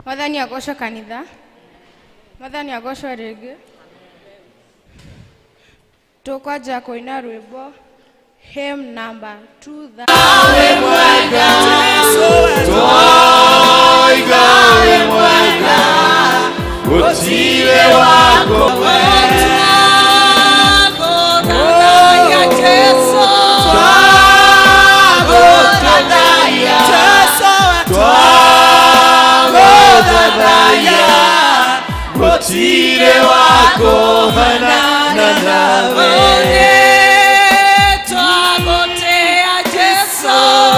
Mwathani agocwo kanitha. Mwathani agocwo rĩngĩ. Tũkwanja kũina rwĩmbo hymn number 2. Toiga wĩ mwega, gũtirĩ wako. Twagũthathaiya, twagũthathaiya, gũtirĩ wa kũhanana nawe.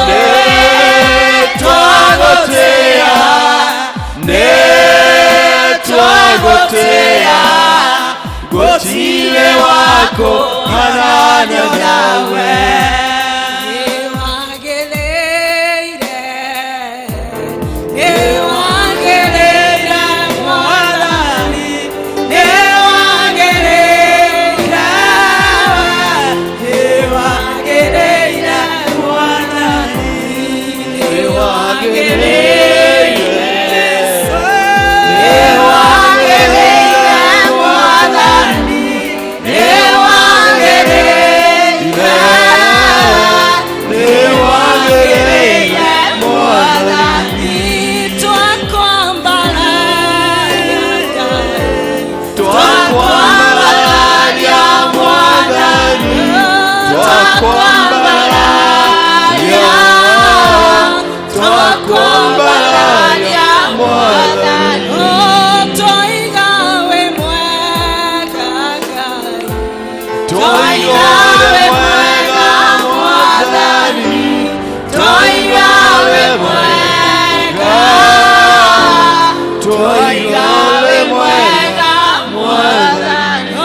Nĩ twagũtĩa, nĩ twagũtĩa, gũtirĩ wa kũhanana nawe. Twakwambararia Mwathani, twakwambararia, twakwambararia Mwathani. Toiga wĩ mwega Mwathani, toiga wĩ mwega, toiga wĩ mwega Mwathani.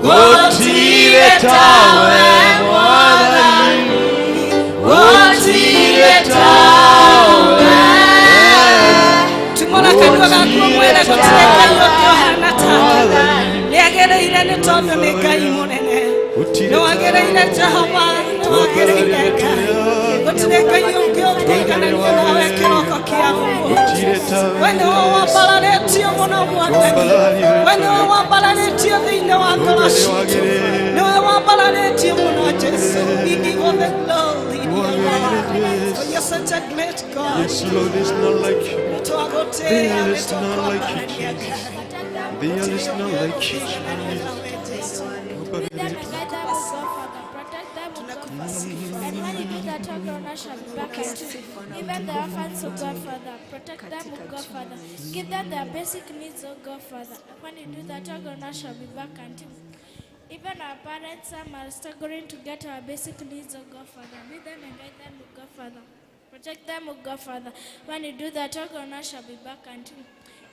Gũtirĩ tawe Mwathani, gũtirĩ tawe. Tumũra kanua gaku mwĩre gũtirĩ Ngai ũngĩ ũhana take. Nĩagĩrĩire nĩ tondũ nĩ Ngai mũnene. Nĩwagĩrĩire Jehova, nĩwagĩrĩire Ngai. Gũtirĩ Ngai ũngĩ ũngĩigananio nawe kĩroko kĩa ũmũthĩ. We nĩwe wambararĩtio mũno Mwathani. We nĩwe wambararĩtio thĩinĩ wa ngoro citũ. Nĩwe wambararĩtio mũno Jesu. We give all the glory, dear Lord. For you're such a great God. Yes, Lord, there's none like you. Nĩtwagũtĩĩa, There is none like you, nĩtũkwambarania Jesus. Ngai. There is none like you, Jesus. Lead them and guide them, O God Father. Protect them, O God Father. And when you do that, all honor shall be back unto you. Even the orphans, O God Father. Protect them, O God Father. Give them their basic needs, O God Father. When you do that, all honor shall be back unto you. Even our parents, some are struggling to get our basic needs, O God Father. Lead them and guide them, O God Father. Protect them, O God Father. When you do that, all honor shall be back unto you.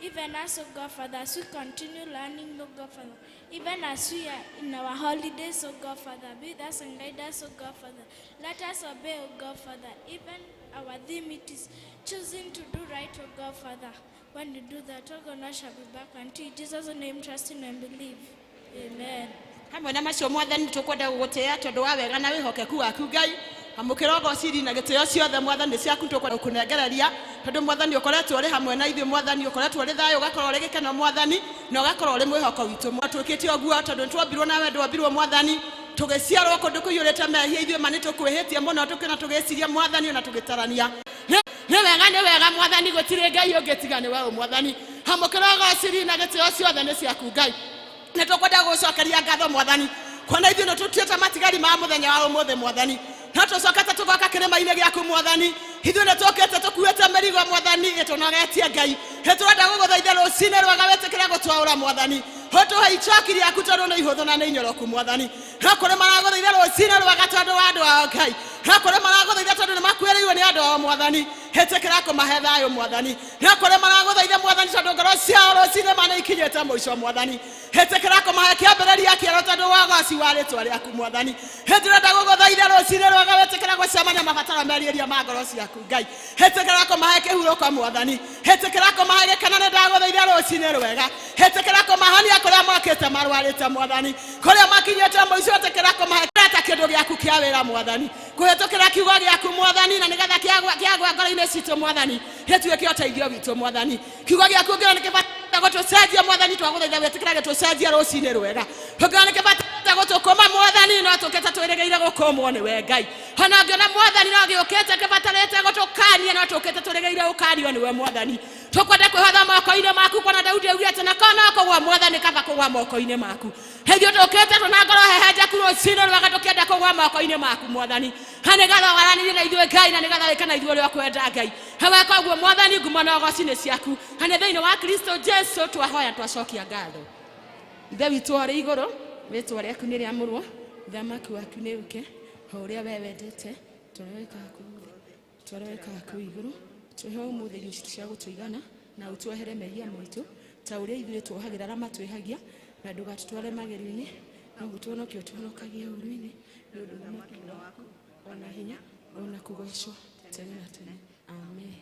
Even us, O God Father, as we continue learning, O God Father, even as we are in our holidays, O God Father, be with us and guide us, O God Father. Let us obey, O God Father, even our theme it is choosing to do right, O God Father. When you do that, all honor shall be back unto you. In Jesus' name, trusting and believe. Amen. Hamwe na macio, Mwathani, tũkwenda gũgũtĩĩa tondũ wa wega na wĩhokeku waku. Ngai, amũkĩra ũgociri na gĩtĩo ciothe. Mwathani, ciaku tũkwenda gũkũnengereria tondũ, Mwathani, ũkoretwo ũrĩ hamwe na ithuĩ. Mwathani, ũkoretwo ũrĩ thayũ, ũgakorwo ũrĩ gĩkeno, Mwathani, na ũgakorwo ũrĩ mwĩhoko witũ. Twĩkĩte ũguo tondũ nĩtwombirwo nawe, ndwombirwo, Mwathani, tũgĩciarwo kũndũ kũiyũrĩte mehia. Ithuĩ ma nĩtũkwĩhĩtie mũno, tũkĩona, tũgĩciria, Mwathani, ona tũgĩtarania. Nĩ wega, nĩ wega, Mwathani, gũtirĩ Ngai ũngĩ tiga nĩ weũ. Mwathani, amũkĩra ũgociri na gĩtĩo ciothe nĩ ciaku. Ngai, nĩ tũkwenda gũcokeria ngatho, Mwathani, kuona ithuĩ nĩ tũtuĩte matigari ma mũthenya wa ũmũthĩ. Mwathani, no tũcokete tũgoka kĩrĩma-inĩ gĩaku. Mwathani, ithuĩ nĩ tũkĩte tũkuĩte mĩrigo, Mwathani, ĩtũnogetie. Ngai, nĩ tũrenda gũgũthaitha rũcinĩ rwega wĩtĩkĩre gũtwaũra. Mwathani, ũtũhe icoki rĩaku tondũ nĩ ihũthũ na nĩ inyoroku. Mwathani, no kũrĩ maragũthaitha rũcinĩ rwega tondũ wa andũ ao. Ngai, no kũrĩ maragũthaitha tondũ nĩ makuĩrĩirwo nĩ andũ ao. Mwathani, ĩtĩkĩra kũmahe thayũ. Mwathani, no kũrĩ maragũthaitha, Mwathani, tondũ ngoro ciao rũcinĩ ma nĩ ikinyĩte mũico. Mwathani, ĩtĩkĩra kũmahe kĩambĩrĩria kĩerũ tondũ wa ũgoci wa rĩtwa rĩaku. Mwathani, ndĩrenda gũgũthaitha rũcinĩ rwega wĩtĩkĩra gũcemania mabataro merirĩria ma ngoro ciaku. Ngai, ĩtĩkĩra kũmahe kĩhurũko. Mwathani, ĩtĩkĩra kũmahe gĩkeno. Nĩ ndagũthaitha rũcinĩ rwega, ĩtĩkĩra kũmahonia kũrĩa mokĩte marwarĩte. Mwathani, kũrĩa makinyĩte mũico, ĩtĩkĩra kũmahe ta kĩndũ gĩaku. Kĩa wĩra Mwathani kũhĩtũkĩra kiugo gĩaku Mwathani na nĩgetha kĩagwa ngoro-inĩ citũ Mwathani gĩtuĩke ũteithio witũ Mwathani. Kiugo gĩaku ngĩona nĩ kĩbata gũtũcenjia Mwathani, twagũthaitha wĩtĩkĩra gĩtũcenjia rũcinĩ rwega. Ũngĩona nĩ kĩbata gũtũkũma Mwathani, no tũkĩte twĩrĩgĩire gũkũmwo nĩwe Ngai. Ona ngĩona Mwathani no gĩũkĩte kĩbatarĩte gũtũkania, no tũkĩte twĩrĩgĩire ũkanio nĩwe Mwathani. Tũkwenda kwĩhotha moko-inĩ maku, kuona Daudi augire atĩ nako no kũgwa Mwathani kaba kũgwa moko-inĩ maku. Ithuĩ tũkĩte twĩna ngoro hehenjeku rũcinĩ rwega, tũkĩenda kũgwa moko-inĩ maku Mwathani, na nĩgetha waranĩrie na ithuĩ Ngai, na nĩgetha wĩke na ithuĩ ũrĩa ũkwenda Ngai. Weka ũguo Mwathani, ngumo na ũgoci nĩ ciaku, na nĩ thĩinĩ wa Kristo Jesu twahoya twacokia ngatho. Ithe witũ ũrĩ igũrũ, rĩtwa rĩaku nĩ rĩamũrwo, ũthamaki waku nĩ ũke, o ũrĩa we wendete, tũrĩa wĩkaga kũu thĩ, tũrĩa wĩkaga kũu igũrũ. Tũhe ũmũthĩ irio citũ cia gũtũigana, na ũtuohere mehia maitũ ta ũrĩa ithuĩ tuohagĩra arĩa matwĩhagia, na ndũgatũtware magerio-inĩ, no gũtũhonokia ũtũhonokagie ũũru-inĩ, nĩ ũndũ ũthamaki nĩ waku, ona hinya, ona kũgocwo tene na tene. Amen.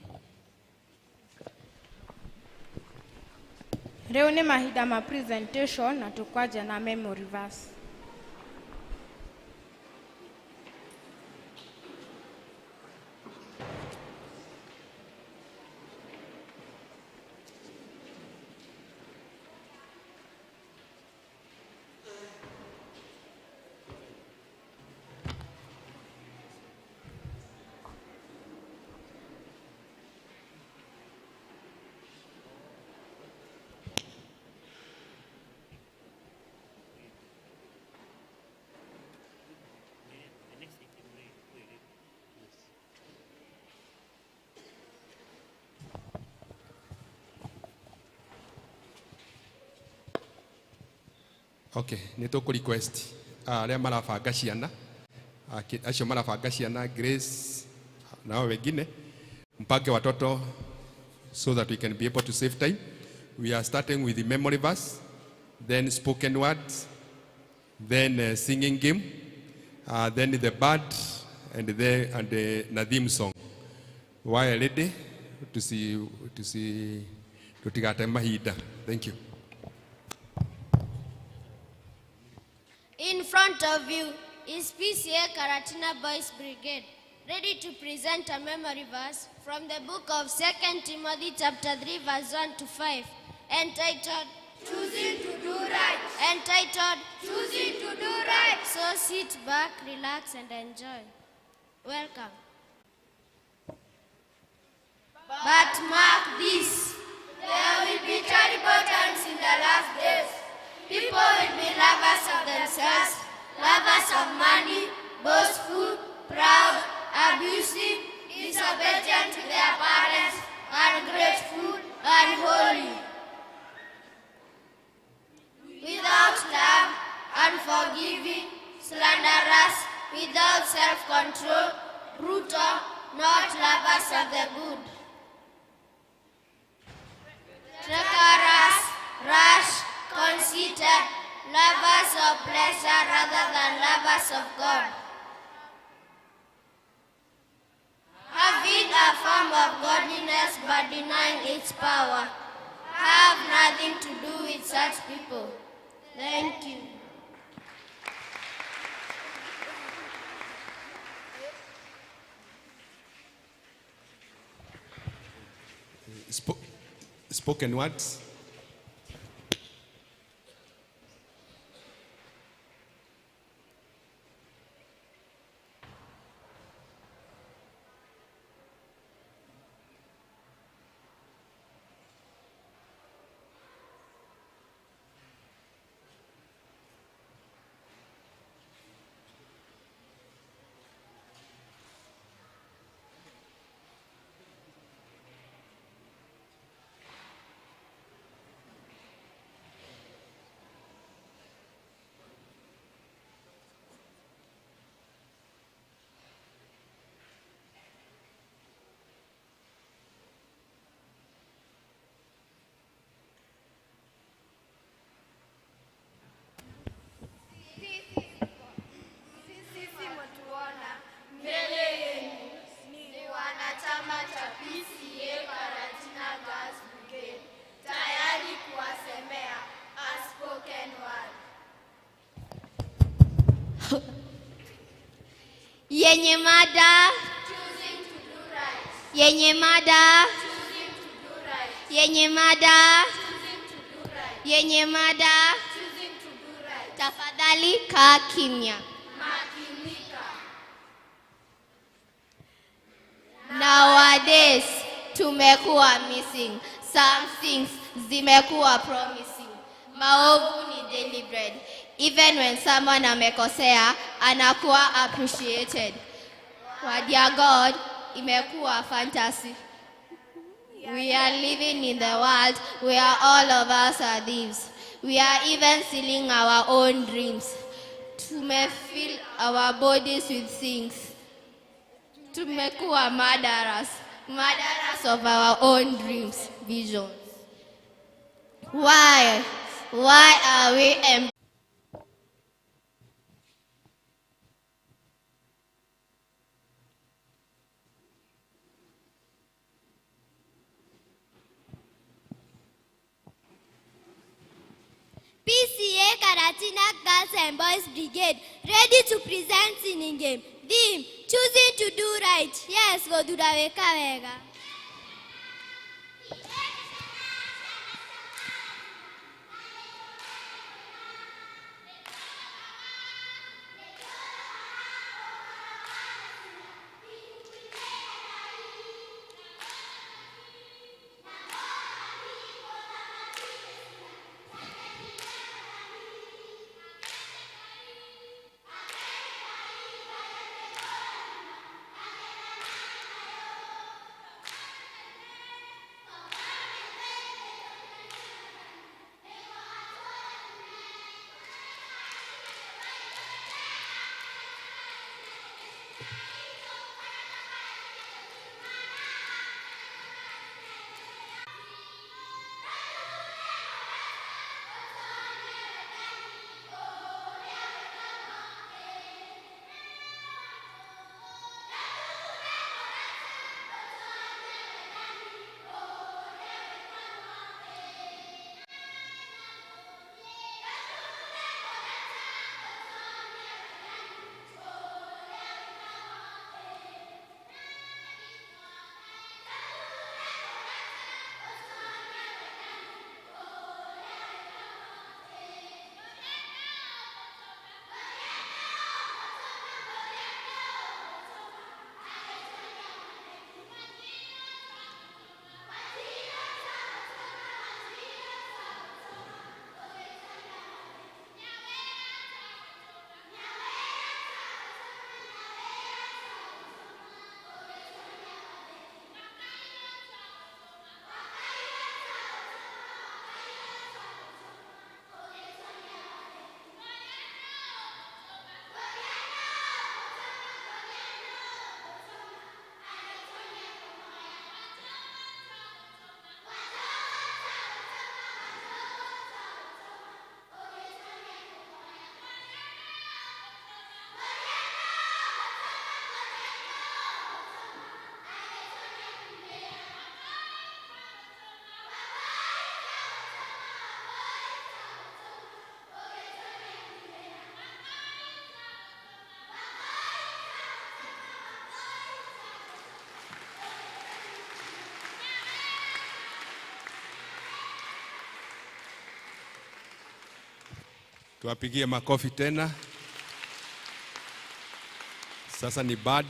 Rĩu nĩ mahinda ma presentation na tũkwanja na memory verse. Okay, nĩ tũkũ request arĩa marabanga ciana, acio marabanga ciana Grace nao wengine, mpange watoto so that we can be able to save time. We are starting with the memory verse, then spoken words, then singing game, then the bird, and the Nadim song. Why ready to see tutigate mahinda. Thank you. In front of you is PCA Karatina Boys Brigade, ready to present a memory verse from the book of 2 Timothy chapter 3 verse 1 to 5, entitled Choosing to Do Right. Entitled Choosing to Do Right. So sit back, relax and enjoy. Welcome. But mark this, there will be terrible times in the last days. People will be lovers of themselves, lovers of money, boastful, proud, abusive, disobedient to their parents, ungrateful, unholy, without love, unforgiving, slanderous, without self-control, brutal, not lovers of the good, treacherous, rash, conceited, lovers of pleasure rather than lovers of God, having a form of godliness but denying its power. Have nothing to do with such people. Thank you. Spoken words. Yenye mada. Yenye mada. Yenye mada. Yenye mada. Tafadhali kaa kimya. Nowadays tumekuwa missing some things, zimekuwa promising. Maovu ni daily bread. Even when someone amekosea, anakuwa appreciated. Word ya God imekuwa fantasy. We are living in the world where all of us are thieves. We are even stealing our own dreams. Tumefill our bodies with things. Tumekuwa murderers, murderers of our own dreams, visions. Why? Why are we PCA Karatina Girls and Boys Brigade, ready to present singing game. Theme, choosing to do right. Yes, Godura weka wega. Tuwapigie makofi tena. Sasa ni bad.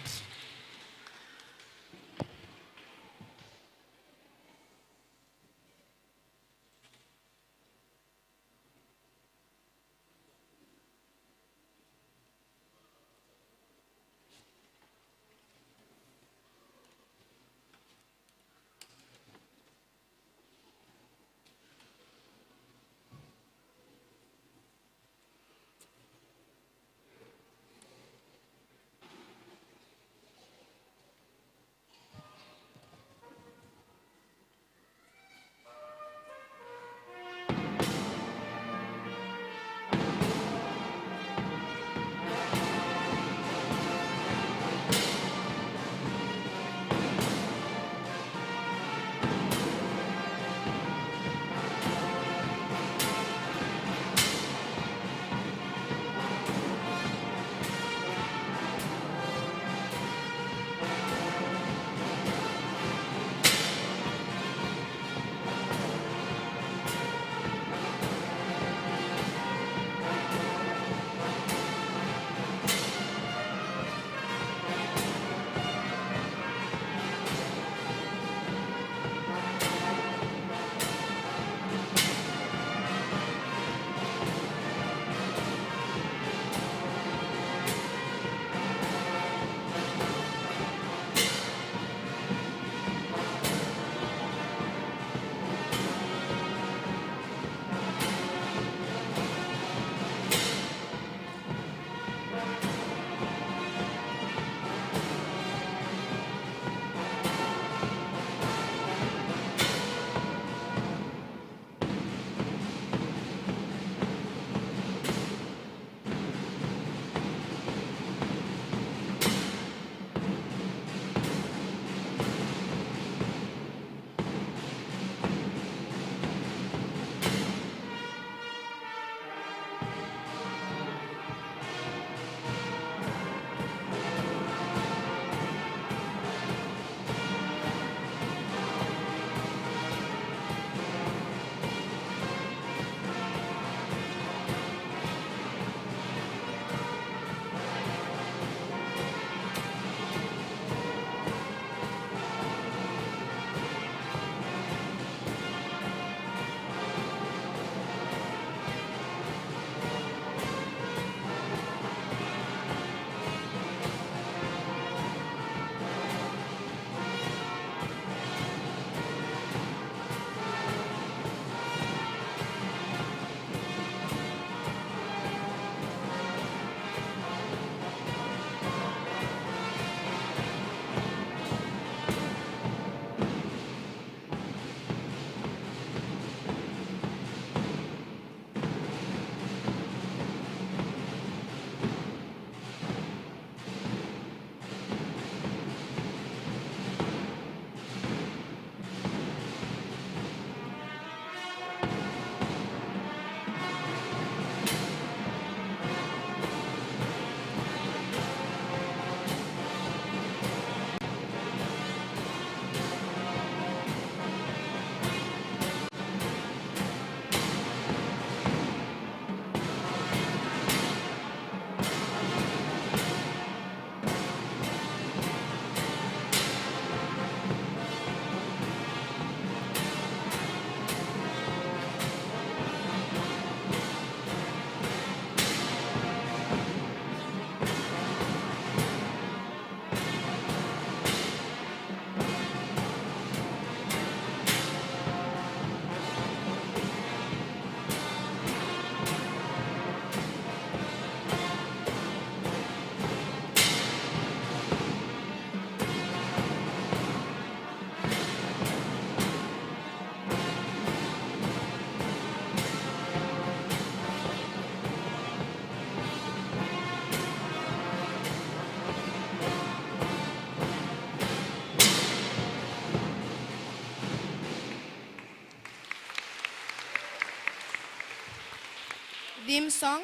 Theme song.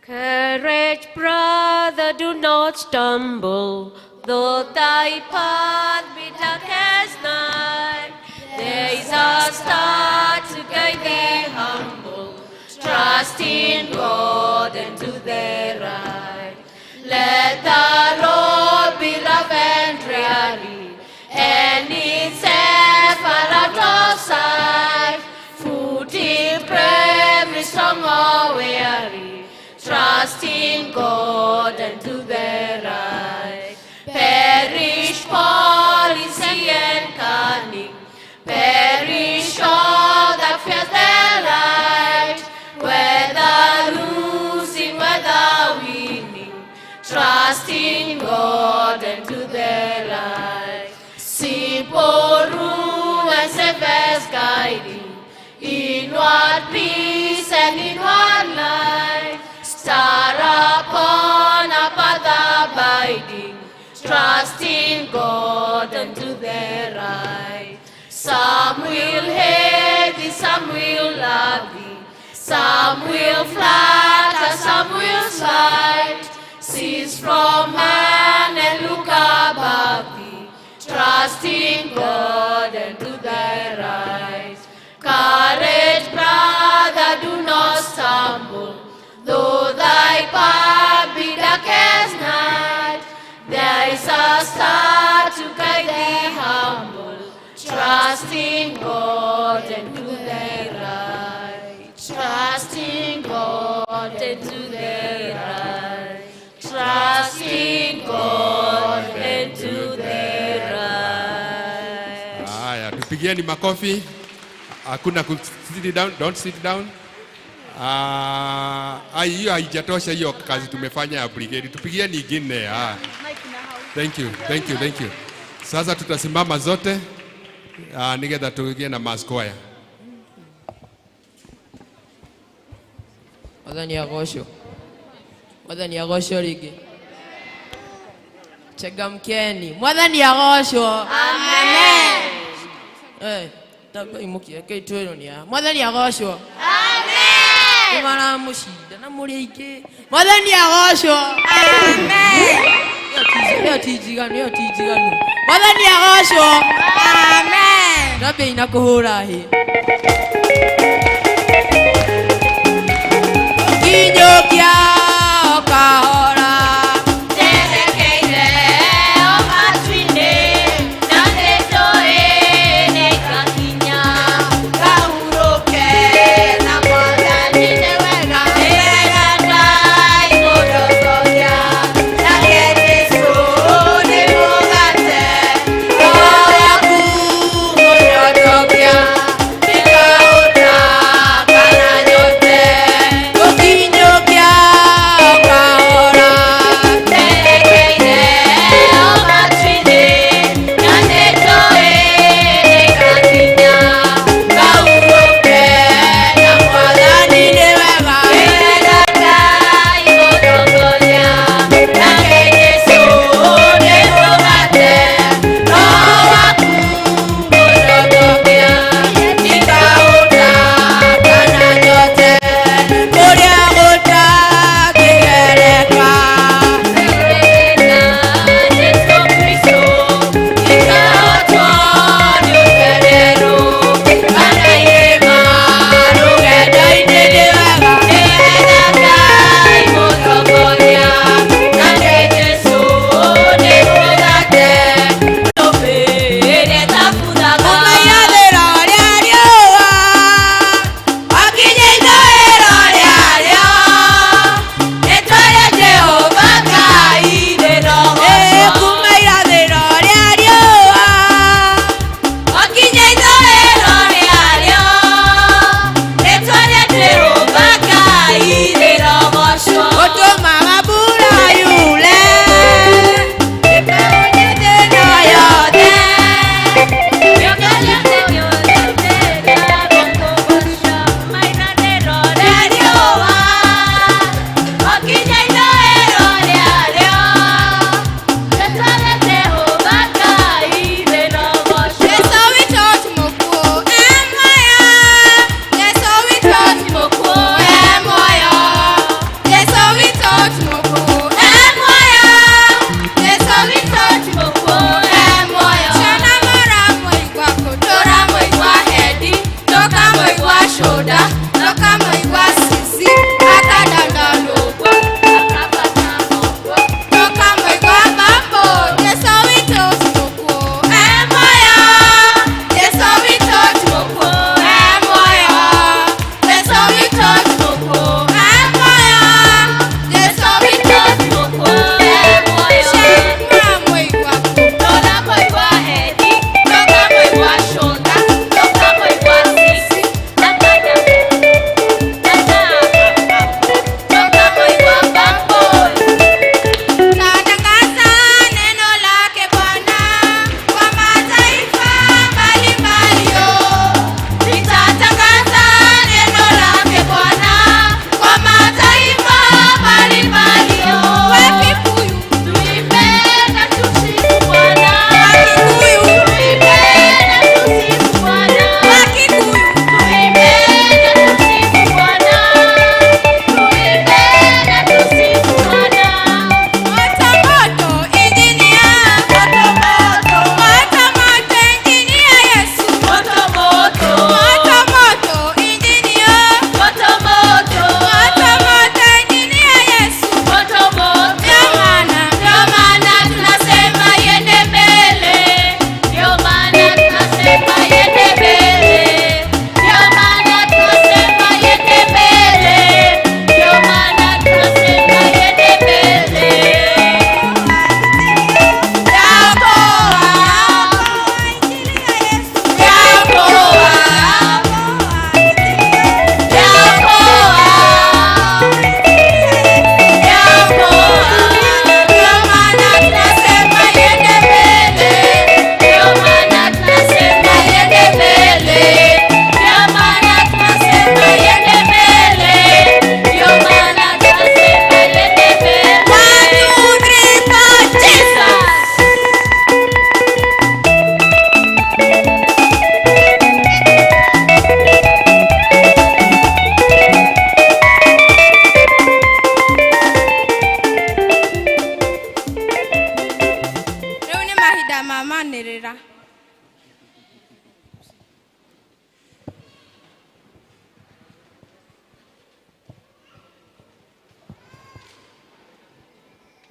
Courage, brother, do not stumble, though thy path be dark as night. There is a star to guide the humble. Trust in God and do the right. Let the road be rough and dreary, and itself far out of sight. Footing bravery, strong or weary, trust in God and do the right. Perish policy and cunning, perish all that fears the light. Whether losing, whether winning, trust in God and do the right. Simple rule and steadfast guiding, inward peace and inward light. Star upon a path abiding, trust in God and do the right. Some will hate thee, some will love thee, some will flatter, some will slight. Cease from man and look above thee, trust in God and do thy right. Courage, brother, do not stumble, though thy path be dark as night. There is a star to guide the humble. Trust in God and do the right. Trust in God and do the right. Trust in God and do the right. Haya, tupigieni makofi. Hakuna ku sit down, don't sit down. Ah, hiyo haijatosha hiyo kazi tumefanya ya brigade. Tupigieni ingine. Ah. Thank you, thank you, thank you. Sasa tutasimama zote nigetha tuingie na mass choir. Mwathani agocwo. Mwathani agocwo rĩngĩ. Changamkeni. Mwathani agocwo. Amen. Eh, takai mukie twĩrwo nĩ aya. Mwathani agocwo. Amen. Nĩ maramũcinda na mũrĩ aingĩ. Mwathani agocwo. Amen. Ĩyo ti njiganu, ĩyo ti njiganu. Mwathani agocwo. Amen. Ndambia ina kũhũra hĩ. Kinyũkia o kahora. Njerekeire o matu-inĩ, na nĩnjũĩ nĩngakinya. Ngahurũke na Mwathani nĩ wega, nĩ wega Ngai kũndogoria. Nake Jesũ nĩ mũgate, roho yaku mũnyotokia. Ndikahũta kana nyote, gũkinyũkia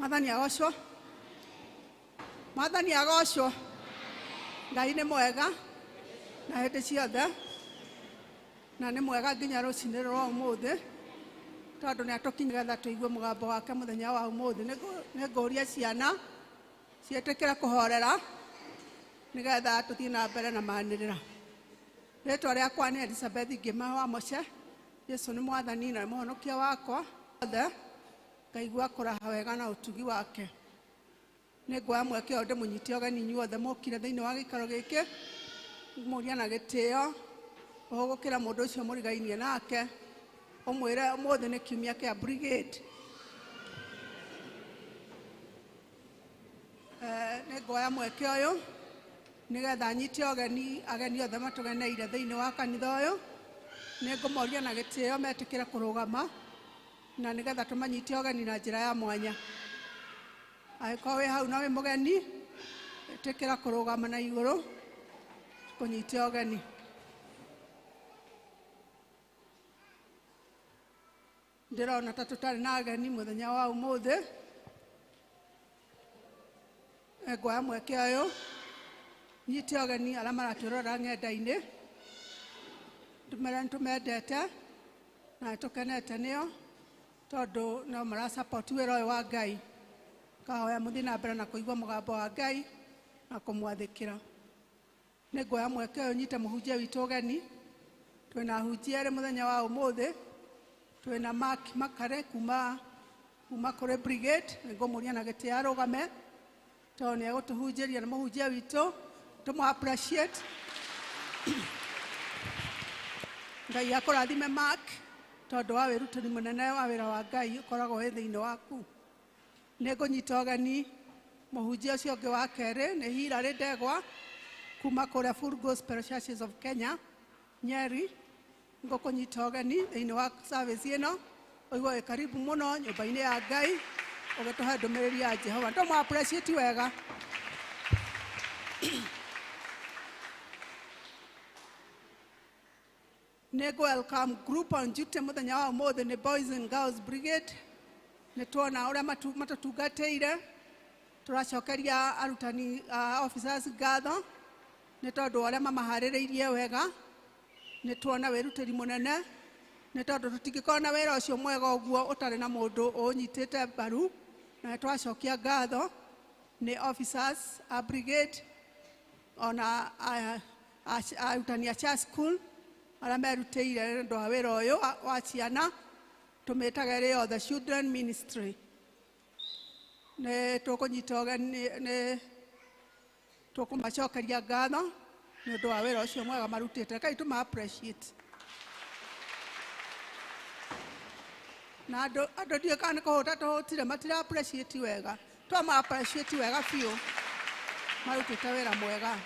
Mwathani agocwo. Mwathani agocwo. Ngai nĩ mwega na hĩndĩ ciothe, na nĩ mwega nginya rũcinĩ rwa ũmũthĩ, tondũ nĩ atũkinyagetha tũigue mũgambo wake mũthenya wa ũmũthĩ. Nĩ ngũria ciana ciĩtĩkĩre kũhorera nĩgetha tũthiĩ na mbere na manĩrĩra. Rĩtwa rĩakwa nĩ Elizabeth Ngĩma wa Moce. Jesu nĩ mwathani na mũhonokia wakwa. Othe ngaigua kũraha wega na ũtugi wake. Nĩ nguoya mweke ũyũ ndĩmũnyite ũgeni inyuothe mũkire thĩinĩ wa gĩikaro gĩkĩ, mũria na gĩtĩo ũgũkĩra mũndũ ũcio mũrigainie nake, ũmwĩre ũmũthĩ nĩ kiumia kĩa brigade. Nĩ nguoya mweke ũyũ nĩgetha nyite ũgeni ageni othe matũgeneire thĩinĩ wa kanitha ũyũ. Nĩ ngũmoria na gĩtĩo metĩkĩre kũrũgama na nĩgetha tũmanyite ũgeni na njĩra ya mwanya. Angĩkorwo wĩ hau na wĩ mũgeni, ĩtĩkĩra kũrũgama na igũrũ kũnyite ũgeni. Ndĩrona ta tũtarĩ na ageni mũthenya wa ũmũthĩ. Nguoya mweke ũyũ nyite ũgeni arĩa maratwĩrorera ng'enda-inĩ, ndĩmere nĩtũmendete na nĩtũkenete nĩo tondũ no marasupport wĩra ũyũ wa Ngai. Kahoya mũthiĩ na mbere na kũigua mũgambo wa Ngai na kũmwathĩkĩra. Nĩ nguoya mweke ũyũ nyite mũhunjia witũ ũgeni. Twĩna ahunjia erĩ mũthenya wa ũmũthĩ. Twĩna Mark Makare kuma kũrĩ brigade. Nĩ ngũmũria na gĩtĩo arũgame tondũ nĩ egũtũhunjĩria, nĩ mũhunjia witũ, tũmũ appreciate. Ngai akũrathime Mark tondũ wa wĩrutĩri mũnene wa wĩra wa Ngai ũkoragwo wĩ thĩinĩ waku. Nĩ ngũnyita ũgeni mũhunjia ũcio ũngĩ wa kerĩ nĩ Hilary Ndegwa kuma kũrĩa Full Gospel Churches of Kenya, Nyeri. Ngũkũnyita ũgeni thĩinĩ wa service ĩno, ũigue wĩ karibu mũno nyũmba-inĩ ya Ngai ũgĩtũhe ndũmĩrĩri ya Jehova. Tũmũ appreciate wega. Nĩ ngũ welcome group on duty mũthenya wa ũmũthĩ nĩ Boys and Girls Brigade. Nĩ tuona ũrĩa matũtungatĩire, tũracokeria arutani officers ngatho nĩ tondũ wa ũrĩa mamaharĩrĩirie wega. Nĩ tuona wĩrutĩri mũnene, nĩ tondũ tũtingĩkorwo na wĩra ũcio mwega ũguo ũtarĩ na mũndũ ũnyitĩte mbaru, na nĩ twacokia ngatho nĩ officers a brigade ona arutani a church school arĩa merutĩire nĩ ũndũ wa wĩra ũyũ wa ciana tũmĩtaga ĩrĩ yo the children ministry. Nĩ tũkũnyita ũgeni, nĩ tũkũmacokeria ngatho nĩ ũndũ wa wĩra ũcio mwega marutĩte. Rekei tũma appreciate. Na andũ ndiũĩ kana nĩ kũhũta tũhũtire, matira appreciate wega. Twama appreciate wega biũ, marutĩte wĩra mwega.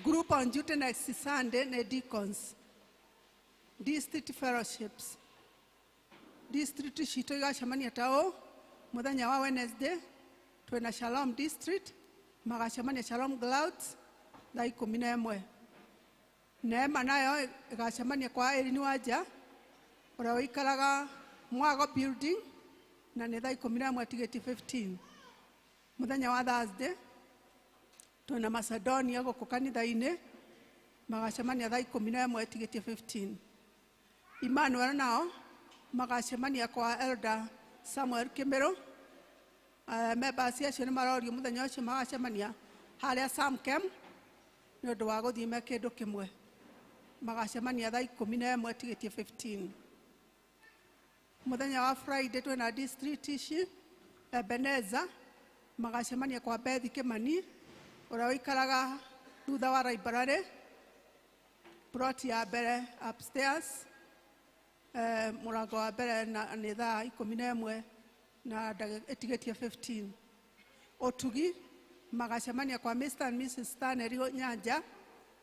Group on duty next Sunday nĩ deacons, district fellowships. District citũ igacemania ta ũũ mũthenya wa Wednesday twĩna Shalom District, magacemania Shalom Clouds thaa 11. Neema nayo ĩgacemania kwa Erin Wanja ũrĩa ũikaraga Mwago building na nĩ thaa 11 tigĩti 15. Mũthenya wa Thursday twĩna Macedonia gũkũ kanitha-inĩ, magacemania thaa 11 tigĩti 15. Emmanuel nao magacemania kwa Elder Samuel Kimero. Members acio nĩ marorio mũthenya ũcio magacemania harĩa Samkem nĩ ũndũ wa gũthiĩ me kĩndũ kĩmwe. Magacemania thaa 11 tigĩti 15. Mũthenya wa Friday twĩna district ici Ebeneza, magacemania kwa Bethi Kimani ũrĩa ũikaraga thutha wa library plot ya mbere upstairs, mũrango wa mbere nĩ thaa 11 na ĩtigĩtie 15. Ũtugi magacemania kwa Mr and Mrs Stanley Nyanja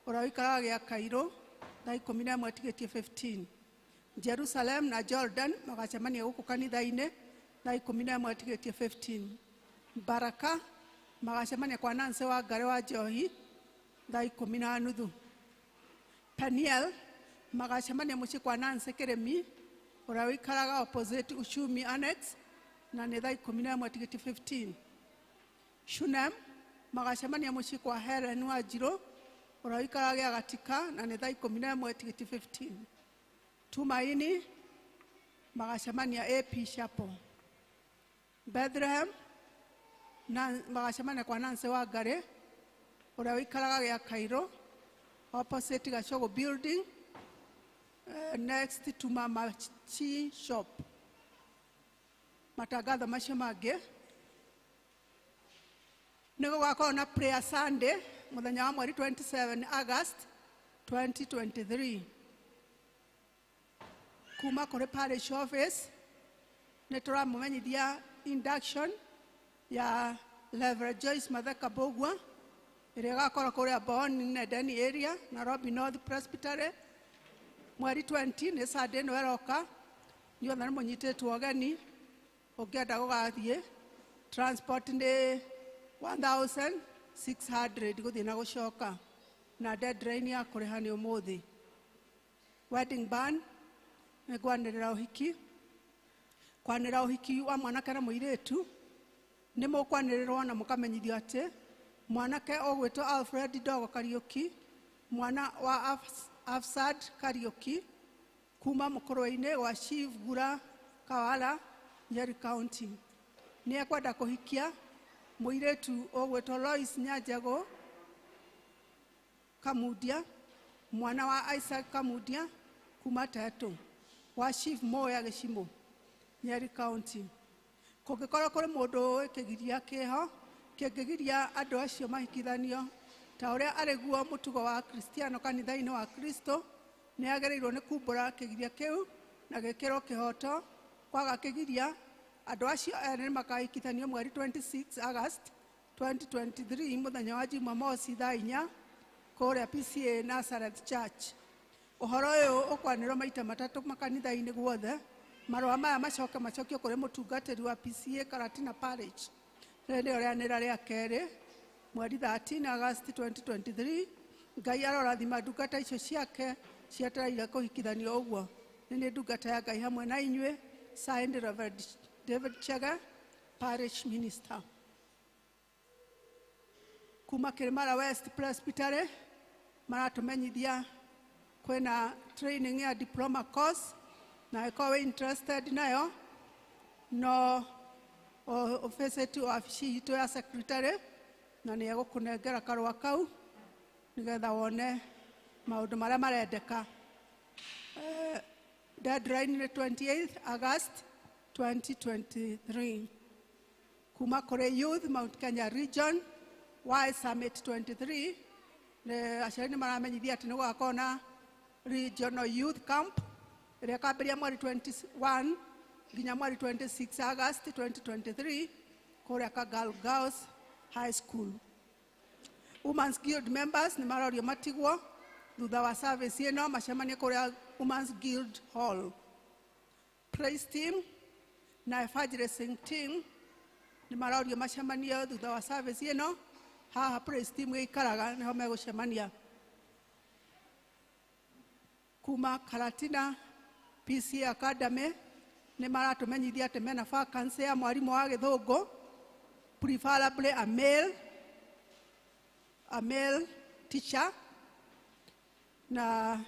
ũrĩa ũikaraga gĩa Kairũ thaa 11 tigĩtie 15. Jerusalem na Jordan magacemania gũkũ kanitha-inĩ thaa 11 tigĩtie 15. Baraka magacemania kwa Nancy wa Ngare wa Njohi thaa 10:30. Peniel magacemania mũciĩ kwa Nancy Kĩrĩmi ũrĩa ũikaraga opposite Uchumi Annex na nĩ thaa 11 tigiti 15. Shunem magacemania mũciĩ kwa Helen Wanjirũ ũrĩa ũikaraga Gĩagatika na nĩ thaa 11 tigiti 15. Tumaini magacemania AP Chapel. Bethlehem na magacemania kwa Nancy Wangari ũrĩa ũikaraga Gĩa Cairo opposite Gachogo building, next to Mama Chi shop. Matangatho macio mangĩ nĩ gũgakorwo na prayer Sunday mũthenya wa mweri 27 August 2023 kuma kũrĩ parish office. Nĩ tũramũmenyithia induction ya Reverend Joyce Matheka Mbũgua ĩrĩa ĩgakorwo kũrĩa Boni Nendeni area, Nairobi North Presbytery, mweri 20 nĩ Sunday ĩno ĩroka. Inyuothe nĩ mũnyitĩtwo ũgeni, ũngĩenda gũgathiĩ transport nĩ 1600 gũthiĩ na gũcoka, na deadline ya kũrĩha nĩ ũmũthĩ. Wedding band nĩ kwanĩrĩra ũhiki, kwanĩrĩra ũhiki wa mwanake na mũirĩtu. Nĩ mũkwanĩrĩrwo na mũkamenyithio atĩ mwanake ũgwĩtwo Alfred Ndogo Kariũki, mwana wa Afsad Kariũki kuma mũkũrwe-inĩ wa Chief Gura Kawala, Nyeri County, nĩ ekwenda kũhikia mũirĩtu ũgwĩtwo Lois Nyanjego Kamundia, mwana wa Isaac Kamundia kuma Tetu wa Chief Moya Gĩcimũ, Nyeri County. Kũngĩkorwo kũrĩ mũndũ ũĩ kĩgiria kĩho kĩngĩgiria andũ acio mahikithanio ta ũrĩa arĩ guo mũtugo wa Kristiano kanitha-inĩ wa Kristo, nĩ agĩrĩirwo nĩ kumbũra kĩgiria kĩu na gĩkĩrwo kĩhoto. Kwaga kĩgiria, andũ acio erĩ nĩ makahikithanio mweri 26 August 2023 mũthenya wa Jumamosi thaa 4 kũrĩa PCA Nazareth Church. Ũhoro ũyũ ũkwanĩrwo maita matatũ makanitha-inĩ guothe. Marũa maya macoke macokio kũrĩ mũtungatĩri wa PCA Karatina Parish. Rĩrĩ nĩrĩo rĩanĩrĩra rĩa kerĩ mweri 13 August 2023. Ngai arorathima ndungata icio ciake cietereire kũhikithanio ũguo. Nĩ nĩ ndungata ya Ngai hamwe na inyuĩ. Signed, Reverend David Chege, Parish Minister. Kuma Kĩrĩmara West Presbytery maratũmenyithia kwĩna training ya diploma course, na ĩkorwo wĩ interested nayo no ũvisit wabici itũ ya secretary na nĩ egũkũnengera karũa kau nĩgetha wone maũndũ marĩa marendeka. Deadline nĩ 28 August 2023. Kuma kũrĩ Youth Mount Kenya Region Y Summit 23, nĩ aciari nĩ maramenyithia atĩ nĩ gũgakorwo na Regional Youth Camp ĩrĩa ĩkambĩrĩria mweri 21 nginya mweri 26 August 2023 kũrĩa Kagal Girls High School. Women's Guild members nĩ marorio matigwo thutha wa service ĩno macemanie kũrĩa Women's Guild Hall. Praise team na evangelism team nĩ marorio macemanie thutha wa service ĩno haha praise team gĩikaraga nĩho megũcemania. Kuma Karatina PCA Academy nĩ maratũmenyithia atĩ mena vacancy ya mwarimũ wa gĩthũngũ, preferably a male teacher, na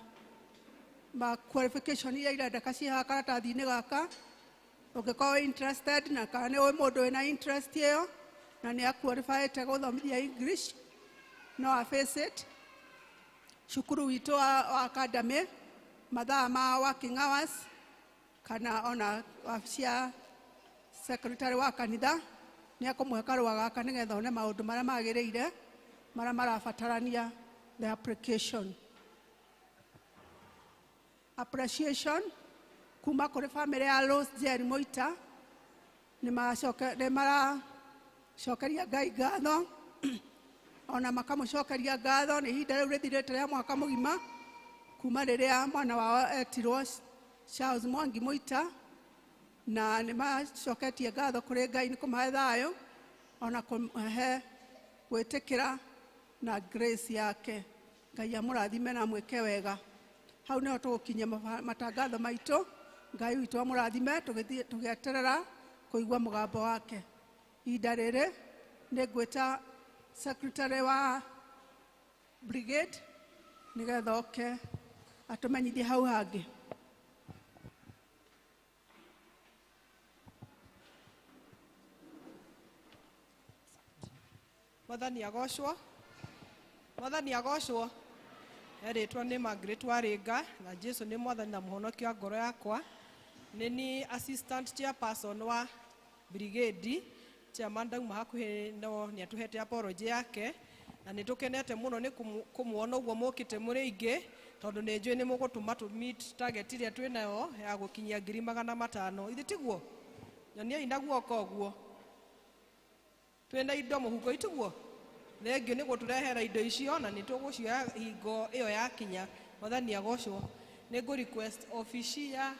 ma qualification iria irendeka ciĩ haha karatathi-inĩ gaka. Ũngĩkorwo wĩ interested na kana nĩ ũĩ mũndũ wĩna interest ĩyo na nĩ aqualifyĩte gũthomithia English, no a face it. Cukuru witũ wa academy mathaa ma working hours kana ona wabici ya secretary wa kanitha nĩ ekũmũhe karũa gaka nĩgetha one maũndũ marĩa magĩrĩire marĩa marabatarania the application. Appreciation kuma kũrĩ family ya Rose Jerry Moita nĩ maracokeria Ngai ngatho ona makamũcokeria ngatho nĩ ihinda rĩu rĩthirĩte rĩa mwaka mũgima kuma rĩrĩa mwana wao etirwo Charles Mwangi Moita, na nĩ macoketie ngatho kũrĩ Ngai nĩ kũmahe thayũ ona kũmahe gwĩtĩkĩra na grace yake. Ngai amũrathime na amwĩke wega. Hau nĩho tũgũkinyia matangatho maitũ. Ngai witũ amũrathime tũgĩeterera Kũigua mũgambo wake. Ihinda rĩrĩ nĩ ngwĩta secretary wa brigade nĩgetha oke atũmenyithie hau hangĩ. Mwathani agocwo. Mwathani agocwo. Erĩtwo nĩ Margaret Warĩnga na Jesu nĩ mwathani na mũhonokia wa ngoro yakwa. Nĩ ni assistant chairperson wa brigade. Chairman ndauma hakuhĩ no nĩ atũhete apology yake na nĩ tũkenete mũno nĩ kũmuona ũguo mũkĩte mũrĩ aingĩ tondũ nĩ njũĩ nĩ mũgũtũma tũ meet target ĩrĩa twĩ nayo ya gũkinyia 500,000. Ithe tiguo? Nyoniai na guoko ũguo. Twĩna indo mũhuko itiguo? Thengio nĩ gũtũrehera indo icio na nĩ tũgũcioya hingo ĩyo yakinya. Mwathani agocwo. Nĩ ngũ request obici ya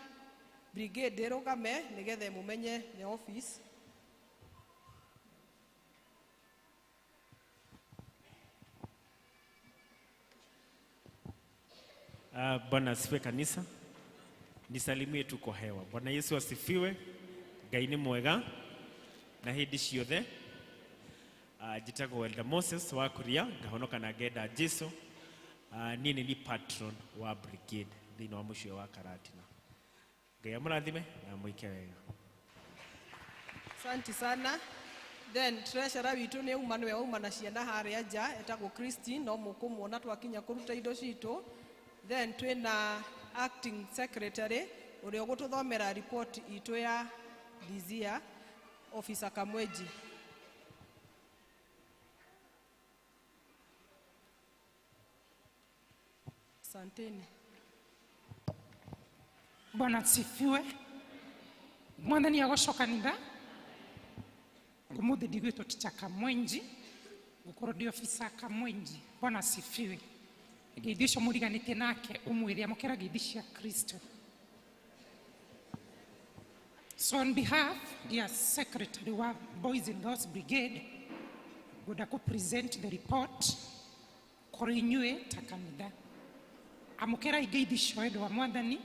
brigade ĩrũgame nĩgetha mũmenye nĩ office. Bwana asifiwe kanisa. Nisalimie tu kwa hewa. Bwana Yesu asifiwe. Ngai nĩ mwega na hĩndĩ ciothe. Njĩtagwo Elder Moses wa Kuria, ngahonoka na ngenda Jesu. Niĩ nĩ ni patron wa brigade thĩinĩ wa mũciĩ wa Karatina. Ngai amũrathime na amwĩke wega. Asante sana. Then treasurer witũ nĩ auma, nĩwe wauma na ciana harĩa nja etagwo Christine, no mũkũmuona twakinya kũruta indo citũ. Then twĩna acting secretary ũrĩa ũgũtũthomera report itũ ya this year, Officer Kamweji. Asanteni. Bwana asifiwe. Mwathani agocwo kanitha. Umuthi ndigwitwo Teacher Kamwenji, ngukorwo ndi officer Kamwenji. Bwana asifiwe. Ngeithi ũcio mũriganĩtie nake ũmwĩre amũkĩra ngeithi cia Kristo. So on behalf ya secretary wa Boys and Girls Brigade, ngwenda kũ present the report kũrĩ inyuĩ ta kanitha. Amũkĩrai ngeithi cia wendo wa Mwathani.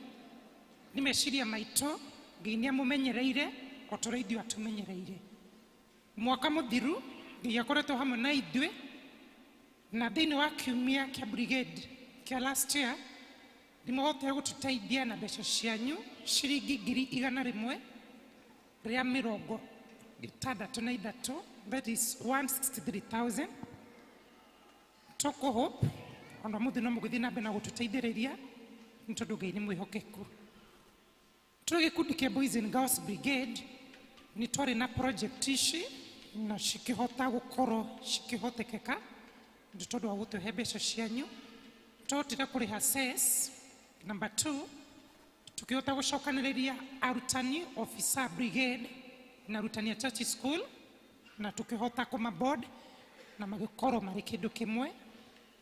Nĩ meciria maitũ Ngai nĩ amũmenyereire o ta ũrĩa ithuĩ atũmenyereire. Mwaka mũthiru Ngai akoretwo hamwe na ithuĩ, na thĩinĩ wa kiumia kĩa brigade kĩa last year nĩ mũhotire gũtũteithia na mbeca cianyu ciringi 163,000, that is 163,000. Tũkũ hope ona mũthĩ no mũgũthiĩ na mbere na gũtũteithĩrĩria nĩ tondũ Ngai nĩ mwĩhokeku. Tũrĩ gĩkundi kĩa Boys and Girls Brigade nĩ twarĩ na project ici na cikĩhota gũkorwo cikĩhotekeka nĩ tondũ wa gũtũhe mbeca cianyu. Twahotire kũrĩha cess. Number 2, tukĩhota gũcokanĩrĩria arutani officer brigade na arutani a church school na tukĩhota kũma board na magĩkorwo marĩ kĩndũ kĩmwe.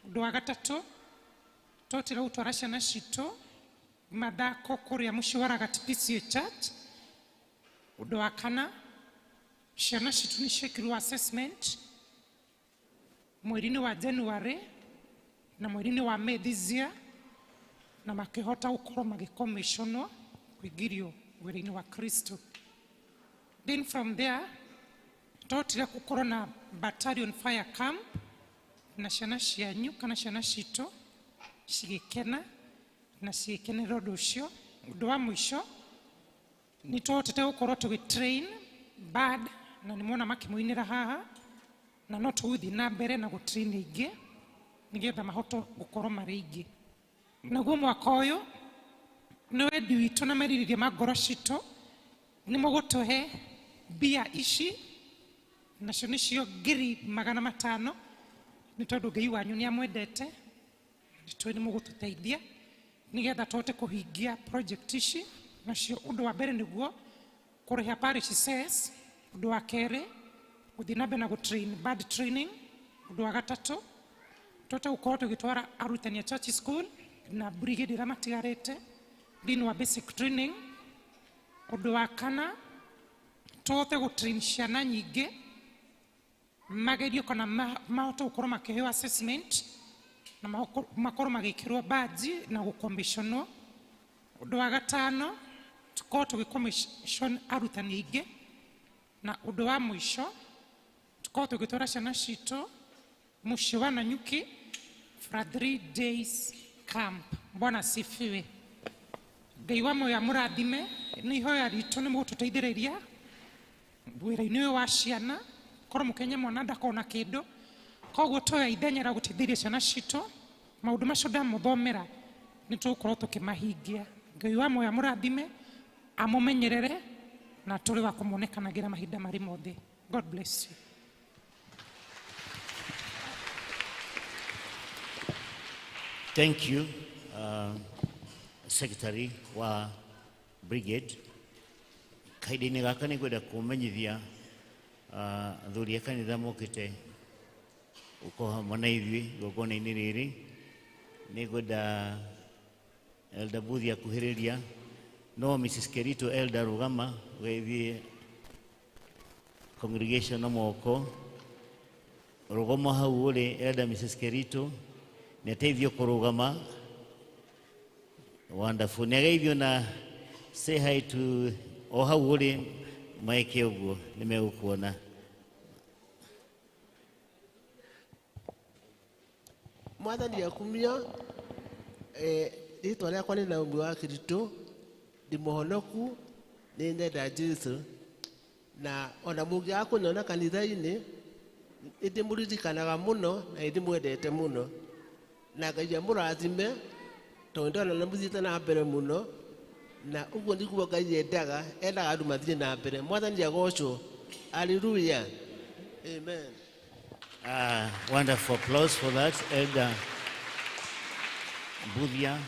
Ũndũ wa gatatũ, twahotire gũtwara ciana citũ mathako kũrĩa mũciĩ wa Ragati PCEA Church. Ũndũ wa kana, ciana citũ nĩ ciekirwo assessment mweri-inĩ wa January na mweri-inĩ wa May this year, na makĩhota gũkorwo magĩcommissionwo kũingĩrio wĩra-inĩ wa Kristo. Then from there twahotire gũkorwo na battalion fire camp na ciana cianyu kana ciana citũ cigĩkena na cigĩkenera ũndũ ũcio. Ũndũ wa mũico nĩ twahotete gũkorwo tũgĩ-train band na nĩ muona makĩmũinĩra haha, na no tũgũthiĩ na mbere na gũ-train aingĩ nĩgetha mahote gũkorwo marĩ aingĩ. Naguo mwaka ũyũ nĩ wendi witũ na merirĩria ma ngoro citũ nĩ mũgũtũhe mbia ici, nacio nĩcio 500,000, nĩ tondũ Ngai wanyu nĩ amwendete, nĩ tũĩ nĩ mũgũtũteithia nĩgetha tũhote kũhingia project ici. Nacio ũndũ wa mbere nĩguo kũrĩha parish cess, ũndũ wa kerĩ gũthiĩ na mbere na gũ-train band training, ũndũ wa gatatũ tũhote gũkorwo tũgĩtwara arutani a church school na brigade ĩrĩa matigarĩte thĩinĩ wa basic training, ũndũ wa kana tũhote gũ-train ciana nyingĩ magerio kana mahote gũkorwo makĩheo assessment na makorwo magĩkĩrwo badge na gũcommissionwo. Ũndũ wa gatano tũkorwo tũgĩcommission arutani aingĩ Na ũndũ wa mũico tũkorwo tũgĩtwara ciana citũ mũciĩ wa Nanyuki for 3 days camp. Bwana asifiwe. Ngai wa muoyo amũrathime. Nĩ ihoya ritũ nĩ mũgũtũteithĩrĩria wĩra-inĩ ũyũ wa ciana, korwo mũkenya mwana ndakona kĩndũ. Koguo tuoya ithenya rĩa gũteithĩrĩria ciana citũ maũndũ macio ndamũthomera nĩ tũgũkorwo tũkĩmahingia. Ngai wa muoyo amũrathime, amũmenyerere na tũrĩ wa kũmuonekanagĩra mahinda marĩ mothe. God bless you. Thank you, Secretary wa Brigade. Kahinda-inĩ gaka nĩ ngwenda kũmenyithia athuri a kanitha mokĩte gũkorwo hamwe na ithuĩ igongona-inĩ rĩrĩ. Nĩ ngwenda Elder Buthi akuhĩrĩria, no Mrs. Kerito Elder rũgama ũgeithie congregation na moko. Rũgama hau ũrĩ Elder Mrs. Kerito nĩ ateithio kũrũgama. Wonderful. Nĩ ageithio na say hi to o hau ũrĩ maeke ũguo nĩ megũkuona. Mwathani akumio. Rĩtwa rĩakwa nĩ Naomi wa Kristo, ndĩ mũhonoku, nĩ nyenda Jesũ, na ona mũngĩaga kũnyona kanitha-inĩ nĩ ndĩmũririkanaga mũno na nĩ ndĩmwendete mũno, na Ngai amũrathime tondũ ndona nĩ mũthiĩte na mbere mũno, na ũguo nĩguo Ngai endaga, endaga andũ mathiĩ na mbere. Mwathani agocwo. Hallelujah. Amen. Wonderful applause for that, Elder Buthia.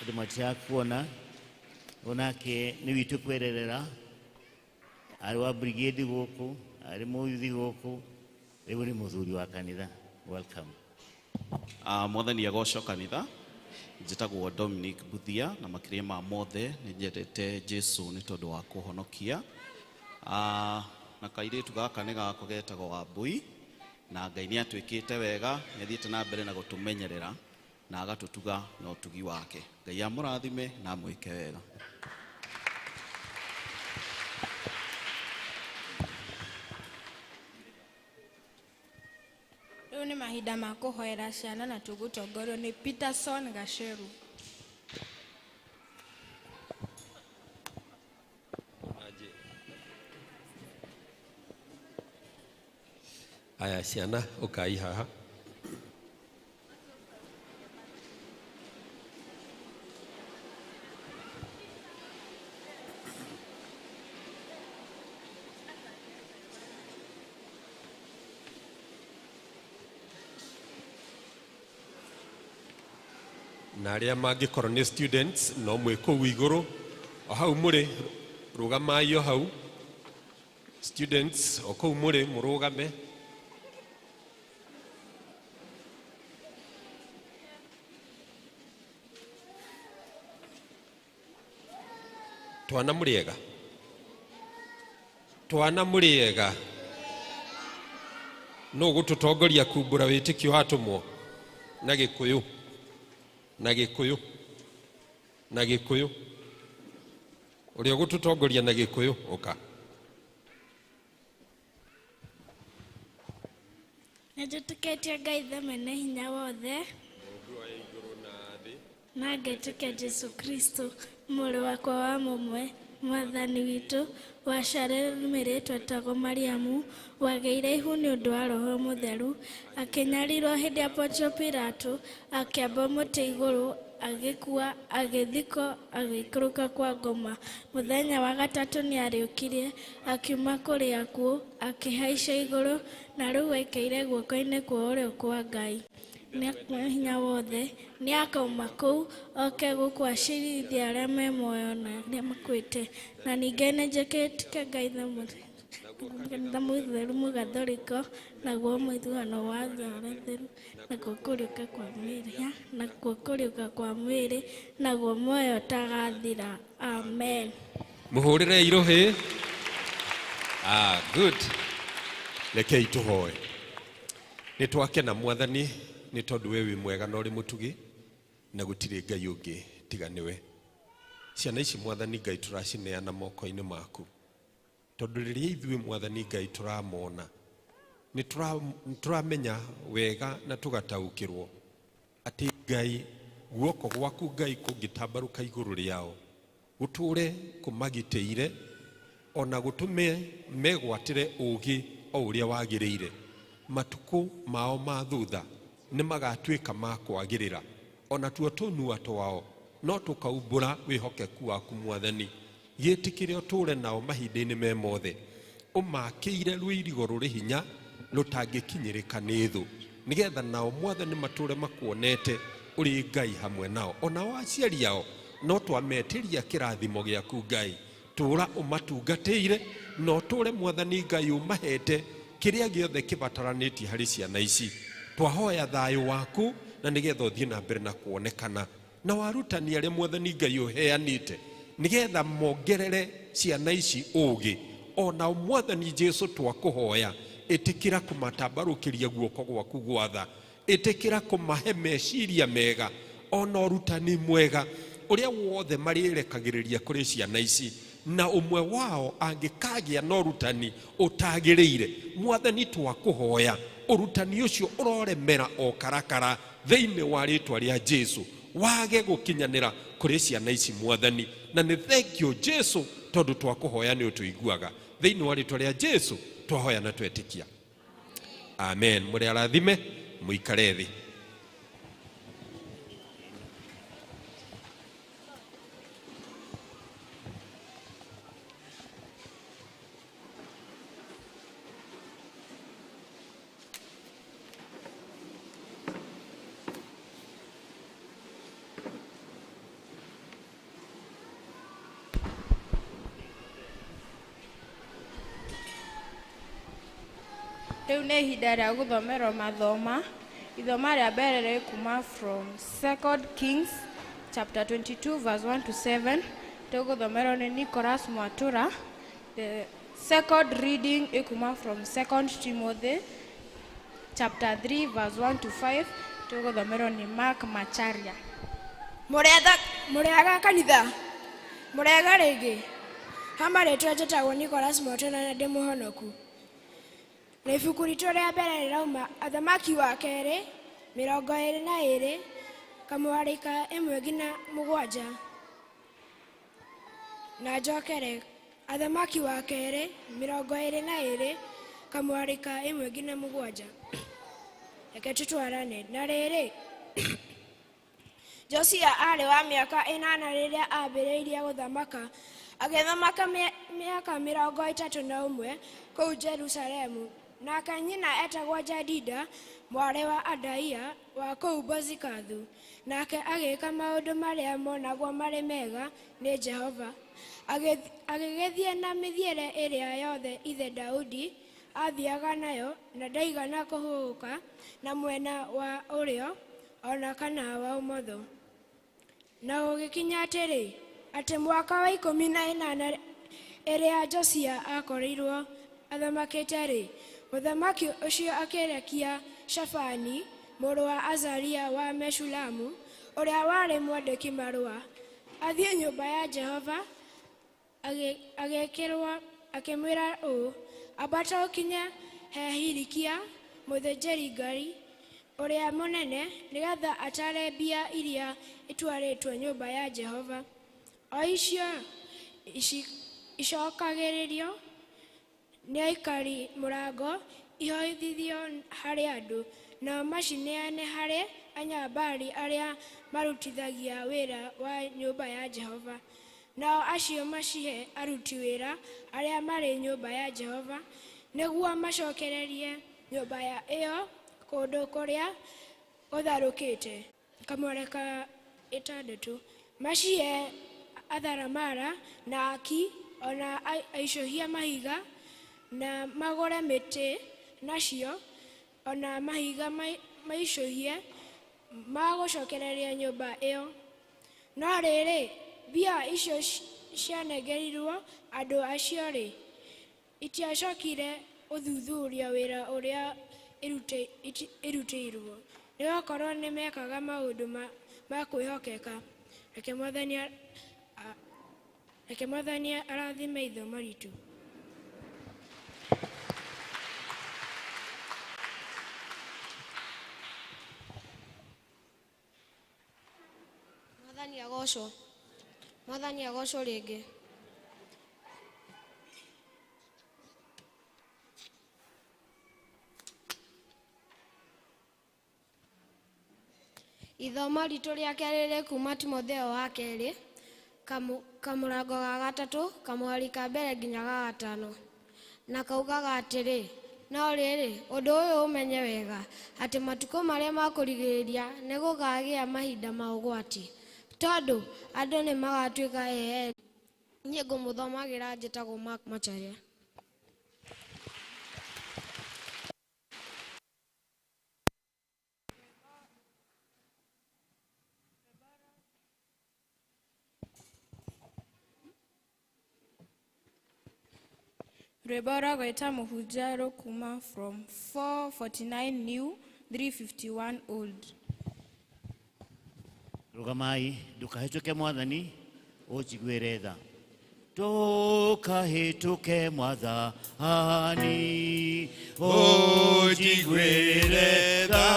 Andũ matirakuona onake nĩ witũ kwererera, arĩ wa brigade gũkũ, arĩ mũyuthi gũkũ, rĩu nĩ mũthuri wa kanitha. Welcome. Mwathani agocwo kanitha. Njĩtagwo Dominic Buthia na makĩria ma mothe nĩ nyendete Jesu nĩ tondũ wa kũhonokia. Na kairĩtu gaka nĩ gakwa getagwo Wambui, na Ngai nĩ atwĩkĩte wega, nĩ athiĩte na mbere na gũtũmenyerera na agatũtuga na ũtugi wake. Ngai amũrathime na amwĩke wega. Rĩu nĩ mahinda ma kũhoera ciana na tũgũtongorio nĩ Peterson Gacheru. Aya ciana ũkai haha. Na arĩa mangĩkorwo nĩ students no mwĩ kũu igũrũ o hau mũrĩ, rũgamai o hau. Students o kũu mũrĩ mũrũgame. Twana mũrĩega, twana mũrĩega. No gũtũtongoria kumbũra wĩtĩkio wa atũmwo na Gĩkũyũ, na Gĩkũyũ, na Gĩkũyũ. Ũrĩa ũgũtũtongoria na Gĩkũyũ ũka. Nĩnjĩtĩkĩtie Ngai Ithe mwene hinya wothe, na ngetĩkia Jesũ Kristo mũrũ wakwa wa mũmwe, Mwathani witũ, waciarirwo nĩ mũirĩtu etagwo Mariamu, wagĩire ihu nĩ ũndũ wa Roho Mũtheru, akĩnyarirwo hĩndĩ ya Pontio Pilato, akĩambwo mũtĩ igũrũ, agĩkua, agĩthikwo, agĩikũrũka kwa ngoma. Mũthenya wa gatatũ nĩariũkirie, akiuma kũrĩ akuũ, akĩhaica igũrũ, na rĩu aikaire guoko-inĩ kwa ũrĩo kwa Ngai nĩ hinya wothe. Nĩakauma kũu oke gũkũ acirithie arĩa me muoyo na arĩa makuĩte. Na ningĩ nĩnjĩtĩkĩtie Ngai Ithe Mũtheru Mũgathoriko, naguo mũiguano wa arĩa atheru, nakuo kũriũka kwa mĩĩrĩ, nakuo kũriũka kwa mwĩrĩ, naguo muoyo ũtagathira. Amen. Mũhũrĩre irohĩ. Good. Rekei tũhoe. Nĩ twakena Mwathani nĩ tondũ we wĩ mwega na ũrĩ mũtugi, na gũtirĩ Ngai ũngĩ tiga nĩwe. Ciana ici Mwathani Ngai tũracineana moko-inĩ maku. Tondũ rĩrĩa ithuĩ Mwathani Ngai tũramona, nĩ tũramenya wega na tũgataũkĩrwo atĩ Ngai, guoko gwaku Ngai kũngĩtambarũka igũrũ rĩao, gũtũre kũmagitĩire ona gũtũme megwatĩre ũũgĩ o ũrĩa wagĩrĩire. Matukũ mao ma thutha nĩ magatuĩka ma kwagĩrĩra, ona tuo tũnua twao no tũkaumbũra wĩhokeku waku Mwathani. Gĩtĩkĩre ũtũre nao mahinda-inĩ me mothe, ũmakĩire rũirigo rũrĩ hinya rũtangĩkinyĩrĩka nĩ thũ, nĩgetha nao Mwathani matũre makuonete ũrĩ Ngai hamwe nao. Onao aciari ao no twametĩria kĩrathimo gĩaku Ngai, tũra ũmatungatĩire na ũtũre Mwathani Ngai ũmahete kĩrĩa gĩothe kĩbataranĩtie harĩ ciana ici. Twahoya thayũ waku na nĩgetha ũthiĩ na mbere na kuonekana na warutani arĩa Mwathani Ngai ũheanĩte, nĩgetha mongerere ciana ici ũũgĩ. Ona Mwathani Jesu twakũhoya, ĩtĩkĩra kũmatambarũkĩria guoko gwaku gwatha, ĩtĩkĩra kũmahe meciria mega ona ũrutani mwega ũrĩa wothe marĩrekagĩrĩria kũrĩ ciana ici, na ũmwe wao angĩkagĩa na ũrutani ũtagĩrĩire, Mwathani twakũhoya ũrutani ũcio ũroremera o karakara thĩinĩ wa rĩtwa rĩa Jesu, wage gũkinyanĩra kũrĩ ciana ici Mwathani. Na nĩ thengio Jesu tondũ twakũhoya nĩ ũtũiguaga. Thĩinĩ wa rĩtwa rĩa Jesu twahoya na twetĩkia, amen. Mũrĩ arathime, mũikare thĩ. Rĩu nĩ ihinda rĩa gũthomerwo mathoma. Ithoma rĩa mbere rĩ kuma from 2 Kings chapter 22 verse 1 to 7. Tũgũthomerwo nĩ Nicholas Mwatura. The second reading ĩkuma from 2 Timothy chapter 3 verse 1 to 5. Tũgũthomerwo nĩ Mark Macharia. Mũrĩaga kanitha, mũrĩaga rĩngĩ. Hama rĩtwa njĩtagwo Nicholas Mwatura na ndĩ mũhonoku. Na ibuku ritũ rĩa mbere rĩrauma Athamaki wa kerĩ 22 kamũhari ka 1 nginya 7. Na njokere Athamaki wa kerĩ 22 kamũhari ka 1 nginya 7. Reke tũtwarane. Na rĩrĩ, Josia aarĩ wa mĩaka 8 rĩrĩa ambĩrĩirie gũthamaka, agĩthamaka mĩaka 31 kũu Jerusalemu. Nake nyina etagwo Jadida mwarĩ wa Adaia wa kũu Bozikathu. Nake agĩka maũndũ marĩa monagwo marĩ mega nĩ Jehova, agĩgĩthiĩ na mĩthiĩre ĩrĩa yothe ithe Daudi aathiaga nayo, na ndaigana kũhũgũka na mwena wa ũrĩo ona kana wa ũmotho. Na gũgĩkinya atĩrĩ, atĩ mwaka wa 18 ĩrĩa Josia aakorirwo athamakĩte-rĩ, mũthamaki ũcio akĩrekia Shafani mũrũ wa Azaria wa Meshulamu, ũrĩa warĩ mwandĩki marũa, athiĩ nyũmba ya Jehova, agĩkĩrwo akĩmwĩra ũũ: ambata ũkinye he Hilikia mũthĩnjĩri-Ngai ũrĩa mũnene, nĩgetha atare mbia iria itwarĩtwo nyũmba ya Jehova, o icio icokagĩrĩrio nĩ aikari mũrango ihoithithio harĩ andũ, nao macineane harĩ anyabari arĩa marutithagia wĩra wa nyũmba ya Jehova. Nao acio macihe aruti wĩra arĩa marĩ nyũmba ya Jehova, nĩguo macokererie nyũmba ĩyo kũndũ kũrĩa gũtharũkĩte. Kamwere ka 6 macihe atharamara na aki ona aicũhia mahiga, na magũre mĩtĩ nacio ona mahiga maicũhie ma gũcokereria nyũmba ĩyo. No rĩrĩ, mbia icio cianengerirwo andũ acio-rĩ, itiacokire gũthuthuria wĩra ũrĩa ĩrutĩirwo, nĩgũkorwo nĩmekaga maũndũ ma kwĩhokeka. Reke Mwathani arathime ithomo ritũ. Agocwo. Mwathani agocwo rĩngĩ. Ithomo ritũ rĩa kerĩ rĩ kuma Timotheo wa kerĩ kamũrango ga gatatũ kamũhari ka mbere nginya ga gatano, na kaugaga atĩrĩ, no rĩrĩ, ũndũ ũyũ ũmenye wega, atĩ matukũ marĩa ma kũrigĩrĩria nĩ gũkagĩa mahinda ma ũgwati, tondũ andũ nĩ magatuĩka ehendi. Niĩ ngũmũthomagĩra njĩtagwo Mark Macharia. Rwĩmbo rwa gwĩta mũhunjia rũkuma from 449 new 351 old. Rũgamai, ndũkahĩtũke Mwathani, ũnjiguĩre tha. Ndũkahĩtũke Mwathani, ũnjiguĩre tha.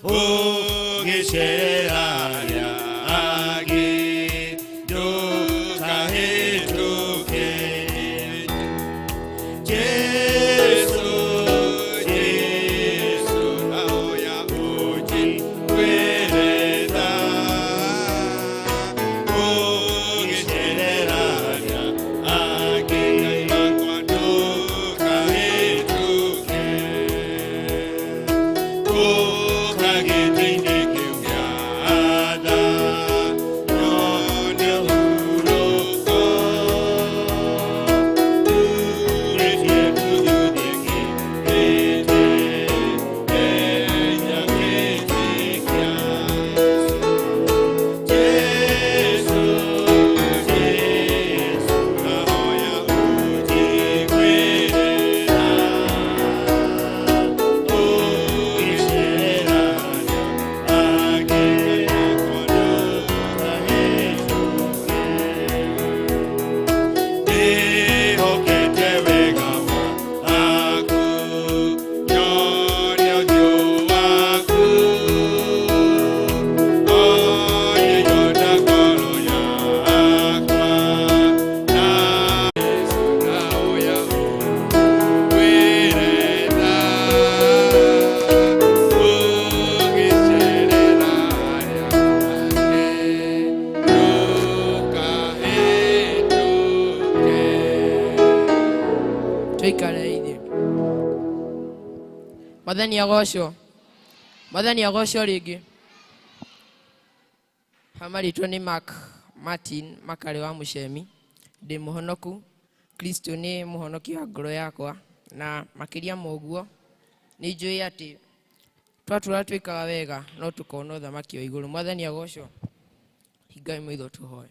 Ũgĩcerera arĩa angĩ, ndũkahĩtũke. Jesu, Jesu, ndahoya ũnjiguĩre tha. Ũgĩcerera arĩa angĩ, Ngai wakwa, ndũkahĩtũke. Ũka gĩtĩ-inĩ kĩu gĩa tha, nyone ũhurũko. Ndurĩtie nduthuthĩkĩte, ndeia gwĩtĩkia. Jesu, Jesu, ndahoya ũnjiguĩre tha. Ũgĩcerera arĩa angĩ, Ngai wakwa, ndũkahĩtũke. Ndĩhokete wega waku, nyone ũthiũ waku, one nyota ngoro yakwa, na Jesu ndahoya ũnjiguĩre tha. Ũgĩcerera arĩa angĩ, ndũkahĩtũke. Tuikare ithe. Mwathani agocwo. Mwathani agocwo rĩngĩ. Hamarĩtwo nĩ Mark Martin Makarĩ wa Mũcemi. Ndĩ mũhonoku. Kristo nĩ mũhonoki wa ngoro yakwa, na makĩria ma ũguo nĩ njũĩ atĩ twatũra twĩkaga wega no tũkona ũthamaki wa igũrũ. Mwathani agocwo. Hingai maitho tũhoe.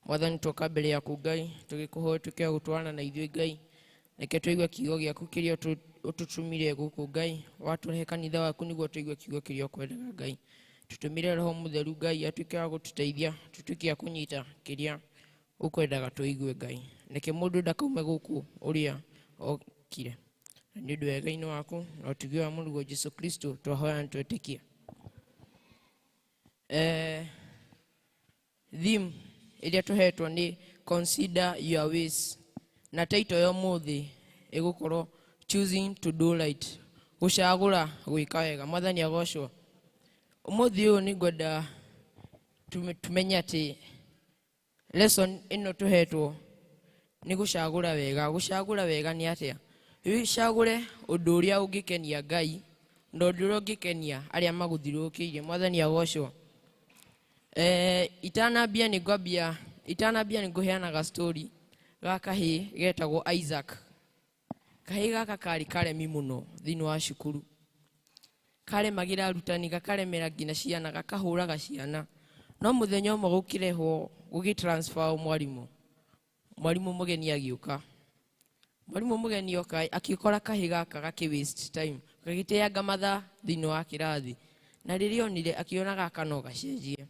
Mwathani, twoka mbere yaku Ngai, tũgĩkũhoya tuĩke wa gũtwarana na ithuĩ Ngai. Reke tũigue kiugo gĩaku kĩrĩa ũtũtũmire gũkũ Ngai, watũrehe kanitha waku nĩguo tũigue kiugo kĩrĩa ũkwendaga Ngai. Tũtũmire Roho Mũtheru Ngai atuĩke wa gũtũteithia, tũtuĩke a kũnyita kĩrĩa ũkwendaga tũigue Ngai. Reke mũndũ ndakaume gũkũ ũrĩa okire. Na nĩ ũndũ wa wega-inĩ waku na ũtugi wa Mũrũguo Jesũ Kristo twahoya na twetĩkia. Theme ĩrĩa tũhetwo nĩ Consider Your Ways, na title ya ũmũthĩ ĩgũkorwo Choosing to Do Right, gũcagũra gwĩka wega. Mwathani agocwo. Ũmũthĩ ũyũ nĩ ngwenda tumenye atĩ lesson ĩno tũhetwo nĩ gũcagũra wega. Gũcagũra wega nĩ atĩa? Wĩcagũre ũndũ ũrĩa ũngĩkenia Ngai na ũndũ ũrĩa ũngĩkenia arĩa magũthiũrũrũkĩirie. Mwathani agocwo. Itanambia nĩ ngwambia, itanambia nĩ ngũheanaga story ga kahĩĩ getagwo Isaac. Kahĩĩ gaka karĩ karemi mũno thĩinĩ wa cukuru. Karemagĩra arutani, gakaremera nginya ciana, gakahũraga ciana. No mũthenya ũmwe gũkĩrehwo, gũgĩ transfer mwarimũ. Mwarimũ mũgeni agĩũka. Mwarimũ mũgeni oka, akĩkora kahĩĩ gaka gakĩ waste time, gagĩteanga mathaa thĩinĩ wa kĩrathi. Na rĩrĩa onire, akĩona gaka no gacenjie.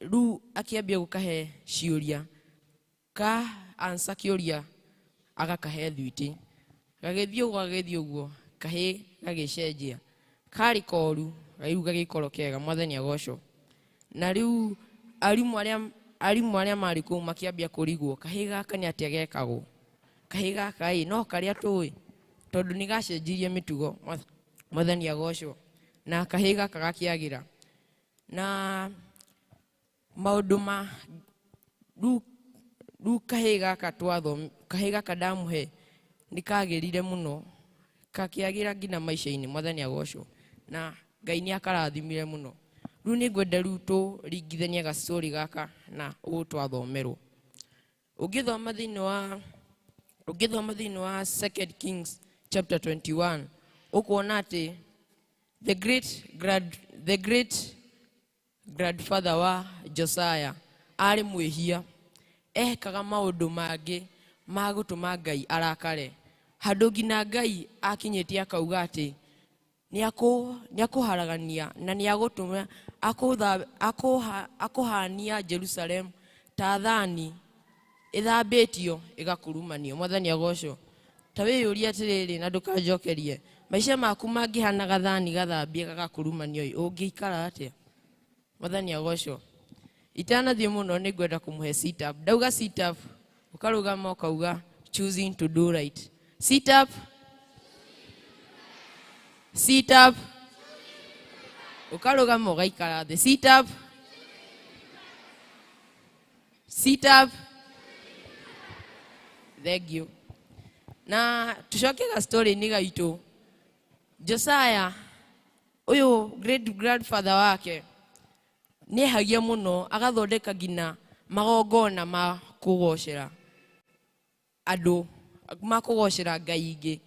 Rĩu akĩambia gũkahe ciũria. Ka answer kĩũria agakahe thwiti. Gagĩthiĩ ũguo, gagĩthiĩ ũguo, kahĩĩ gagĩcenjia. Karĩ koru, Rĩu gagĩkorwo kega, mwathani agocwo. Na rĩu arimũ arĩa arimũ arĩa marĩ kũu makĩambia kũrigwo kahĩĩ gaka nĩ atĩa gekagwo, kahĩĩ gaka ĩ no karĩa tũĩ, tondũ nĩ gacenjirie mĩtugo, mwathani agocwo, na kahĩĩ gaka gakĩagĩra. Na maũndũ ma rĩu rĩu kahĩĩ gaka twathom kahĩĩ gaka ndamũhe nĩ kagĩrire mũno, kakĩagĩra nginya maica-inĩ, mwathani agocwo, na Ngai nĩ akarathimire mũno. Rĩu nĩ ngwenda rĩu tũringithanie gastory gaka na ũũ twathomerwo. Ũngĩthoma thĩinĩ wa ũngĩthoma thĩinĩ wa Second Kings chapter 21, ũkuona atĩ the great grandfather wa Josiah arĩ mwĩhia, ekaga maũndũ mangĩ ma gũtũma Ngai arakare, handũ nginya Ngai akinyĩtie akauga atĩ nĩ akũharagania na nĩ agũtũma akũhania Jerusalem ta thani ĩthambĩtio ĩgakurumanio. Mwathani agocwo. Ta wĩyũrie atĩrĩrĩ na ndũkanjokerie, maica maku mangĩhana gathani gathambie gagakurumanio ĩ, ũngĩikara atĩa? Mwathani agocwo. Itanathiĩ mũno nĩ ngwenda kũmũhe sit up. Ndauga sit up, ũkarũgama ũkauga choosing to do right. Sit up. Sit up. Ũkarũgama ũgaikara thĩ. Sit up. Sit up. Thank you. Na tucoke ga story-inĩ gaitũ. Josiah ũyũ great grandfather wake nĩehagia mũno, agathondeka nginya magongona ma kũgocera andũ, ma kũgocera ngai ingĩ,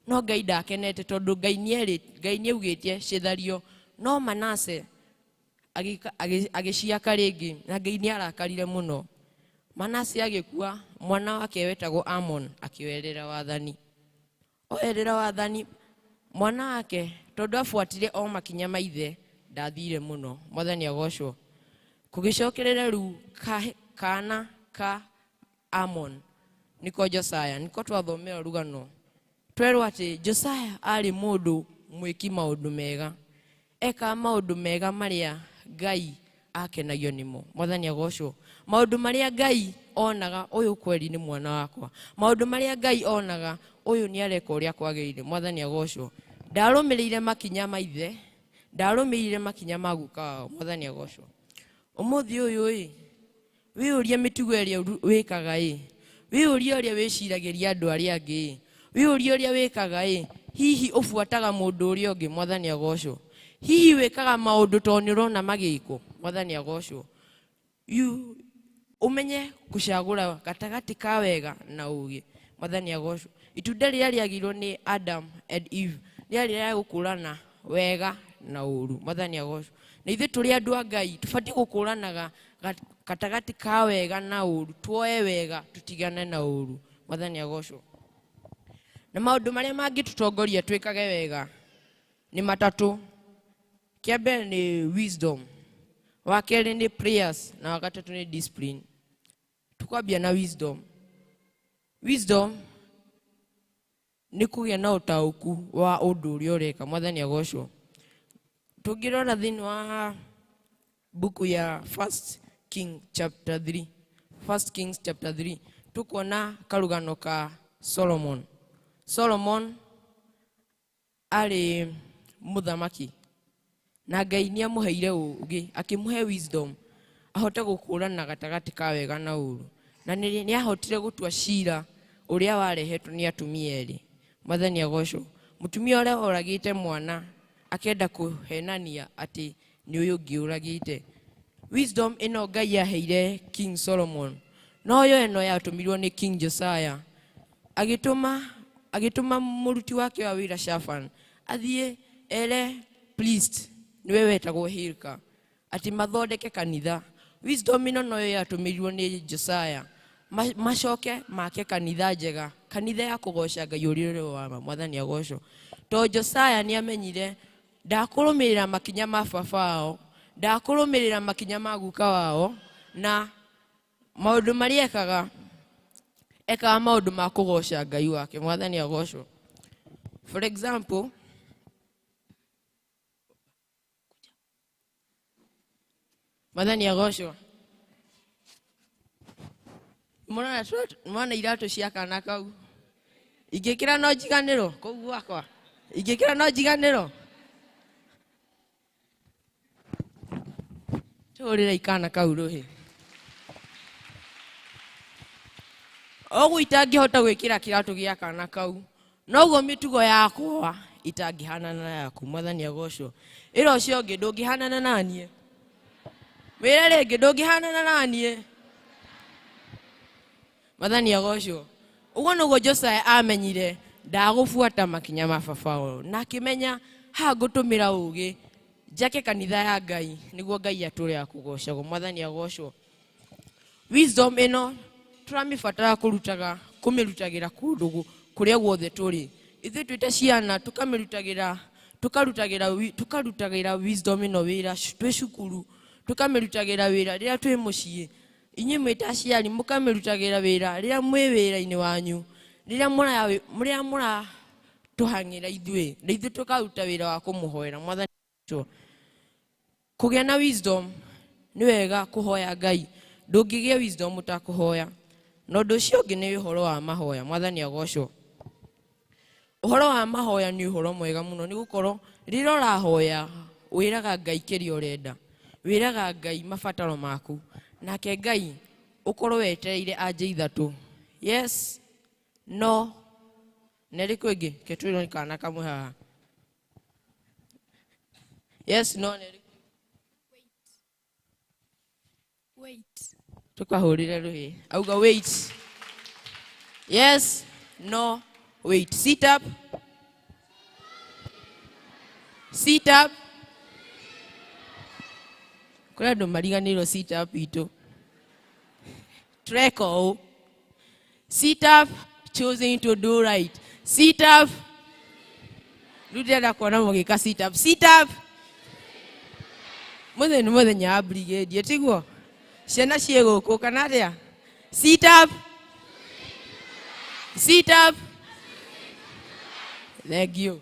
no Ngai ndakenete tondũ Ngai nĩerĩ Ngai nĩaugĩte cithario, no Manase agĩciaka rĩngĩ na Ngai nĩarakarire mũno. Manase agĩkua, mwana wake wetagwo Amon akĩoerera wathani. Oerera wathani mwana wake tondũ abuatire o makinya ma ithe, ndathire mũno. Mwathani agocwo. Kũgĩcokerera rĩu kana ka Amon nĩko Josiah, nĩko twathomera rũgano, twerwo atĩ Josiah arĩ mũndũ mwĩki maũndũ mega, ekaga maũndũ mega marĩa Ngai akenagio nĩmo. Mwathani agocwo. Maũndũ marĩa Ngai onaga ũyũ kweri nĩ mwana wakwa, maũndũ marĩa Ngai onaga ũyũ nĩ areka ũrĩa kwagĩrĩire. Mwathani agocwo. Ndarũmĩrĩire makinya ma ithe, ndarũmĩrĩire makinya ma guka wao. Mwathani agocwo. Ũmũthĩ ũyũ ĩ, wĩyũrie mĩtugo ĩrĩa wĩkaga ĩ, wĩyũrie ũrĩa wĩciragĩria andũ arĩa angĩ ĩ, wĩyũrie ũrĩa wĩkaga ĩ, hihi ũbuataga mũndũ ũrĩa ũngĩ? Mwathani agocwo. Hihi wĩkaga maũndũ tondũ nĩ ũrona magĩkwo? Mwathani agocwo. You ũmenye gũcagũra gatagatĩ ka wega na ũgĩ. Mwathani agocwo. Itunda rĩrĩa rĩagĩirwo nĩ Adam and Eve rĩarĩ rĩa gũkũrana wega na ũru. Mwathani agocwo. Na ithuĩ tũrĩ andũ a Ngai tũbatiĩ gũkũranaga gatagatĩ ka wega na ũru, tuoe wega tũtigane na ũru. Mwathani agocwo. Na maũndũ marĩa mangĩtũtongoria twĩkage wega nĩ matatũ. Kĩa mbere nĩ wisdom, wa kerĩ nĩ prayers, na wa gatatũ nĩ discipline. Tukwambia na wisdom. Wisdom nĩ kũgĩa na ũtaũku wa ũndũ ũrĩa ũreka. Mwathani agocwo. Tũngĩrora thĩinĩ wa buku ya First King chapter 3, First Kings chapter 3, tukuona karugano ka Solomon. Solomon arĩ mũthamaki na Ngai nĩ amũheire ũũgĩ, akĩmũhe wisdom ahote gũkũrana gatagatĩ ka wega na ũũru, na nĩ ahotire gũtua cira ũrĩa warehetwo nĩ atumia erĩ. Mwathani agocwo. Mũtumia ũrĩa oragĩte mwana akenda kũhenania atĩ nĩ ũyũ ũngĩ ũragĩte. Wisdom ĩno Ngai aheire King Solomon noyo ĩno yatũmirwo nĩ King Josiah, agĩtũma mũruti wake wa wĩra Shafan athiĩ ere priest nĩwe wetagwo Hilka atĩ mathondeke kanitha. Wisdom ĩno noyo yatũmĩrirwo nĩ Josiah macoke make kanitha njega, kanitha ya kũgoca Ngai ũrĩa ũrĩ wa ma. Mwathani agocwo. To Josiah nĩ amenyire ndakũrũmĩrĩra makinya ma baba wao, ndakũrũmĩrĩra makinya ma guka wao, na maũndũ marĩa ekaga, ekaga maũndũ ma kũgoca Ngai wake. Mwathani agocwo. For example, Mwathani agocwo. Mwana mwana iratũ cia kana kau. Ingĩkĩra no njiganĩrwo kũu gwakwa. Ingĩkĩra no njiganĩrwo. Tũhũrĩre ikana kau rũhĩ. Ũguo itangĩhota gwĩkĩra kĩratũ gĩa kana kau. Noguo mĩtugo yakwa itangĩhanana na yaku. Mwathani agocwo. Ĩra ũcio ũngĩ ndũngĩhanana na niĩ. Wĩre rĩngĩ ndũngĩhanana na niĩ. Mwathani agocwo. Ũguo nĩguo Josiah amenyire ndagũbuata makinya ma baba wao na akĩmenya haha ngũtũmĩra ũgĩ njake kanitha ya Ngai nĩguo Ngai atũre akũgocagwo. Mwathani agocwo. Wisdom ĩno tũramĩbatara kũrutaga kũmĩrutagĩra kũndũ kũrĩa guothe tũrĩ. Ithuĩ twĩ ta ciana tũkamĩrutagĩra tũkarutagĩra tũkarutagĩra wisdom ĩno wĩra twĩ cukuru, tũkamĩrutagĩra wĩra rĩrĩa twĩ mũciĩ. Inyuĩ mwĩ ta aciari mũkamĩrutagĩra wĩra rĩrĩa mwĩ wĩra-inĩ wanyu, rĩrĩa mũratũhang'ĩra ithuĩ, na ithuĩ tũkaruta wĩra wa kũmũhoera. Mwathani agocwo. Kũgĩa na wisdom nĩ wega kũhoya Ngai. Ndũngĩgĩa wisdom ũtakũhoya. Na ũndũ ũcio ũngĩ nĩ ũhoro wa mahoya. Mwathani agocwo. Ũhoro wa mahoya nĩ ũhoro mwega mũno nĩ gũkorwo rĩrĩa ũrahoya wĩraga Ngai kĩrĩa ũrenda, wĩraga Ngai mabataro maku, nake Ngai ũkorwo wetereire anja ithatũ, yes, no, na ĩrĩkũ ĩngĩ? Reke twĩrwo nĩ kana kamwe haha. Yes, no, na ĩrĩkũ? Wait. Tukahũrĩre rũhĩ. Auga wait. Yes, no, wait. Sit up. Sit up. Kũrĩ andũ mariganĩirwo sit up itũ. Treka ũũ. Sit up, choosing to do right. Sit up. Rĩu ndĩrenda kuona mũgĩka sit up. Sit up. Mũthenya nĩ mũthenya wa brigade, tiguo? Ciana ciĩ gũkũ kana atĩa? Sit up. Sit up. Thank you.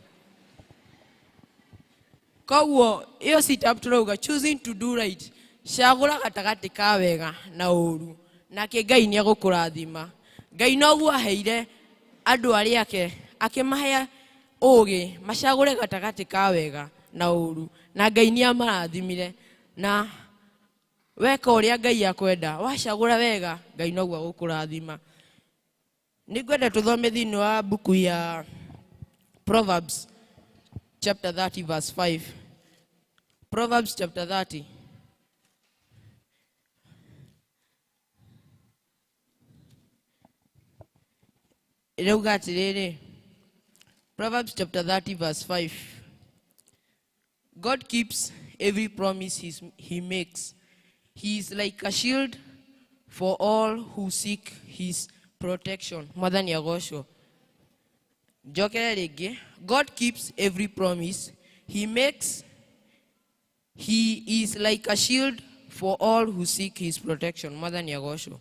Koguo ĩyo sit up tũrauga choosing to do right. Cagũra gatagatĩ ka wega na ũru. Nake Ngai nĩ egũkũrathima. Ngai noguo aheire andũ arĩa ake akĩmahe ũgĩ macagũre gatagatĩ ka wega na ũru. Na Ngai nĩ amarathimire. Na weka ũrĩa Ngai akwenda, wacagũra wega, Ngai noguo agũkũrathima. Nĩngwenda tũthome thĩinĩ wa mbuku ya Proverbs chapter 30 verse 5. Proverbs chapter 30. Ĩrauga atĩrĩrĩ, Proverbs chapter 30 verse 5. God keeps every promise he makes. He is like a shield for all who seek his protection. Mwathani agocwo. Njokere rĩngĩ. God keeps every promise he makes. He is like a shield for all who seek his protection. Mwathani agocwo.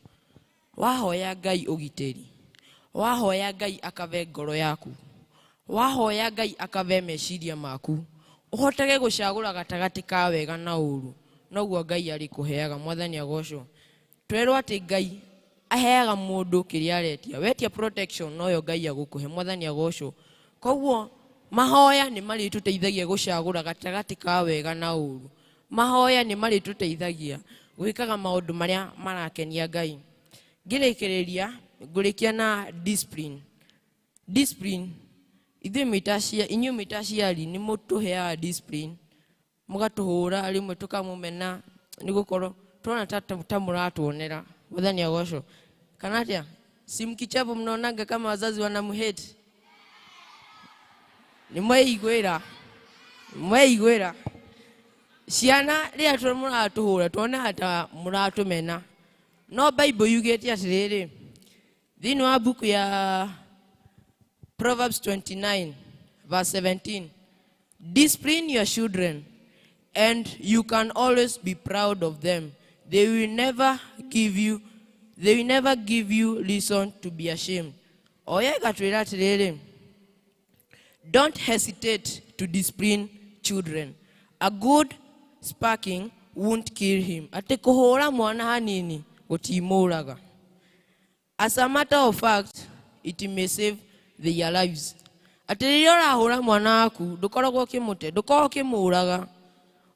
Wahoya Ngai ũgitĩri. Wahoya Ngai akave ngoro yaku. Wahoya Ngai akave meciria maku. Ũhotage gũcagũra gatagatĩ ka wega na ũru. Noguo Ngai arĩkũheaga. Mwathani agocwo. Twerwo atĩ Ngai aheaga mũndũ kĩrĩa aretia. Wetia protection noyo Ngai agũkũhe. Mwathani agocwo. Koguo mahoya nĩ marĩtũteithagia gũcagũra gatagatĩ ka wega na ũru. Mahoya nĩ marĩtũteithagia gwĩkaga maũndũ marĩa marakenia Ngai. Ngĩrĩkĩrĩria, ngũrĩkia na discipline. Discipline, ithuĩ mwĩ ta inyuĩ mwĩ ta aciari nĩ mũtũheaga discipline, mũgatũhũra rĩmwe tũkamũmena nĩ gũkorwo tuona ta mũratuonera. Mwathani agocwo. Kana atĩa? Si mkichapo mnaonanga kama wazazi wanamuhate? Nĩ mweiguĩra. Mweiguĩra. Ciana rĩrĩa mũratũhũra tuonaga ta mũratũmena. No Bible yugĩte atĩrĩrĩ, thĩinĩ wa mbuku ya Proverbs 29 verse 17, discipline your children and you can always be proud of them. They will never give you, they will never give you reason to be ashamed. Oya ĩgatwĩra atĩrĩrĩ, don't hesitate to discipline children. A good spanking won't kill him. Atĩ kũhũra mwana hanini gũtimũraga. As a matter of fact, it may save their lives. Atĩ rĩrĩa ũrahũra mwana waku ndũkoragwo ũkĩmũte, ndũkoragwo ũkĩmũraga,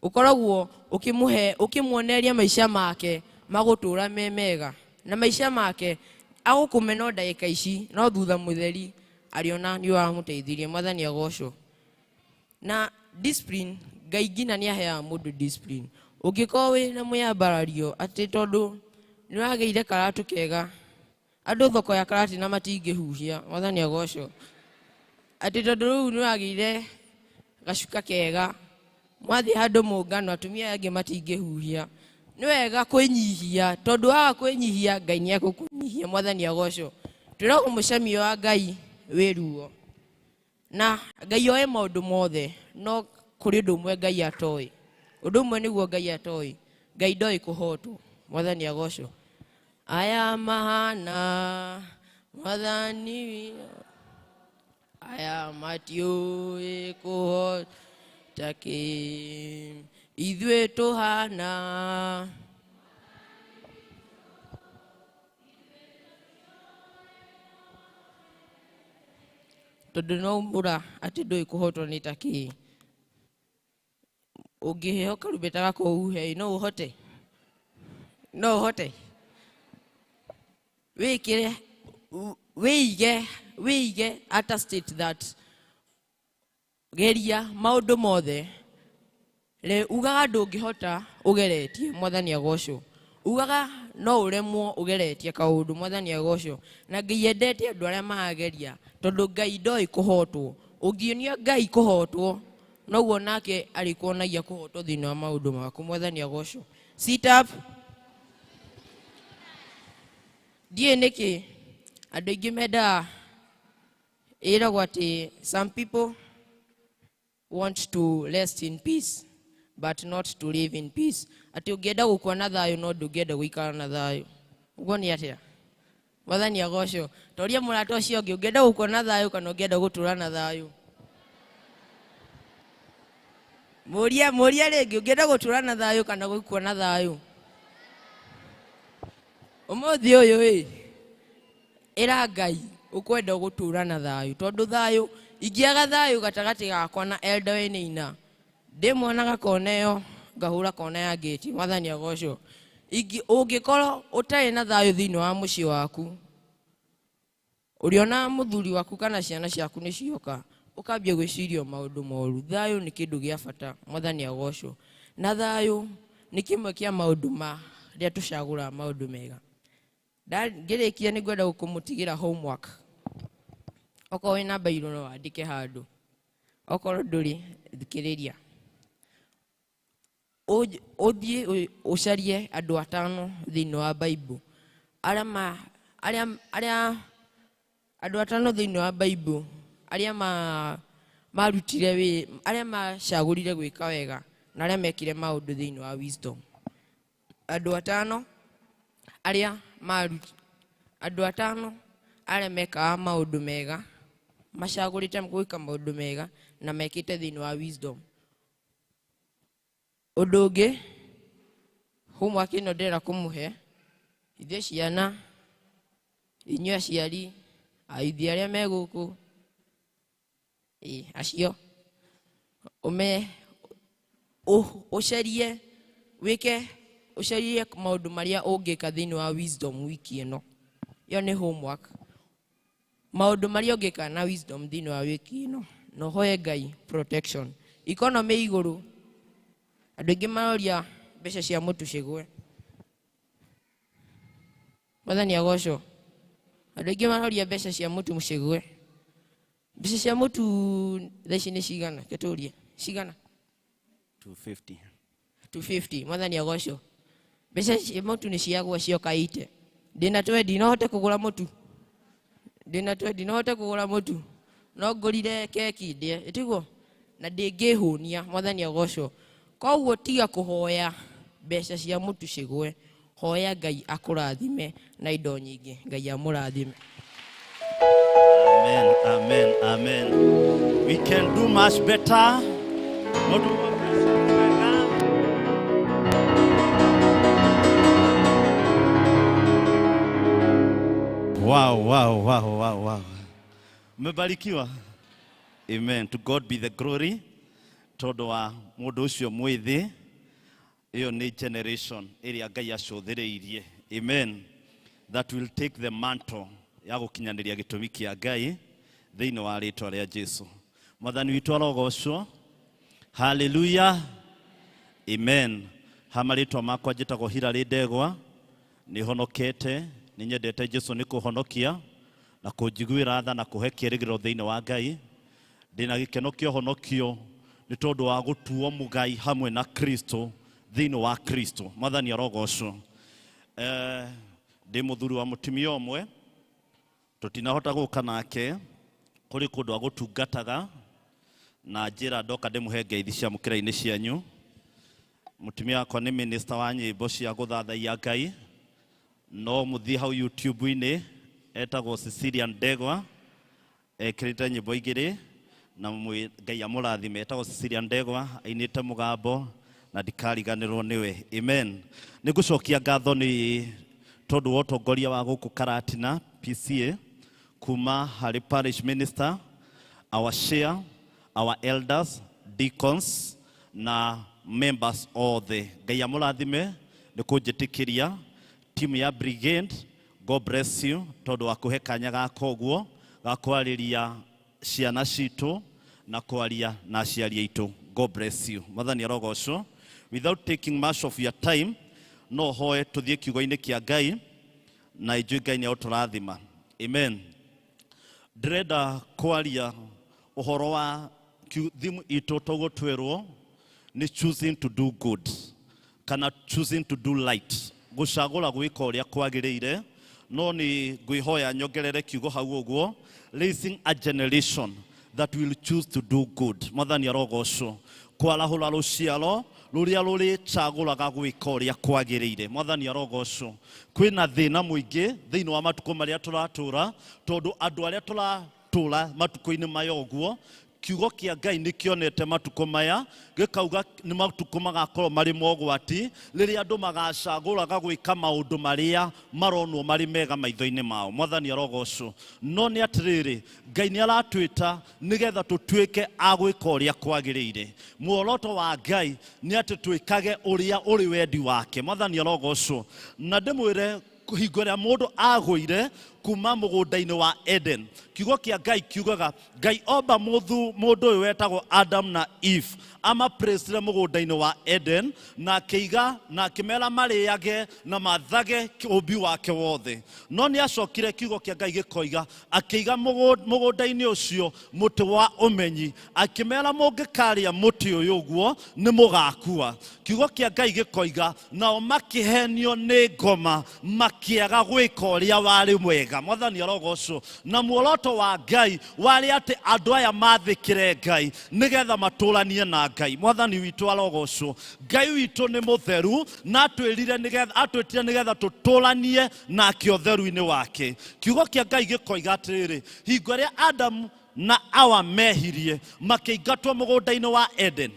ũkoragwo ũkĩmũhe, ũkĩmuoneria maica make magũtũra me mega, na maica make agũkũme no ndagĩka ici, no thutha mũtheri arĩona nĩ ũramũteithirie. Mwathani agocwo. Na discipline, Ngai nginya nĩ aheaga mũndũ discipline. Ũngĩkorwo wĩna mũyambarario atĩ tondũ nĩ wagĩire karatũ kega, andũ thoko ya karati na matingĩhuhia, Mwathani agocwo. Atĩ tondũ rĩu nĩ wagĩire gacuka kega, mwathiĩ handũ mũngano atumia aya angĩ matingĩhuhia. Nĩ wega kwĩnyihia, tondũ waga kwĩnyihia Ngai nĩ egũkũnyihia. Mwathani agocwo. Twĩragwo mũcamio wa Ngai wĩ ruo, na Ngai oĩ maũndũ mothe, no kũrĩ ũndũ ũmwe Ngai atoĩ. Ũndũ ũmwe nĩguo Ngai atoĩ, Ngai ndoĩ kũhotwo. Mwathani agocwo. Aya mahana Mwathani, aya matiũĩ kũhota kĩ, ithuĩ tũhana tondũ no umbũra atĩ ndũĩ kũhotwo nĩ ta kĩ. Ũngĩheo karumbeta gaka ũhuhe, no ũhote? No ũhote? Wĩkĩre, wĩige, wĩige at a state that geria maũndũ mothe. Re ugaga ndũngĩhota ũgeretie, Mwathani agocwo. Ugaga no ũremwo ũgeretie kaũndũ, Mwathani agocwo. Na Ngai endete andũ arĩa marageria, tondũ Ngai ndoĩ kũhotwo. Ũngĩonia Ngai kũhotwo, noguo nake arĩkuonagia kũhotwo thĩinĩ wa maũndũ maku. Mwathani agocwo. Sit up. Ndiũĩ nĩkĩ andũ aingĩ mendaga ĩragwo atĩ some people want to rest in peace but not to live in peace. Atĩ ũngĩenda gũkua na thayũ no ndũngĩenda gũikara na thayũ. Ũguo nĩ atĩa? Mwathani agocwo. Toria mũrata ũcio ũngĩ, ũngĩenda gũkua na thayũ kana ũngĩenda gũtũra na thayũ? Mũrie, mũrie rĩngĩ, ũngĩenda gũtũra na thayũ kana gũkua na thayũ? Ũmũthĩ ũyũ ĩ, ĩra Ngai ũkwenda gũtũra na thayũ, tondũ thayũ, ingĩaga thayũ gatagatĩ gakwa na Elder Wenĩina, ndĩmuonaga kona ĩyo, ngahũra kona ya ngĩti. Mwathani agocwo. Ũngĩkorwo ũtarĩ na thayũ thĩinĩ wa mũciĩ waku, ũrĩona mũthuri waku kana ciana ciaku nĩ cioka, ũkambia gwĩciria maũndũ moru. Thayũ nĩ kĩndũ gĩa bata. Mwathani agocwo. Na thayũ nĩ kĩmwe kĩa maũndũ marĩa tũcagũraga maũndũ mega. Ngĩrĩkia nĩ ngwenda kũmũtigĩra homework. Okorwo wĩna bairũ no wandĩke handũ, okorwo ndũrĩ thikĩrĩria. Ũthiĩ ũcarie andũ atano thĩinĩ wa Bible, arĩa ma, arĩa, arĩa andũ atano thĩinĩ wa Bible arĩa ma, marutire wĩ, arĩa macagũrire gwĩka wega na arĩa mekire maũndũ thĩinĩ wa wisdom. Andũ atano arĩa maru, andũ atano arĩa mekaga maũndũ mega, macagũrĩte gwĩka maũndũ mega na mekĩte thĩinĩ wa wisdom. Ũndũ ũngĩ, homework ĩno ndĩrenda kũmũhe ithuĩ ciana, inyuĩ aciari, aithĩ arĩa me gũkũ, ĩ, acio, ũme, ũcarie, wĩke, ũcarie maũndũ marĩa ũngĩka thĩinĩ wa wisdom wiki ĩno. Ĩyo nĩ homework. Maũndũ marĩa ũngĩka na wisdom thĩinĩ wa wiki ĩno, na ũhoe Ngai protection. Economy igũrũ, andũ aingĩ maroria mbeca cia mũtu cigwe. Mwathani agocwo. Andũ aingĩ maroria mbeca cia mũtu cigwe. Mbeca cia mũtu thaa ici nĩ cigana? Gĩtũrie. Cigana? 250. 250. Mwathani agocwo. Mbeca cia mũtu nĩ ciagwa cioka ite. Ndĩna 20 no hote kũgũra mũtu. Ndĩna 20 no hote kũgũra mũtu. No ngũrire keki ndĩe, ĩtiguo? Na ndĩngĩhũnia. Mwathani agocwo. Koguo tiga kũhoya mbeca cia mũtu cigwe. Hoya Ngai akũrathime na indo nyingĩ. Ngai amũrathime. Amen, amen, amen. We can do much better. Not Wow, wow, wow, wow, wow. Mmebarikiwa. Amen. To God be the glory. Tondũ wa mũndũ ũcio mwĩthĩ, ĩyo nĩ generation ĩrĩa Ngai acũthĩrĩirie. Amen. That will take the mantle ya gũkinyanĩria gĩtũmi kĩa Ngai thĩinĩ wa rĩtwa rĩa Jesu. Mwathani witũ arogocwo. Hallelujah. Amen. Ha marĩtwa makwa njĩtagwo Hilary Ndegwa, nĩ honokete, nĩ nyendete Jesu nĩ kũhonokia na kũnjiguĩra tha na kũhe kĩĩrĩgĩrĩro thĩinĩ wa Ngai. Ndĩna gĩkeno kĩa ũhonokio nĩ tondũ wa gũtuo mũgai hamwe na Kristo thĩinĩ wa Kristo. Mwathani arogocwo. Ndĩ mũthuri wa mũtumia ũmwe, tũtinahota gũka nake kũrĩ kũndũ agũtungataga na njĩra ndoka ndĩmũhe ngeithi cia mũkĩra-inĩ cianyu. Mũtumia wakwa nĩ minister wa nyĩmbo cia gũthathaiya Ngai, no mũthiĩ hau YouTube-inĩ, etagwo Cecilia Ndegwa, ekĩrĩte nyĩmbo igĩrĩ na Ngai amũrathime. Etagwo Cecilia Ndegwa, ainĩte mũgambo na ndikariganĩrwo nĩwe. Amen. Nĩ ngũcokia ngatho nĩ tondũ wa ũtongoria wa gũkũ Karatina PCA kuma harĩ parish minister, our share, our elders, deacons na members othe. Ngai amũrathime nĩ kũnjĩtĩkĩria. Timu ya brigade, God bless you tondũ wa kũhe kanya gaka ũguo ga kwarĩria ciana citũ na kwaria na aciari aitũ. God bless you. Mwathani arogocwo. Without taking much of your time, no hoe tũthiĩ kiugo-inĩ kĩa Ngai na ithuĩ Ngai nĩ egũtũrathima. Amen. Ndĩrenda kwaria ũhoro wa theme itũ tũgũtwĩrwo nĩ choosing to do good kana choosing to do right, gũcagũra gwĩka ũrĩa kwagĩrĩire. No nĩ ngwĩhoya nyongerere kiugo hau ũguo, raising a generation that will choose to do good. Mwathani arogocwo. Kwarahũra rũciaro rũrĩa rũrĩcagũraga gwĩka ũrĩa kwagĩrĩire. Mwathani arogocwo. Kwĩna thĩna mũingĩ thĩinĩ wa matukũ marĩa tũratũra, tondũ andũ arĩa tũratũra matukũ-inĩ maya ũguo, kiugo kĩa Ngai nĩ kĩonete matukũ maya gĩkauga nĩ matukũ magakorwo marĩ mogwati rĩrĩa andũ magacagũraga gwĩka maũndũ marĩa maronwo marĩ mega maitho-inĩ mao. Mwathani arogocwo. No nĩ atĩrĩrĩ, Ngai nĩ aratwĩta nĩgetha tũtuĩke a gwĩka ũrĩa kwagĩrĩire. Muoroto wa Ngai nĩ atĩ twĩkage ũrĩa ũrĩ wendi wake. Mwathani arogocwo. Na ndĩmwĩre hingo ĩrĩa mũndũ agũire kuma mũgũnda-inĩ wa Eden, kiugo kĩa Ngai kiugaga Ngai omba mũndũ ũyũ wetagwo Adam na Eve, amapresire mũgũnda-inĩ wa Eden na akĩiga na akĩmera marĩage na mathage ũmbi wake wothe. No nĩ acokire kiugo kĩa Ngai gĩkoiga akĩiga mũgũnda-inĩ ũcio mũtĩ wa ũmenyi, akĩmera mũngĩkarĩa mũtĩ ũyũ ũguo nĩ mũgakua. Kiugo kĩa Ngai gĩkoiga nao makĩhenio nĩ ngoma makĩaga gwĩka ũrĩa warĩ mwega. Mwathani arogocwo. Na muoroto wa Ngai warĩ atĩ andũ aya mathĩkĩre Ngai nĩgetha matũranie na Ngai. Mwathani witũ arogocwo. Ngai witũ nĩ mũtheru na atwĩrire nĩgetha, atwĩtire nĩgetha tũtũranie nake ũtheru-inĩ wake. Kiugo kĩa Ngai gĩkoiga atĩrĩrĩ, hingo ĩrĩa Adamu na Awa mehirie makĩingatwo mũgũnda-inĩ wa Eden.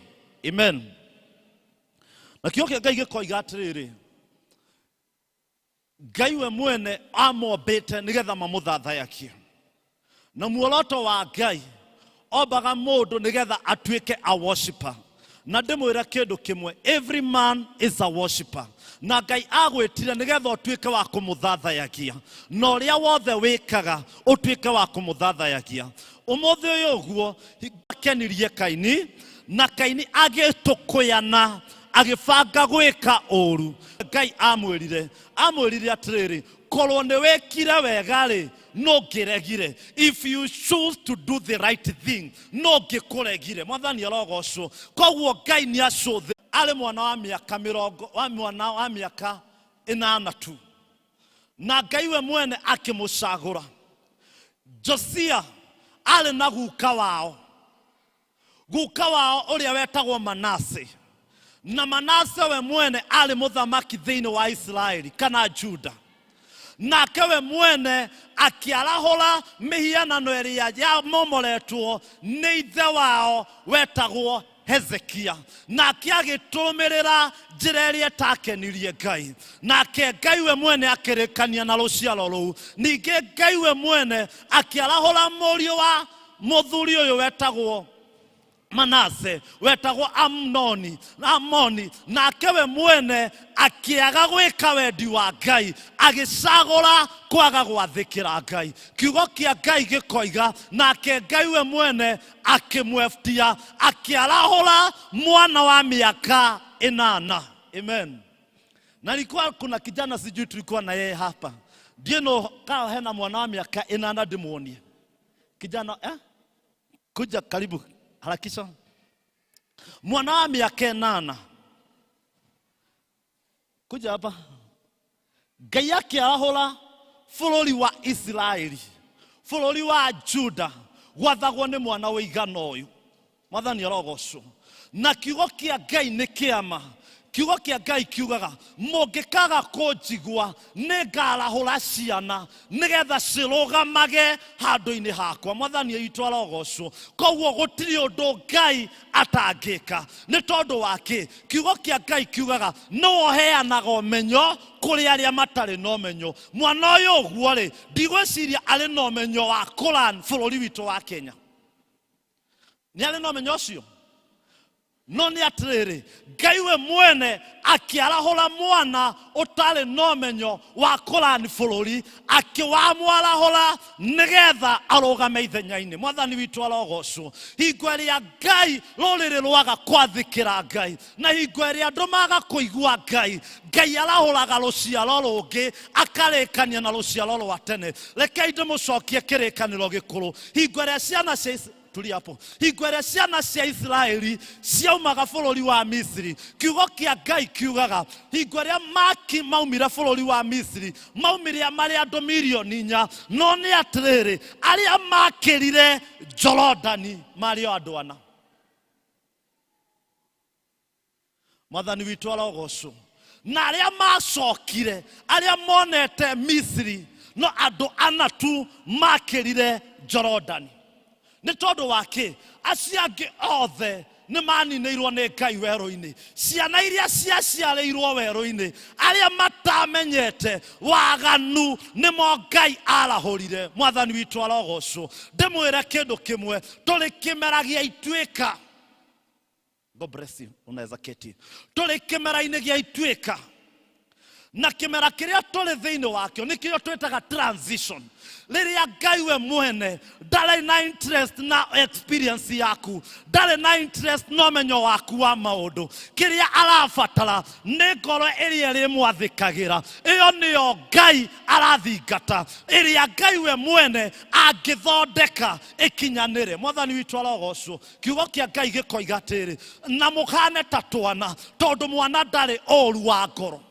Amen. Na kiugo kĩa Ngai gĩkoiga atĩrĩrĩ, Ngai we mwene amombĩte nĩgetha mamũthathayakie. Na muoroto wa Ngai ombaga mũndũ nĩgetha atuĩke a worshiper. Na ndĩmwĩre kĩndũ kĩmwe, every man is a worshiper. Na Ngai agwĩtire nĩgetha ũtuĩke wa kũmũthathayagia, na ũrĩa wothe wĩkaga ũtuĩke wa kũmũthathayagia. Ũmũthĩ ũyũ ũguo akenirie Kaini, na Kaini agĩtũkũyana agĩbanga gwĩka ũru. Ngai amwĩrire atĩrĩrĩ, korwo nĩ wĩkire wega rĩ, no ngĩregire. If you choose to do the right thing, no ngĩkũregire. Mwathani arogocwo. Koguo Ngai nĩ acũthĩ arĩ mwana wa mĩaka mĩrongo, wa mwana wa mĩaka ĩnana tu, na Ngai we mwene akĩmũcagũra. Josia arĩ na guka wao, guka wao ũrĩa wetagwo Manase, na Manase we mwene arĩ mũthamaki thĩinĩ wa Isiraeli kana Juda. Nake we mwene akĩarahũra mĩhianano ĩrĩa yamomoretwo nĩ ithe wao wetagwo Hezekia nake agĩtũmĩrĩra njĩra ĩrĩa ĩtakenirie Ngai nake Ngai we mwene akĩrĩkania na rũciaro rũu ningĩ Ngai we mwene akĩarahũra mũriũ wa mũthuri ũyũ wetagwo Manase wetagwo Amnoni Amoni nake we mwene akĩaga gwĩka wendi wa Ngai agĩcagũra kwaga gwathĩkĩra Ngai kiugo kĩa Ngai gĩkoiga nake Ngai we mwene akĩmweftia akĩarahũra mwana wa mĩaka 8. Amen. Na nilikuwa kuna kijana sijui tulikuwa na yeye hapa ndieno kaa hena mwana wa miaka 8 ndimuonie kijana kuja karibu harakisha mwana wa miaka 8 kuja hapa. Ngai akĩarahũra bũrũri wa Isiraeli bũrũri wa Juda gwathagwo nĩ mwana ũigana ũyũ. Mwathani arogocwo. Na kiugo kĩa Ngai nĩ kĩama. Kiugo kĩa Ngai kiugaga mũngĩkaga kũnjigua nĩngarahũra ciana nĩgetha cirũgamage handũ-inĩ hakwa. Mwathani witũ arogocwo. Koguo gũtirĩ ũndũ Ngai atangĩka nĩ tondũ wa kĩ? Kiugo kĩa Ngai kiugaga nĩwe ũheanaga ũmenyo kũrĩ arĩa matarĩ na ũmenyo. Mwana ũyũ ũguo rĩ, ndigwĩciria arĩ na ũmenyo wa kũran bũrũri witũ wa Kenya. Nĩ arĩ na ũmenyo ũcio? No nĩ atĩrĩrĩ, Ngai we mwene akĩarahũra mwana ũtarĩ na ũmenyo wa kũrani bũrũri akĩwamwarahũra nĩgetha arũgame ithenya-inĩ. Mwathani witũ arogocwo. Hingo ĩrĩa Ngai rũrĩrĩ rwaga kwathĩkĩra Ngai na hingo ĩrĩa andũ maga kũigua Ngai, Ngai arahũraga rũciaro rũngĩ akarĩkania na rũciaro rwa tene. Rekei ndĩmũcokie kĩrĩkanĩro gĩkũrũ. Hingo ĩrĩa ciana cia tuli hapo. Hingo ĩrĩa ciana cia Isiraeli ciaumaga bũrũri wa Misiri, kiugo kĩa Ngai kiugaga hingo ĩrĩa maki maumire bũrũri wa Misiri maumire marĩ andũ mirioni 4, no nĩ atĩrĩrĩ arĩa makĩrire Jorodani marĩ o andũ 4. Mwathani witũ arogocwo. Na arĩa macokire arĩa monete Misiri no andũ 4 tu makĩrire Jorodani. Nĩ tondũ wa kĩ? Acio angĩ othe nĩ maninĩirwo nĩ Ngai werũ-inĩ. Ciana iria ciaciarĩirwo werũ-inĩ arĩa matamenyete waganu nĩmo Ngai arahũrire. Mwathani witũ arogocwo. Ndĩmwĩre kĩndũ kĩmwe, tũrĩ kĩmera gĩa ituĩka. God bless you, unaweza keti. Tũrĩ kĩmera-inĩ gĩa ituĩka na kĩmera kĩrĩa tũrĩ thĩinĩ wakĩo nĩkĩo twĩtaga transition. Rĩrĩa Ngai we mwene ndarĩ na interest na experience yaku, ndarĩ na interest na ũmenyo waku wa maũndũ, kĩrĩa arabatara nĩ ngoro ĩrĩa ĩrĩmwathĩkagĩra. Ĩyo nĩyo Ngai arathingata, ĩrĩa Ngai we mwene angĩthondeka ĩkinyanĩre. Mwathani witũ arogocwo. Kiugo kĩa Ngai gĩkoiga atĩrĩ, na mũhane ta twana tondũ mwana ndarĩ ũru wa ngoro.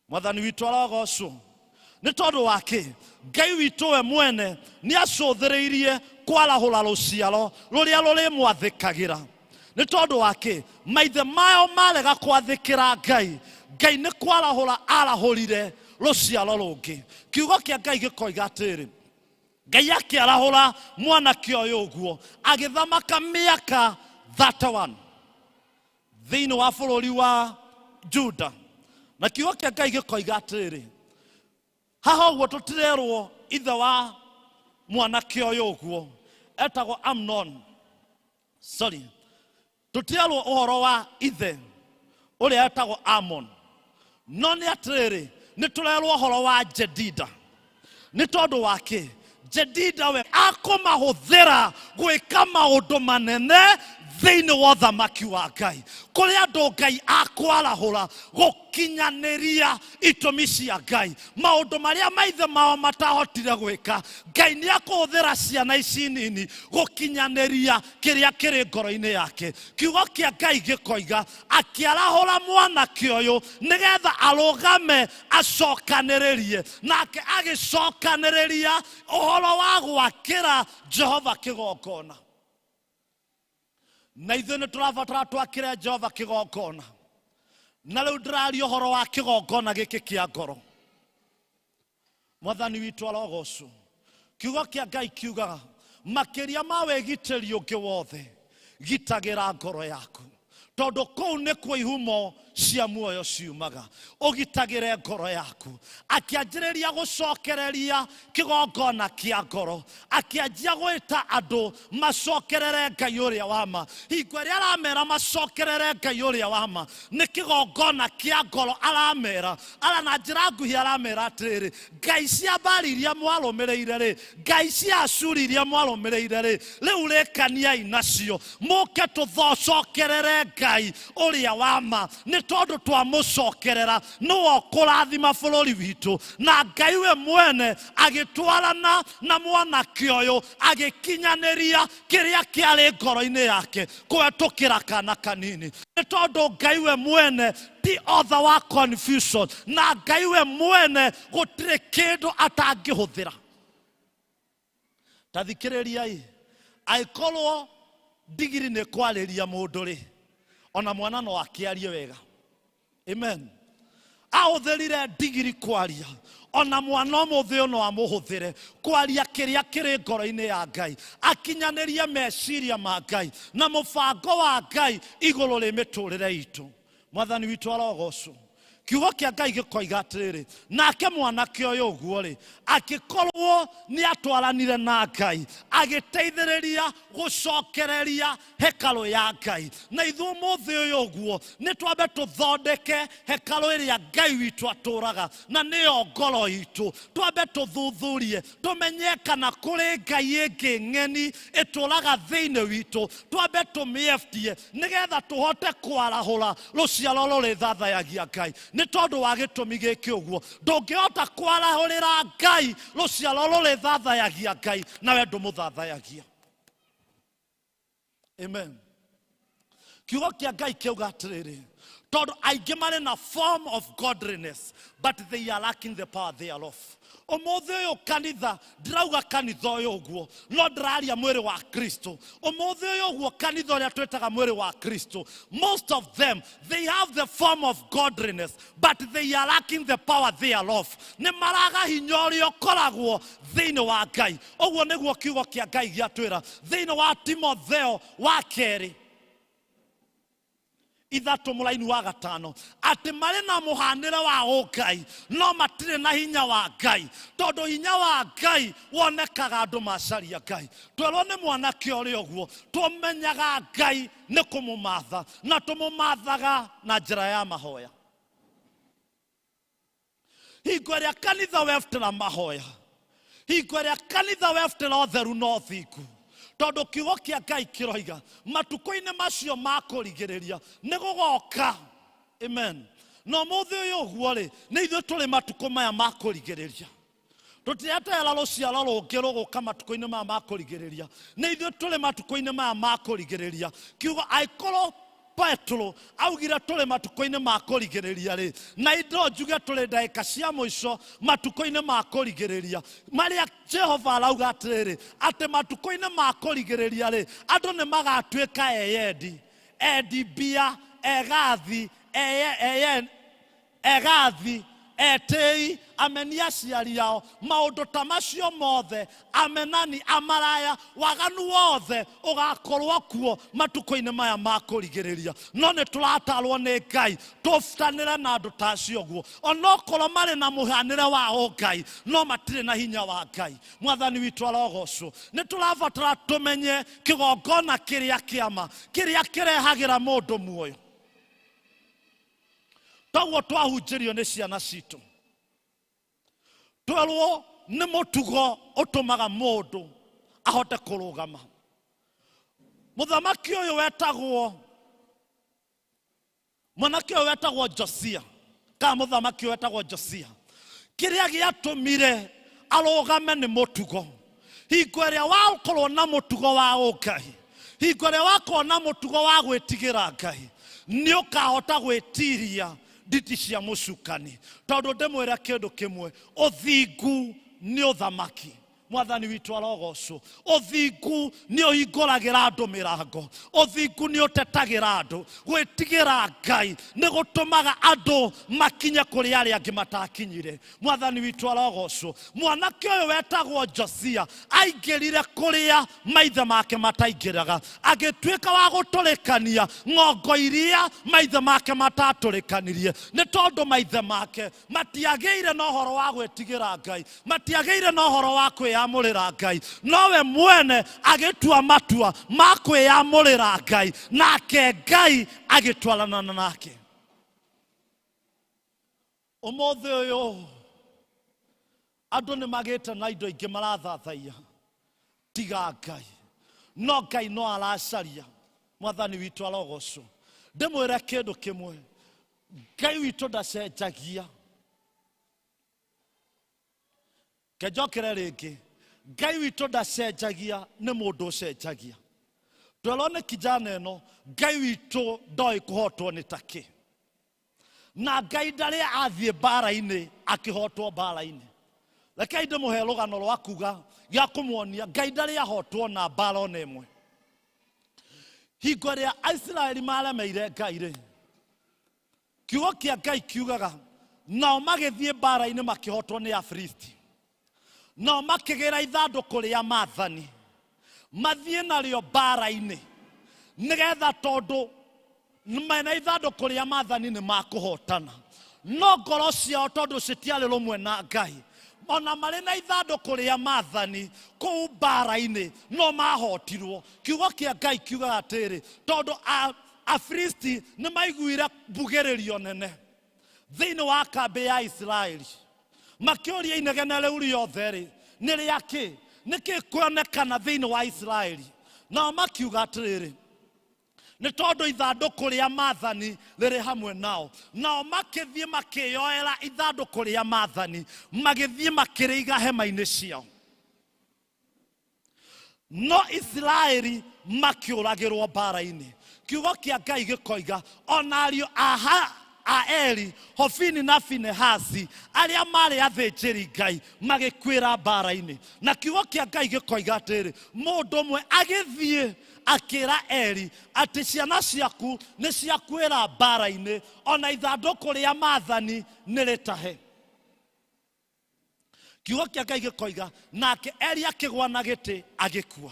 Mwathani witũ arogocwo. Nĩ tondũ wa kĩ? Ngai witũ we mwene nĩ acũthĩrĩirie kwarahũra rũciaro rũrĩa rũrĩmwathĩkagĩra. Nĩ tondũ wa kĩ? Maithe mao marega kwathĩkĩra Ngai, Ngai nĩ kwarahũra arahũrire rũciaro rũngĩ. Kiugo kĩa Ngai gĩkoiga atĩrĩ, Ngai akĩarahũra mwanake ũyũ ũguo agĩthamaka mĩaka 31 thĩinĩ wa bũrũri wa Juda. Na kiugo kĩa Ngai gĩkoiga atĩrĩrĩ, haha ũguo tũtirerwo ithe wa mwanake ũyũ ũguo etagwo Amnon. Sorry, tũtirerwo ũhoro wa ithe ũrĩa etagwo Amon, no nĩ atĩrĩrĩ nĩ tũrerwo ũhoro wa Jedida. Nĩ tondũ wa kĩ? Jedida we akũmahũthĩra gwĩka maũndũ manene thĩinĩ wa ũthamaki wa Ngai. Kũrĩ andũ Ngai akwarahũra gũkinyanĩria itũmi cia Ngai, maũndũ marĩa maithe mao matahotire gwĩka, Ngai nĩ akũhũthĩra ciana ici nini gũkinyanĩria kĩrĩa kĩrĩ ngoro-inĩ yake. Kiugo kĩa Ngai gĩkoiga akĩarahũra mwanake ũyũ nĩgetha arũgame acokanĩrĩrie, nake agĩcokanĩrĩria ũhoro wa gwakĩra Jehova kĩgongona. Na ithuĩ nĩ tũrabatara twakĩre Jehova kĩgongona. Na rĩu ndĩraria ũhoro wa kĩgongona gĩkĩ kĩa ngoro. Mwathani witũ arogocwo. Kiugo kĩa Ngai kiugaga makĩria ma wĩgitĩri ũngĩ wothe, Gitagĩra ngoro yaku, tondũ kũu nĩkuo ihumo cia muoyo ciumaga. Ũgitagĩre ngoro yaku. Akĩanjĩrĩria gũcokereria kĩgongona kĩa ngoro, akĩanjia gwĩta andũ macokerere Ngai ũrĩa wa ma. Hingo ĩrĩa aramera macokerere Ngai ũrĩa wa ma, nĩ kĩgongona kĩa ngoro aramera. Ara na njĩra nguhĩ aramera atĩrĩrĩ, ngai cia Baali iria mwarũmĩrĩire rĩ, ngai cia Ashuri iria mwarũmĩrĩire rĩ, rĩu rĩkaniai nacio, mũke tũcokerere Ngai ũrĩa wa ma, nĩ tondũ twamũcokerera nĩwe ũkũrathima bũrũri witũ. Na Ngai we mwene agĩtwarana na mwanake ũyũ, agĩkinyanĩria kĩrĩa kĩarĩ ngoro-inĩ yake kũhetũkĩra kana kanini, nĩ tondũ Ngai we mwene ti author wa confusion, na Ngai we mwene gũtirĩ kĩndũ atangĩhũthĩra. Ta thikĩrĩriai, angĩkorwo ndigiri nĩ kwarĩria mũndũ rĩ, ona mwana no akĩarie wega. Amen. Ahũthĩrire ndigiri kwaria, ona mwana ũmũthĩ ũyũ no amũhũthĩre kwaria kĩrĩa kĩrĩ ngoro-inĩ ya Ngai, akinyanĩrie meciria ma Ngai na mũbango wa Ngai igũrũ rĩ mĩtũrĩre itũ. Mwathani witũ arogocwo. Kiugo kĩa Ngai gĩkoiga atĩrĩrĩ, nake mwanake ũyũ ũguo rĩ, akĩkorwo nĩ atwaranire na Ngai, agĩteithĩrĩria gũcokereria hekarũ ya Ngai. Na ithuĩ ũmũthĩ ũyũ ũguo nĩ twambe tũthondeke hekarũ ĩrĩa Ngai witũ atũraga, na nĩyo ngoro itũ. Twambe tũthuthurie, tũmenye kana kũrĩ ngai ĩngĩ ng'eni ĩtũraga thĩinĩ witũ, twambe tũmĩeftie nĩgetha tũhote kwarahũra rũciaro rũrĩthathayagia Ngai. Nĩ tondũ wa gĩtũmi gĩkĩ ũguo, ndũngĩhota kwarahũrĩra Ngai rũciaro rũrĩthathayagia Ngai nawe ndũmũthathayagia. Amen. Kiugo kĩa Ngai kĩauga atĩrĩrĩ, tondũ aingĩ marĩ na form of godliness but they are lacking the power thereof. Ũmũthĩ ũyũ kanitha, ndirauga kanitha ũyũ ũguo, no ndĩraria mwĩrĩ wa Kristo. Ũmũthĩ ũyũ ũguo kanitha ũrĩa twĩtaga mwĩrĩ wa Kristo, most of them they have the form of godliness but they are lacking the power thereof. Nĩ maraga hinya ũrĩa ũkoragwo thĩinĩ wa Ngai. Ũguo nĩguo kiugo kĩa Ngai gĩatwĩra thĩinĩ wa Timotheo wa kerĩ ithatũ mũraini wa gatano, atĩ marĩ na mũhanĩre wa ũngai no matirĩ na hinya wa Ngai, tondũ hinya wa Ngai wonekaga andũ macaria Ngai. Twerwo nĩ mwanake ũrĩa ũguo, tũmenyaga Ngai nĩ kũmũmatha, na tũmũmathaga na njĩra ya mahoya. Hingo ĩrĩa kanitha webutĩra mahoya, hingo ĩrĩa kanitha webutĩra ũtheru na ũthingu, tondũ kiugo kĩa Ngai kĩroiga matukũ-inĩ macio ma kũrigĩrĩria nĩ gũgoka. Amen. Na ũmũthĩ ũyũ ũguo rĩ, nĩ ithuĩ tũrĩ matukũ maya ma kũrigĩrĩria. Tũtireterera rũciaro rũngĩ rũgũka matukũ-inĩ maya ma kũrigĩrĩria, nĩ ithuĩ tũrĩ matukũ-inĩ maya ma kũrigĩrĩria. Kiugo angĩkorwo Petro augire tũrĩ matukũ-inĩ ma kũrigĩrĩria rĩ, na indo njuge tũrĩ ndagĩka cia mũico matukũ-inĩ ma kũrigĩrĩria, marĩa Jehova arauga atĩrĩrĩ, atĩ matukũ-inĩ ma kũrigĩrĩria rĩ, andũ nĩ magatuĩka eyendi, endi mbia, egathi, egathi, etĩi, ameni aciari ao, maũndũ ta macio mothe, amenani, amaraya, waganu wothe ũgakorwo kuo matukũ-inĩ maya ma kũrigĩrĩria. No nĩ tũratarwo nĩ Ngai tũbutanĩre na andũ ta acio ũguo, onokorwo marĩ na mũhanĩre wa ũngai no matirĩ na hinya wa Ngai. Mwathani witũ arogocwo. Nĩ tũrabatara tũmenye kĩgongona kĩrĩa kĩama, kĩrĩa kĩrehagĩra mũndũ muoyo. Toguo twahunjĩrio nĩ ciana citũ, twerwo nĩ mũtugo ũtũmaga mũndũ ahote kũrũgama. Mũthamaki ũyũ wetagwo, mwanake ũyũ wetagwo Josia, kana mũthamaki ũyũ wetagwo Josia, kĩrĩa gĩatũmire arũgame nĩ mũtugo. Hingo ĩrĩa wakorwo na mũtugo wa ũngai, hingo ĩrĩa wakorwo na mũtugo wa gwĩtigĩra Ngai, nĩ ũkahota gwĩtiria nditi cia mũcukani. Tondũ ndĩmwĩre kĩndũ kĩmwe, ũthingu nĩ ũthamaki. Mwathani witũ arogocwo. Ũthingu nĩ ũhingũragĩra andũ mĩrango, ũthingu nĩ ũtetagĩra andũ. Gwĩtigĩra Ngai nĩ gũtũmaga andũ makinye kũrĩ arĩa angĩ matakinyire. Mwathani witũ arogocwo. Mwanake ũyũ wetagwo Josia aingĩrire kũrĩa maithe make mataingĩraga, agĩtuĩka wa gũtũrĩkania ng'ongo iria maithe make matatũrĩkanirie, nĩ tondũ maithe make matiagĩire na ũhoro wa gwĩtigĩra Ngai, matiagĩire na ũhoro wa kwĩyamũrĩra Ngai, nowe mwene agĩtua matua ma kwĩyamũrĩra Ngai, nake Ngai agĩtwarana nake. Ũmũthĩ ũyũ andũ nĩ magĩte na indo ingĩ marathathaiya tiga Ngai, no Ngai no aracaria. Mwathani witũ arogocwo. Ndĩmwĩre kĩndũ kĩmwe, Ngai witũ ndacenjagia. Kenjokere rĩngĩ, Ngai witũ ndacenjagia, nĩ mũndũ ũcenjagia. Twerwo nĩ kijana ĩno, Ngai witũ ndoĩ kũhotwo nĩ takĩ, na Ngai ndarĩ athiĩ mbara-inĩ akĩhotwo mbara-inĩ. Rekei ndĩmũhe rũgano rwa kuga gĩa kũmuonia Ngai ndarĩ ahotwo na mbara ona ĩmwe. Hingo ĩrĩa Aisiraeli maremeire Ngai rĩ, kiugo kĩa Ngai kiugaga nao magĩthiĩ mbara-inĩ makĩhotwo nĩ Afilisti, nao makĩgĩra ithandũkũ rĩa maathani mathiĩ narĩo mbara-inĩ, nĩgetha tondũ mena ithandũkũ rĩa maathani nĩ makũhotana. No ngoro ciao tondũ citiarĩ rũmwe na Ngai, ona marĩ na ithandũkũ rĩa maathani kũu mbara-inĩ no mahotirwo. Kiugo kĩa Ngai kiugaga atĩrĩ, tondũ Afilisti nĩ maiguire mbugĩrĩrio nene thĩinĩ wa kambĩ ya Isiraeli, makĩũria inegene rĩu rĩothe rĩ nĩ rĩa kĩ, nĩkĩ kuonekana thĩinĩ wa Isiraeli? Nao makiuga atĩrĩrĩ, nĩ tondũ ithandũkũ rĩa maathani rĩrĩ hamwe nao. Nao makĩthiĩ makĩyoera ithandũkũ rĩa maathani, magĩthiĩ makĩrĩiga hema-inĩ ciao. No Isiraeli makĩũragĩrwo mbara-inĩ. Kiugo kĩa Ngai gĩkoiga ona ariũ a Eli, Hofini na Finehasi, arĩa marĩ athĩnjĩri Ngai, magĩkuĩra mbara-inĩ. Na kiugo kĩa Ngai gĩkoiga atĩrĩ, mũndũ ũmwe agĩthiĩ akĩra Eli atĩ ciana ciaku nĩ ciakuĩra mbara-inĩ, ona ithandũkũ rĩa maathani nĩ rĩtahe. Kiugo kĩa Ngai gĩkoiga nake Eli akĩgwa na gĩtĩ agĩkua.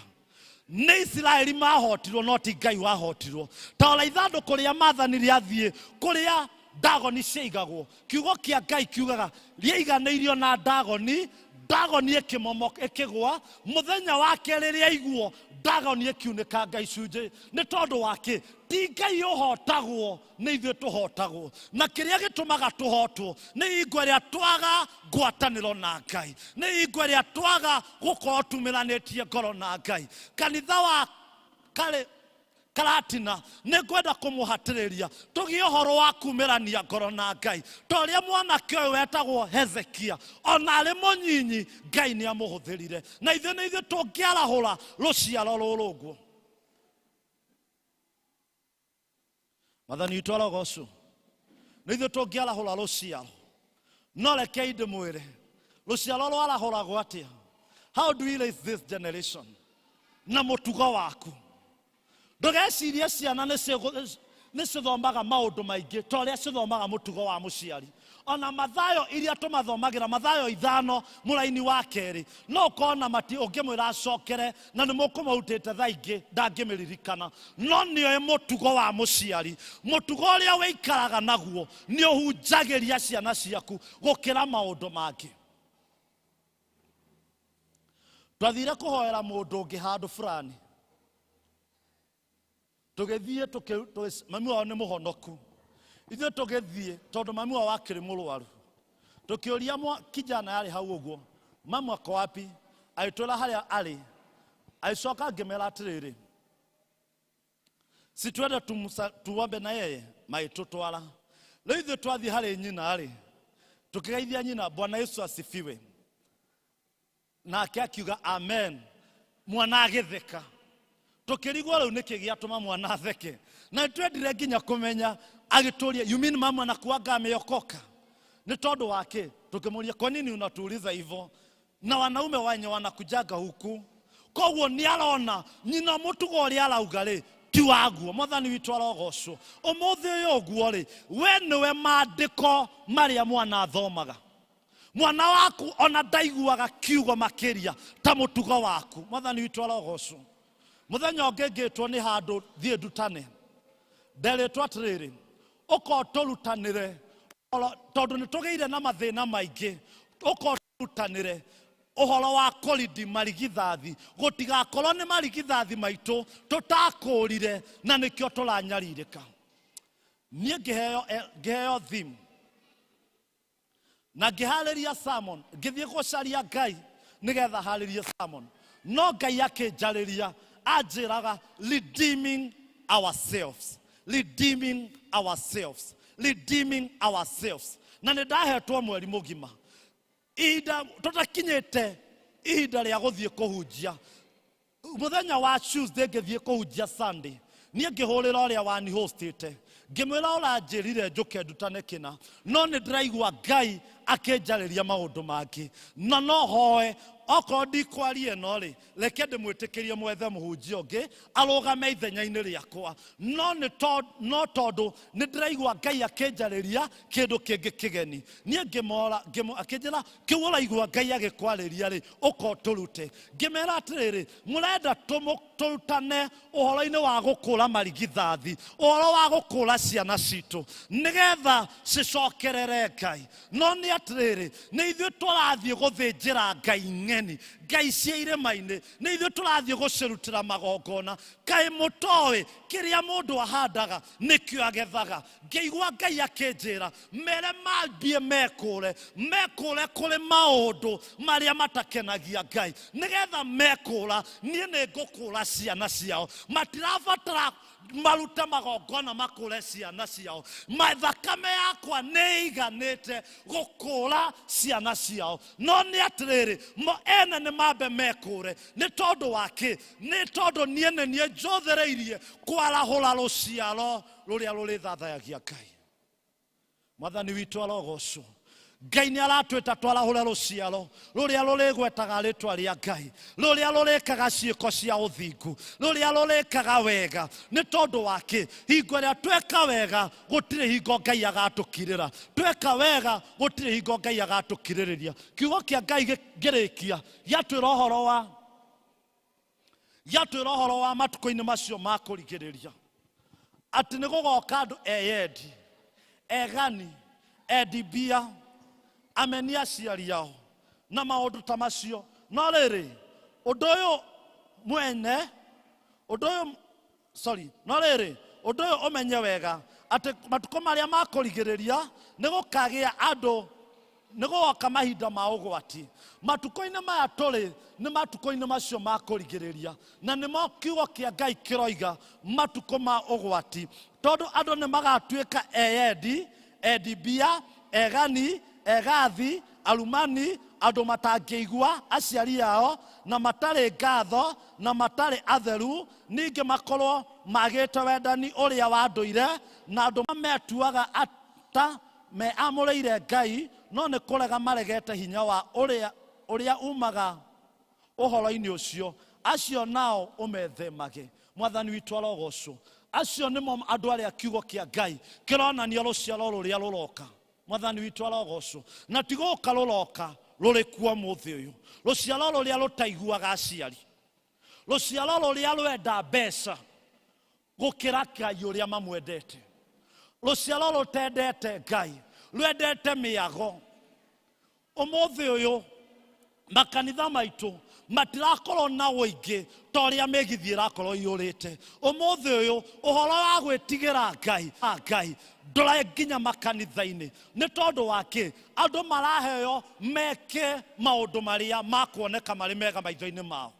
Nĩ Isiraeli mahotirwo, no ti Ngai wahotirwo. Ta ũrĩa ithandũkũ rĩa maathani rĩathiĩ kũrĩa ndagoni ciaigagwo, kiugo kĩa Ngai kiugaga rĩaiganĩirio na ndagoni, ndagoni ĩkĩmomoka ĩkĩgwa. Mũthenya wa kerĩ rĩaiguo, ndagoni ĩkiunĩkanga icunjĩ. Nĩ tondũ wa kĩ? Ti Ngai ũhotagwo, nĩ ithuĩ tũhotagwo. Na kĩrĩa gĩtũmaga tũhotwo nĩ hingo ĩrĩa twaga ngwatanĩro na Ngai, nĩ hingo ĩrĩa twaga gũkorwo tumĩranĩtie ngoro na Ngai. Kanitha wa karĩ Karatina nĩ ngwenda kũmũhatĩrĩria tũgĩe ũhoro wa kumĩrania ngoro na Ngai, ta ũrĩa mwanake ũyũ wetagwo Hezekia ona arĩ mũnyinyi Ngai nĩ amũhũthĩrire, na ithuĩ nĩ ithuĩ tũngĩarahũra rũciaro rũrũ ũguo. Mwathani witũ arogocwo. Nĩ ithuĩ tũngĩarahũra rũciaro, no rekei ndĩmwĩre rũciaro rwarahũragwo atĩa. How do we raise this generation? Na mũtugo waku. Ndũgecirie ciana nĩ cithomaga maũndũ maingĩ ta ũrĩa cithomaga mũtugo wa mũciari. Ona Mathayo iria tũmathomagĩra, Mathayo 5 mũraini wa kerĩ, no ũkona mati ũngĩmwĩra acokere na nĩ mũkũmũrutĩte thaa ingĩ ndangĩmĩririkana. No nĩoĩ mũtugo wa mũciari, mũtugo ũrĩa wĩikaraga naguo nĩ ũhunjagĩria ciana ciaku gũkĩra maũndũ mangĩ. Twathire kũhoera mũndũ ũngĩ handũ fulani, tũgĩthiĩ mami wao nĩ mũhonoku, ithuĩ tũgĩthiĩ tondũ mami wao akĩrĩ mũrwaru. Tũkĩũria kijana yarĩ hau ũguo, mamu ako wapi? Agĩtwĩra harĩa arĩ. Agĩcoka ngĩmera atĩrĩrĩ, si twende tuombe na yeye? Magĩtũtwara. Rĩu ithuĩ twathiĩ harĩ nyina rĩ, tũkĩgeithia nyina, Bwana Yesu asifiwe. Nake akiuga amen. Mwana agĩtheka. Tũkĩrigwo rĩu nĩkĩ gĩatũma mwana atheke, na nĩtwendire nginya kũmenya. Agĩtũria, you mean mama anakuanga ameokoka? Nĩ tondũ wa kĩ? Tũkĩmũria, kwa nini unatuuliza hivyo? Na wanaume wenye wanakujaga huku. Koguo nĩ arona nyina mũtugo ũrĩa arauga rĩ ti waguo. Mwathani witũ arogocwo. Ũmũthĩ ũyũ ũguo rĩ, we nĩwe maandĩko marĩa mwana athomaga. Mwana waku ona ndaiguaga kiugo makĩria ta mũtugo waku. Mwathani witũ arogocwo. Mũthenya ũngĩ ngĩtwo nĩ handũ thiĩ ndutane, nderĩtwo atĩrĩrĩ, ũka ũtũrutanĩre tondũ nĩ tũgĩire na mathĩna maingĩ, ũka ũtũrutanĩre ũhoro wa kũrindi marigithathi, gũtigakorwo nĩ marigithathi maitũ tũtakũrire na nĩkĩo tũranyarirĩka. Niĩ ngĩheo theme na ngĩharĩria sermon, ngĩthiĩ gũcaria Ngai nĩgetha harĩrie sermon, no Ngai akĩnjarĩria anjĩraga redeeming ourselves, redeeming ourselves, redeeming ourselves. Na nĩ ndahetwo mweri mũgima, ihinda tũtakinyĩte ihinda rĩa gũthiĩ kũhunjia. Mũthenya wa Tuesday ngĩthiĩ kũhunjia Sunday, niĩ ngĩhũrĩra ũrĩa wani hostĩte, ngĩmwĩra ũranjĩrire njũke ndutane kĩna, no nĩ ndĩraigua Ngai akĩnjarĩria maũndũ mangĩ, na no hoe okorwo ndikwaria ĩno rĩ, reke ndĩmwĩtĩkĩrie mwethe mũhunjia ũngĩ arũgame ithenya-inĩ rĩakwa, no nĩ no tondũ nĩ ndĩraigua Ngai akĩnjarĩria kĩndũ kĩngĩ kĩgeni. Niĩ ngĩmora, akĩnjĩra kĩu ũraigua Ngai agĩkwarĩria rĩ, ũka ũtũrute. Ngĩmera atĩrĩrĩ, mũrenda tũrutane ũhoro-inĩ wa gũkũra marigithathi, ũhoro wa gũkũra ciana citũ nĩgetha cicokerere Ngai. No nĩ atĩrĩrĩ, nĩ ithuĩ tũrathiĩ gũthĩnjĩra Ngai ng'eni, Ngai cia irĩma-inĩ, nĩ ithuĩ tũrathiĩ gũcirutĩra magongona. Kaĩ mũtoĩ kĩrĩa mũndũ ahandaga nĩkĩo agethaga. Ngĩigua Ngai akĩnjĩra mere mambie mekũre, mekũre kũrĩ maũndũ marĩa matakenagia Ngai, nĩgetha mekũra niĩ nĩ ngũkũra ciana ciao. Matirabatara marute magongona makũre ciana ciao, thakame yakwa nĩ ĩiganĩte gũkũra ciana ciao. No nĩ atĩrĩrĩ, mo ene nĩ mambe mekũre. Nĩ tondũ wa kĩ? Nĩ tondũ niĩ nĩ niĩ njũthĩrĩirie kwarahũra rũciaro rũrĩa rũrĩthathayagia Ngai. Mwathani witũ arogocwo. Ngai nĩ aratwĩta twarahũre rũciaro rũrĩa rũrĩgwetaga rĩtwa rĩa Ngai, rũrĩa rũrĩkaga ciĩko cia ũthingu, rũrĩa rũrĩkaga wega. Nĩ tondũ wa kĩ? Hingo ĩrĩa tweka wega gũtirĩ hingo Ngai agatũkirĩra, tweka wega gũtirĩ hingo Ngai agatũkirĩrĩria. Kiugo kĩa Ngai ngĩrĩkia gĩatwĩra ũhoro wa, gĩatwĩra ũhoro wa matukũ-inĩ macio ma kũrigĩrĩria, atĩ nĩ gũgoka andũ eyendi, egani, endi mbia, ameni aciari ao na maũndũ ta macio. No rĩrĩ, ũndũ ũyũ mwene, ũndũ ũyũ, sorry, no rĩrĩ, ũndũ ũyũ ũmenye wega atĩ matukũ marĩa ma kũrigĩrĩria nĩ gũkagĩa andũ, nĩ gũgoka mahinda ma ũgwati. Matukũ-inĩ maya tũrĩ nĩ matukũ-inĩ macio ma kũrigĩrĩria, na nĩmo kiugo kĩa Ngai kĩroiga matukũ ma ũgwati, tondũ andũ nĩ magatuĩka eyendi, endi mbia, egani, egathi, arumani, andũ matangĩigua aciari ao, na matarĩ ngatho, na matarĩ atheru, ningĩ makorwo magĩte wendani ũrĩa wa ndũire, na andũ metuaga ata meamũrĩire Ngai, no nĩ kũrega maregete hinya wa ũrĩa umaga ũhoro-inĩ ũcio. Acio nao ũmethemage. Mwathani witũ arogocwo. Acio nĩmo andũ arĩa kiugo kĩa Ngai kĩronania rũciaro rũrĩa rũroka. Mwathani witũ arogocwo. Na ti gũka rũroka, rũrĩ kuo ũmũthĩ ũyũ. Rũciaro rũrĩa rũtaiguaga aciari, rũciaro rũrĩa rwenda mbeca gũkĩra Ngai ũrĩa mamwendete, rũciaro rũtendete Ngai, rwendete mĩago. Ũmũthĩ ũyũ makanitha maitũ matirakorwo na ũingĩ ta ũrĩa mĩgithi ĩrakorwo iyũrĩte. Ũmũthĩ ũyũ ũhoro wa gwĩtigĩra Ngai, Ngai ndũraĩ nginya makanitha-inĩ. Nĩ tondũ wa kĩ? Andũ maraheo meke maũndũ marĩa makuoneka marĩ mega maitho-inĩ mao.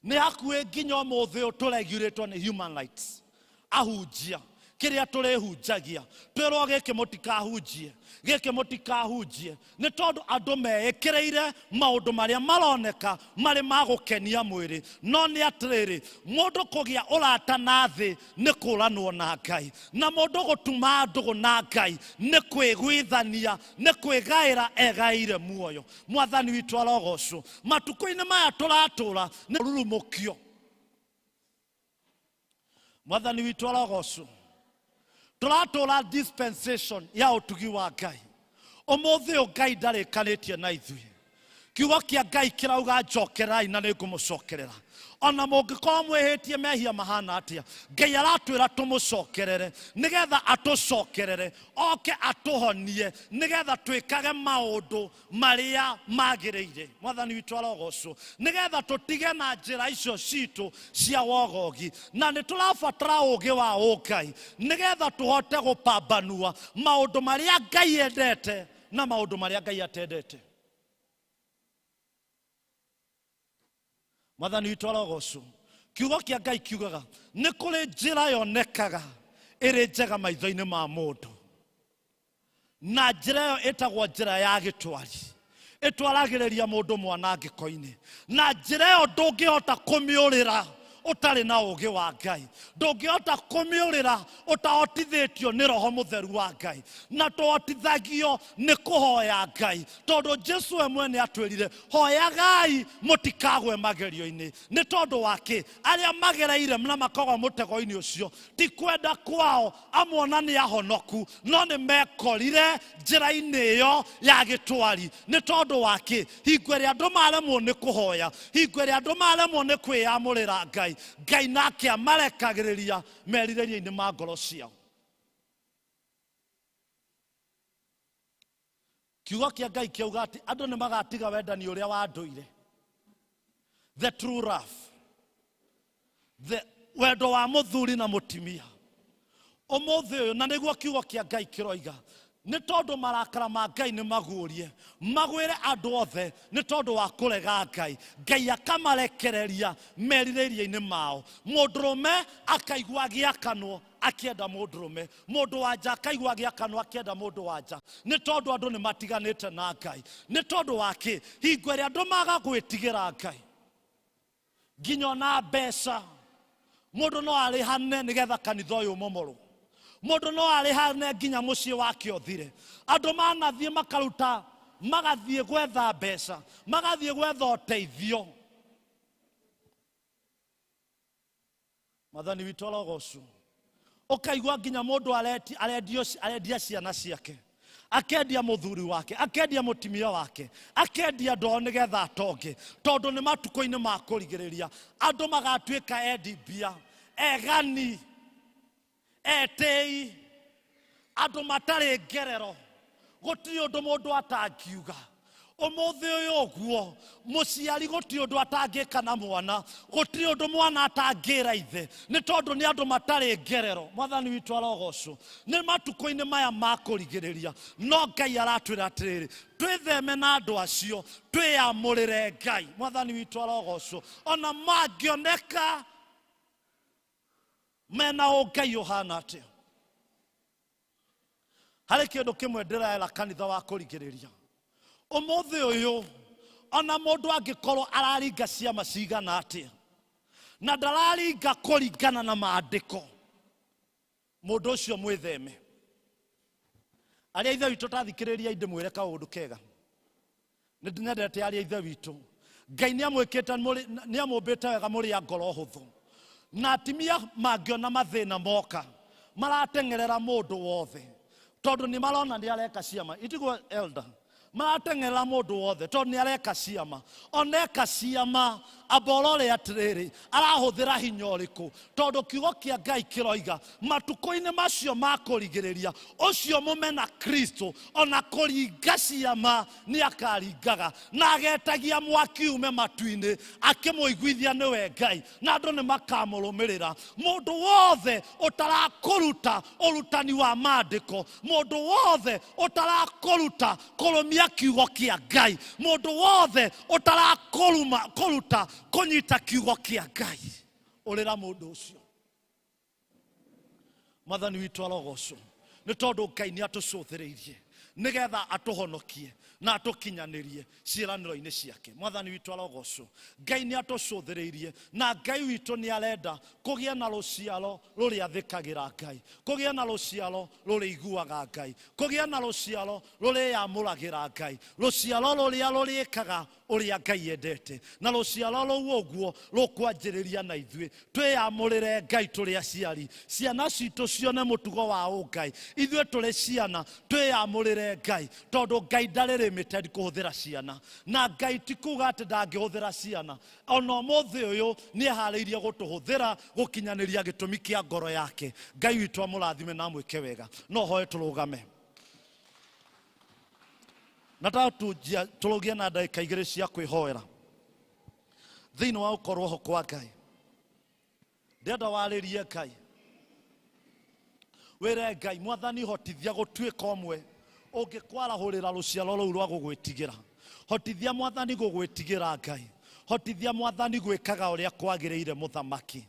Nĩ hakuhĩ nginya ũmũthĩ ũyũ tũregurĩtwo nĩ human rights ahunjia. Kĩrĩa tũrĩhunjagia twĩrwo gĩkĩ mũtikahunjie, gĩkĩ mũtikahunjie, nĩ tondũ andũ meĩkĩrĩire maũndũ marĩa maroneka marĩ ma gũkenia mwĩrĩ. No nĩ atĩrĩrĩ, mũndũ kũgĩa ũrata na thĩ nĩ kũranwo na Ngai, na mũndũ gũtuma ndũgũ na Ngai nĩ kwĩguithania, nĩ kwĩgaĩra egaĩire muoyo. Mwathani witũ arogocwo. Matukũ-inĩ maya tũratũra nĩ rurumũkio. Mwathani witũ arogocwo. Tũratũra dispensation ya ũtugi wa Ngai. Ũmũthĩ ũyũ Ngai ndarĩkanĩtie na ithuĩ. Kiugo kĩa Ngai kĩrauga njokerai na nĩngũmũcokerera. Ona mũngĩkorwo mwĩhĩtie mehia mahana atĩa, Ngai aratwĩra tũmũcokerere nĩgetha atũcokerere, oke atũhonie nĩgetha twĩkage maũndũ marĩa magĩrĩire. Mwathani witũ arogocwo. Nĩgetha tũtige na njĩra icio citũ cia wogogi, na nĩ tũrabatara ũũgĩ wa ũngai nĩgetha tũhote gũpambanua maũndũ marĩa Ngai endete na maũndũ marĩa Ngai atendete. Mwathani witũ arogocwo. Kiugo kĩa Ngai kiugaga nĩ kũrĩ njĩra yonekaga ĩrĩ njega maitho-inĩ ma mũndũ, na njĩra ĩyo ĩtagwo njĩra ya gĩtwari, ĩtwaragĩrĩria mũndũ mwanangĩko-inĩ. Na njĩra ĩyo ndũngĩhota kũmĩũrĩra ũtarĩ na ũũgĩ wa Ngai, ndũngĩhota kũmĩũrĩra ũtahotithĩtio nĩ Roho Mũtheru wa Ngai, na tũhotithagio nĩ kũhoya Ngai, tondũ Jesu we mwene atwĩrire hoyagai mũtikagwe magerio-inĩ. Nĩ tondũ wa kĩ? Arĩa magereire na makagwa mũtego-inĩ ũcio ti kwenda kwao, amwe ona nĩ ahonoku, no nĩ mekorire njĩra-inĩ ĩyo ya gĩtwari. Nĩ tondũ wa kĩ? Hingo ĩrĩa andũ maremwo nĩ kũhoya, hingo ĩrĩa andũ maremwo nĩ kwĩyamũrĩra Ngai, Ngai nake amarekagĩrĩria merirĩria-inĩ ma ngoro ciao. Kiugo kĩa Ngai kĩauga atĩ andũ nĩ magatiga wendani ũrĩa wa ndũire, the true love, the wendo wa mũthuri na mũtimia. Ũmũthĩ ũyũ, na nĩguo kiugo kĩa Ngai kĩroiga, nĩ tondũ marakara ma Ngai nĩ maguũrie, magwĩre andũ othe nĩ tondũ wa kũrega Ngai. Ngai akamarekereria merirĩria-inĩ mao. Mũndũrũme akaigua agĩakanwo akĩenda mũndũrũme, mũndũ wa nja akaigua agĩakanwo akĩenda mũndũ wa nja, nĩ tondũ andũ nĩ matiganĩte na Ngai. Nĩ tondũ wa kĩ? Hingo ĩrĩa andũ maga gwĩtigĩra Ngai, nginya ona mbeca mũndũ no arĩhane nĩgetha kanitha ũyũ ũmomorwo, mũndũ no arĩhane nginya mũciĩ wake ũthire. Andũ manathiĩ makaruta, magathiĩ gwetha mbeca, magathiĩ gwetha ũteithio. Mwathani witũ arogocwo. Ũkaigua nginya mũndũ arendia ciana ciake, akendia mũthuri wake, akendia mũtimia wake, akendia andũ ao nĩgetha atonge, tondũ nĩ matukũ-inĩ ma kũrigĩrĩria andũ magatuĩka endi mbia, egani, etĩi, andũ matarĩ ngerero. Gũtirĩ ũndũ mũndũ atangiuga. Ũmũthĩ ũyũ ũguo mũciari gũtirĩ ũndũ atangĩka na mwana, gũtirĩ ũndũ mwana atangĩra ithe, nĩ tondũ nĩ andũ matarĩ ngerero. Mwathani witũ arogocwo. Nĩ matukũ-inĩ maya ma kũrigĩrĩria, no Ngai aratwĩra atĩrĩrĩ, twĩtheme na andũ acio, twĩyamũrĩre Ngai. Mwathani witũ arogocwo. Ona mangĩoneka mena ũngai ũhana atĩa, harĩ kĩndũ kĩmwe ndĩraera kanitha wa kũrigĩrĩria ũmũthĩ ũyũ. Ona mũndũ angĩkorwo araringa ciama cigana atĩa na ndararinga kũringana na maandĩko, mũndũ ũcio mwĩtheme. Arĩa ithe witũ tathikĩrĩria, ndĩmwĩre kaũndũ kega. Nĩ nyendete arĩa ithe witũ. Ngai nĩamwĩkĩte nĩamũmbĩte wega mũrĩ a ngoro hũthũ, na atimia mangĩona mathĩna moka marateng'erera mũndũ wothe, tondũ nĩ marona nĩ areka ciama. Itiguo elder, marateng'erera mũndũ wothe tondũ nĩ areka ciama. Ona eka ciama, amba ũrore atĩrĩrĩ, arahũthĩra hinya ũrĩkũ? Tondũ kiugo kĩa Ngai kĩroiga matukũ-inĩ macio ma kũrigĩrĩria, ũcio mũmena Kristo ona kũringa ciama nĩ akaringaga, na agetagia mwaki ume matu-inĩ akĩmũiguithia nĩwe Ngai, na andũ nĩ makamũrũmĩrĩra. Mũndũ wothe ũtarakũruta ũrutani wa maandĩko, mũndũ wothe ũtarakũruta kũrũmia kiugo kĩa Ngai, mũndũ wothe ũtarakũruta kũnyita kiugo kĩa Ngai, ũrĩra mũndũ ũcio. Mwathani witũ arogocwo nĩ tondũ Ngai nĩ atũcũthĩrĩirie nĩgetha atũhonokie na atũkinyanĩrie ciĩranĩro-inĩ ciake. Mwathani witũ arogocwo. Ngai nĩ atũcũthĩrĩirie na Ngai witũ nĩ arenda kũgĩa na rũciaro rũrĩathĩkagĩra Ngai, kũgĩa na rũciaro rũrĩiguaga Ngai, kũgĩa na rũciaro rũrĩamũragĩra Ngai, rũciaro rũrĩa rũrĩkaga ũrĩa Ngai endete, na rũciaro rũu ũguo rũkwanjĩrĩria na ithuĩ twĩyamũrĩre Ngai tũrĩ aciari, ciana citũ cione mũtugo wa ũngai, ithuĩ tũrĩ ciana twĩyamũrĩre Ngai, tondũ Ngai ndarĩ limited kũhũthĩra ciana, na Ngai ti kuga atĩ ndangĩhũthĩra ciana, ona ũmũthĩ ũyũ nĩ eharĩirie gũtũhũthĩra gũkinyanĩria gĩtũmi kĩa ngoro yake. Ngai witũ amũrathime na amwĩke wega. No hoe tũrũgame nataka tũrũgie na ndagĩka igĩrĩ cia kwĩhoera thĩinĩ wa gũkorwo ho kwa Ngai. Ndĩrenda warĩrie Ngai, wĩre Ngai, Mwathani hotithia gũtuĩka ũmwe ũngĩkwarahũrĩra rũciaro rũu rwa gũgwĩtigĩra. Hotithia Mwathani gũgwĩtigĩra Ngai, hotithia Mwathani gwĩkaga ũrĩa kwagĩrĩire mũthamaki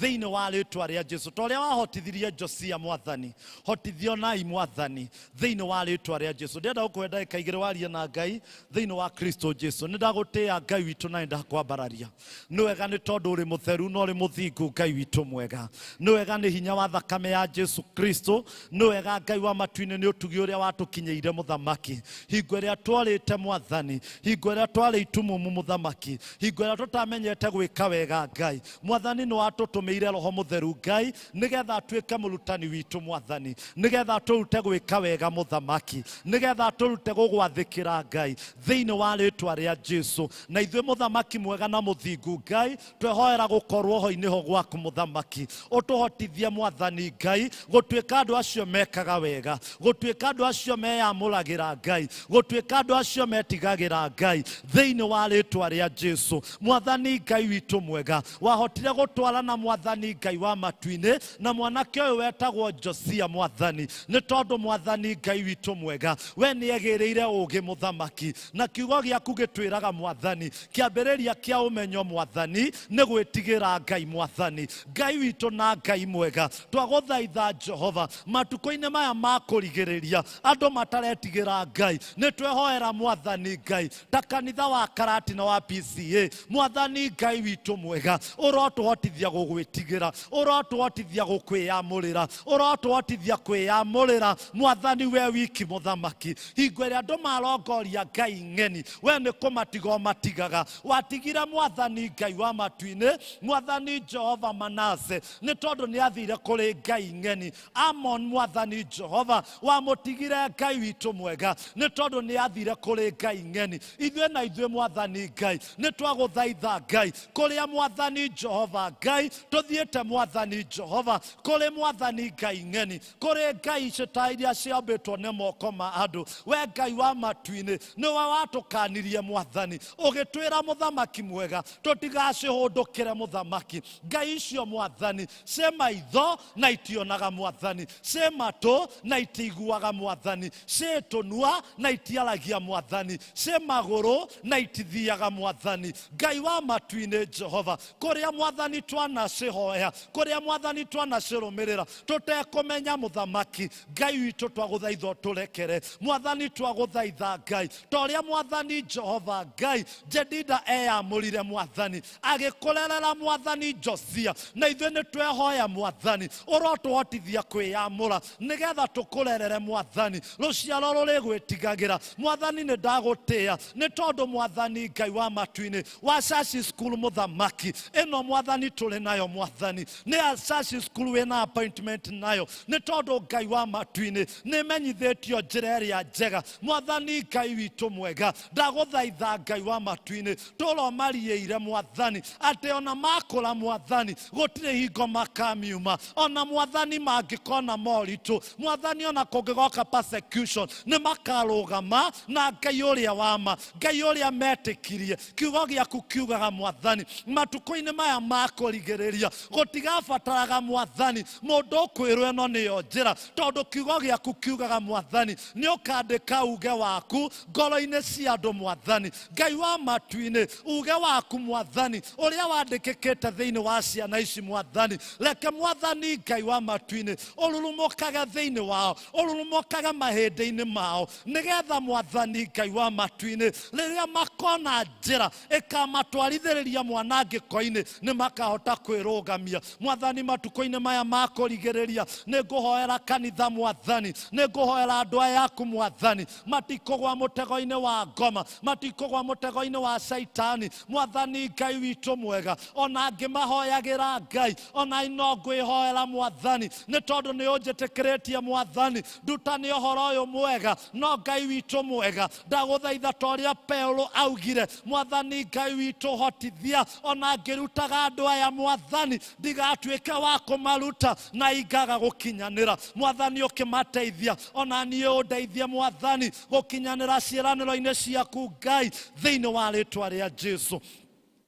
thĩinĩ wa rĩtwa rĩa Jesu, ta ũrĩa wahotithirie Josia Mwathani, hotithio nai Mwathani thĩinĩ wa rĩtwa rĩa Jesu. Ndĩrenda gũkũhe ndagĩka igĩrĩ warie na Ngai thĩinĩ wa Kristo Jesu. Nĩ ndagũtĩĩa Ngai witũ na nĩ ndakwambararia. Nĩ wega nĩ tondũ ũrĩ mũtheru na ũrĩ mũthingu Ngai witũ mwega. Nĩ wega nĩ hinya wa thakame ya Jesu Kristo. Nĩ wega Ngai wa matu-inĩ nĩ ũtugi ũrĩa watũkinyĩire mũthamaki, hingo ĩrĩa twarĩte Mwathani, hingo ĩrĩa twarĩ itumumu mũthamaki, hingo ĩrĩa tũtamenyete gwĩka wega Ngai. Mwathani nĩ watũtũmĩire Roho Mũtheru Ngai nĩgetha atuĩke mũrutani witũ Mwathani, nĩgetha atũrute gwĩka wega mũthamaki, nĩgetha atũrute gũgwathĩkĩra Ngai thĩinĩ wa rĩtwa rĩa Jesu. Na ithuĩ mũthamaki mwega na mũthingu Ngai twehoera gũkorwo ho-inĩ ho gwaku mũthamaki, ũtũhotithie Mwathani Ngai gũtuĩka andũ acio mekaga wega, gũtuĩka andũ acio meyamũragĩra Ngai, gũtuĩka andũ acio metigagĩra Ngai thĩinĩ wa rĩtwa rĩa Jesu. Mwathani Ngai witũ mwega, wahotire gũtwarana Mwathani Ngai wa matu-inĩ na mwanake ũyũ wetagwo Josia Mwathani, nĩ tondũ Mwathani Ngai witũ mwega we nĩ egĩrĩire ũũgĩ mũthamaki, na kiugo gĩaku gĩtwĩraga Mwathani kĩambĩrĩria kĩa ũmenyo Mwathani nĩ gwĩtigĩra Ngai Mwathani. Ngai witũ na Ngai mwega, twagũthaitha Jehova matukũ-inĩ maya ma kũrigĩrĩria andũ mataretigĩra Ngai, nĩ twehoera Mwathani Ngai ta kanitha wa Karati na wa PCA, Mwathani Ngai witũ mwega ũrotũhotithia gũgwĩtigĩra, ũrotũhotithia gũkwĩyamũrĩra, ũrotũhotithia kwĩyamũrĩra Mwathani we wiki mũthamaki. Hingo ĩrĩa andũ marongoria Ngai ng'eni, we nĩ kũmatiga ũmatigaga. Watigire Mwathani Ngai wa matu-inĩ, Mwathani Jehova Manase, nĩ tondũ nĩ athire kũrĩ Ngai ng'eni. Amon Mwathani Jehova wamũtigire Ngai witũ mwega, nĩ tondũ nĩ athire kũrĩ Ngai ng'eni. Ithuĩ na ithuĩ Mwathani Ngai nĩ twagũthaitha Ngai kũrĩa Mwathani Jehova Ngai tũthiĩte Mwathani Jehova kũrĩ Mwathani Ngai ng'eni, kũrĩ Ngai cita iria ciambĩtwo nĩ moko ma andũ. We Ngai wa matu-inĩ nĩwe watũkanirie Mwathani, ũgĩtwĩra mũthamaki mwega tũtigacihũndũkĩre mũthamaki. Ngai icio Mwathani ciĩ maitho na itionaga Mwathani, ciĩ matũ na itiiguaga Mwathani, ciĩ tũnua na itiaragia Mwathani, ciĩ magũrũ na itithiaga Mwathani. Ngai wa matu-inĩ Jehova, kũrĩa Mwathani twanacihoya, kũrĩa Mwathani twanacirũmĩrĩra tũtekũmenya mũthamaki, Ngai witũ twagũthaitha ũtũrekere Mwathani, twagũthaitha Ngai ta ũrĩa Mwathani Jehova Ngai Jedida eyamũrire Mwathani agĩkũrerera Mwathani Josia, na ithuĩ nĩ twehoya Mwathani ũrotũhotithia kwĩyamũra nĩgetha tũkũrerere Mwathani rũciaro rũrĩgwĩtigagĩra. Mwathani nĩ ndagũtĩĩa nĩ tondũ Mwathani Ngai wa matu-inĩ wa Shashi School mũthamaki ĩno Mwathani tũrĩ nayo Mwathani nĩ Shashi School wĩna appointment nayo, nĩ tondũ Ngai wa matu-inĩ nĩ menyithĩtio njĩra ĩrĩa njega. Mwathani Ngai witũ mwega, ndagũthaitha Ngai wa matu-inĩ tũromariĩire Mwathani atĩ ona makũra Mwathani gũtirĩ hingo makamiuma, ona Mwathani mangĩkona moritũ Mwathani ona kũngĩgoka persecution nĩ makarũgama na Ngai ũrĩa wa ma, Ngai ũrĩa metĩkirie. Kiugo gĩaku kiugaga Mwathani matukũ-inĩ maya ma kũrigĩrĩria kũrigĩrĩria gũtigabataraga mwathani mũndũ ũkwĩrwo ĩno nĩyo njĩra tondũ kiugo gĩaku kiugaga mwathani nĩ ũkandĩka uge waku ngoro-inĩ cia andũ mwathani Ngai wa matu-inĩ uge waku mwathani ũrĩa wandĩkĩkĩte thĩinĩ wa ciana ici mwathani reke mwathani Ngai wa matu-inĩ ũrurumũkage thĩinĩ wao ũrurumũkage mahĩndĩ-inĩ mao nĩgetha mwathani Ngai wa matu-inĩ rĩrĩa makona njĩra ĩkamatwarithĩrĩria mwanangĩko-inĩ nĩ makahota kwĩrũgamia mwathani matukũ-inĩ maya ma kũrigĩrĩria nĩ ngũhoera kanitha mwathani nĩ ngũhoera andũ aya aku mwathani matikũgwa mũtego-inĩ wa ngoma matikũgwa mũtego-inĩ wa caitani mwathani Ngai witũ mwega ona ngĩmahoyagĩra Ngai ona no ngwĩhoera mwathani nĩ tondũ nĩ ũnjĩtĩkĩrĩtie mwathani ndutane ũhoro ũyũ mwega no Ngai witũ mwega ndagũthaitha ta ũrĩa Paulo augire mwathani Ngai witũ hotithia ona ngĩrutaga andũ aya mwathani ndigatuĩke wa kũmaruta na ingaga gũkinyanĩra mwathani ũkĩmateithia ona niĩ ũndeithie mwathani gũkinyanĩra ciĩranĩro-inĩ ciaku Ngai thĩinĩ wa rĩtwa rĩa Jesu.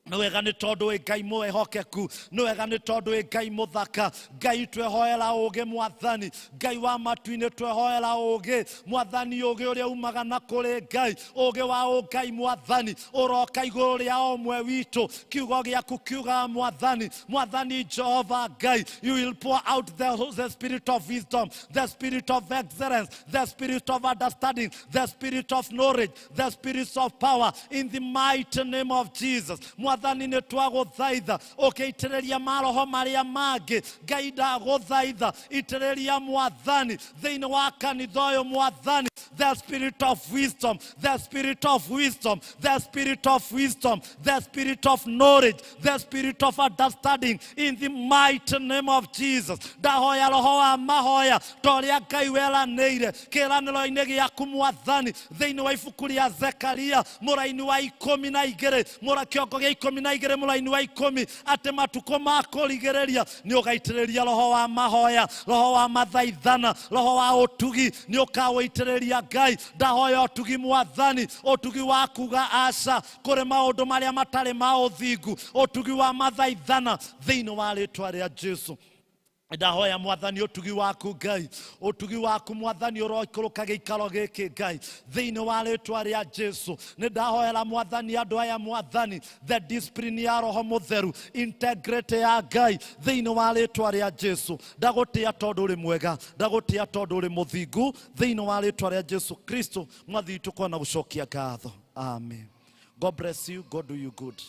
Nĩ wega nĩ tondũ wĩ Ngai mwĩhokeku nĩ wega nĩ tondũ wĩ Ngai mũthaka Ngai twehoera ũũgĩ mwathani Ngai wa matu-inĩ twehoera ũũgĩ mwathani ũũgĩ ũrĩa umaga na kũrĩ Ngai ũũgĩ wa ũngai mwathani ũroka igũrũ rĩa o ũmwe witũ kiugo gĩaku kiugaga mwathani mwathani Jehova Ngai you will pour out the spirit of wisdom, the spirit of excellence, the spirit of understanding, the spirit of knowledge, the spirit of power in the mighty name of Jesus. Mwathani nĩ twagũthaitha ũkĩitĩrĩria maroho marĩa mangĩ Ngai ndagũthaitha itĩrĩria mwathani thĩinĩ wa kanitha ũyũ mwathani the spirit of wisdom, the spirit of wisdom, the spirit of wisdom, the spirit of knowledge, the spirit of understanding in the mighty name of Jesus. Ndahoya roho wa mahoya ta ũrĩa Ngai weranĩire kĩĩranĩro-inĩ gĩaku mwathani thĩinĩ wa ibuku rĩa Zekaria mũraini wa 12 mũra kĩongo gĩa 12 mũraini wa 10 atĩ matukũ ma kũrigĩrĩria nĩ ũgaitĩrĩria roho wa mahoya roho wa mathaithana roho wa ũtugi nĩ ũkawĩitĩrĩria Ngai ndahoya ũtugi mwathani ũtugi wa kuga aca kũrĩ maũndũ marĩa matarĩ ma ũthingu ũtugi wa mathaithana thĩinĩ wa rĩtwa rĩa Jesu. Ndahoya mwathani ũtugi waku Ngai ũtugi waku mwathani ũroikũrũka gĩikaro gĩkĩ Ngai thĩinĩ wa rĩtwa rĩa Jesu nĩ ndahoera mwathani andũ aya mwathani the discipline ya roho mũtheru integrity ya Ngai thĩinĩ wa rĩtwa rĩa Jesu ndagũtĩa tondũ ũrĩ mwega ndagũtĩa tondũ ũrĩ mũthingu thĩinĩ wa rĩtwa rĩa Jesu Kristo mwathi witũ kona gũcokia ngatho. Amen. God bless you. God do you good.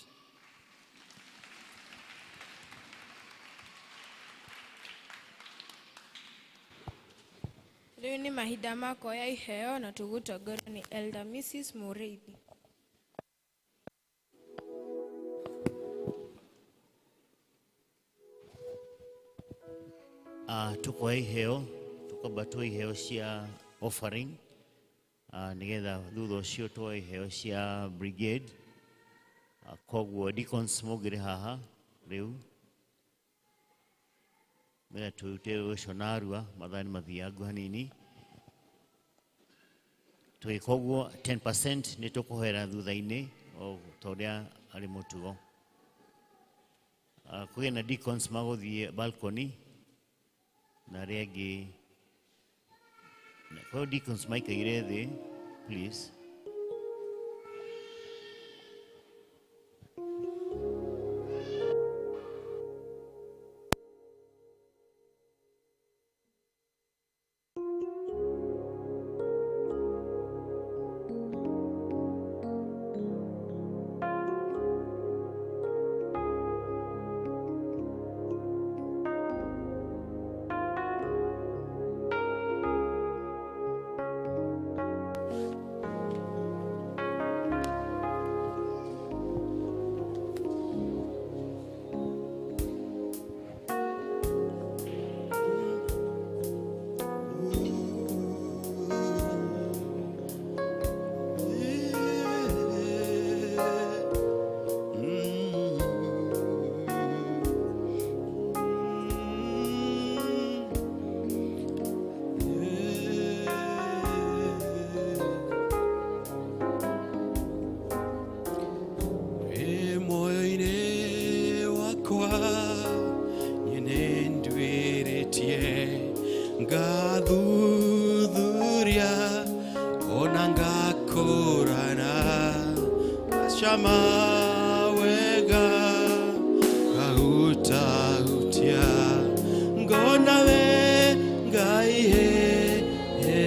Rĩu nĩ mahinda ma kuoya iheo na tũgũtongorio nĩ Elder Mrs. Mũrĩithi. Tukoya iheo tukamba tuoe iheo cia offering nigetha thutha ũcio tuoe iheo cia brigade koguo deacons mũngĩrĩ haha rĩu mena tũrute ũcio narua mathaa nĩ mathiangu hanini tũgĩka ũguo 10% nĩ tũkũhoera thutha-inĩ o ta ũrĩa arĩ mũtugo. Kũgĩe na deacons magũthiĩ balcony na arĩa angĩ kwa deacons maikaire thĩ please. Ngakũrana ngacama wega ngahutahutia ngona we Ngai he he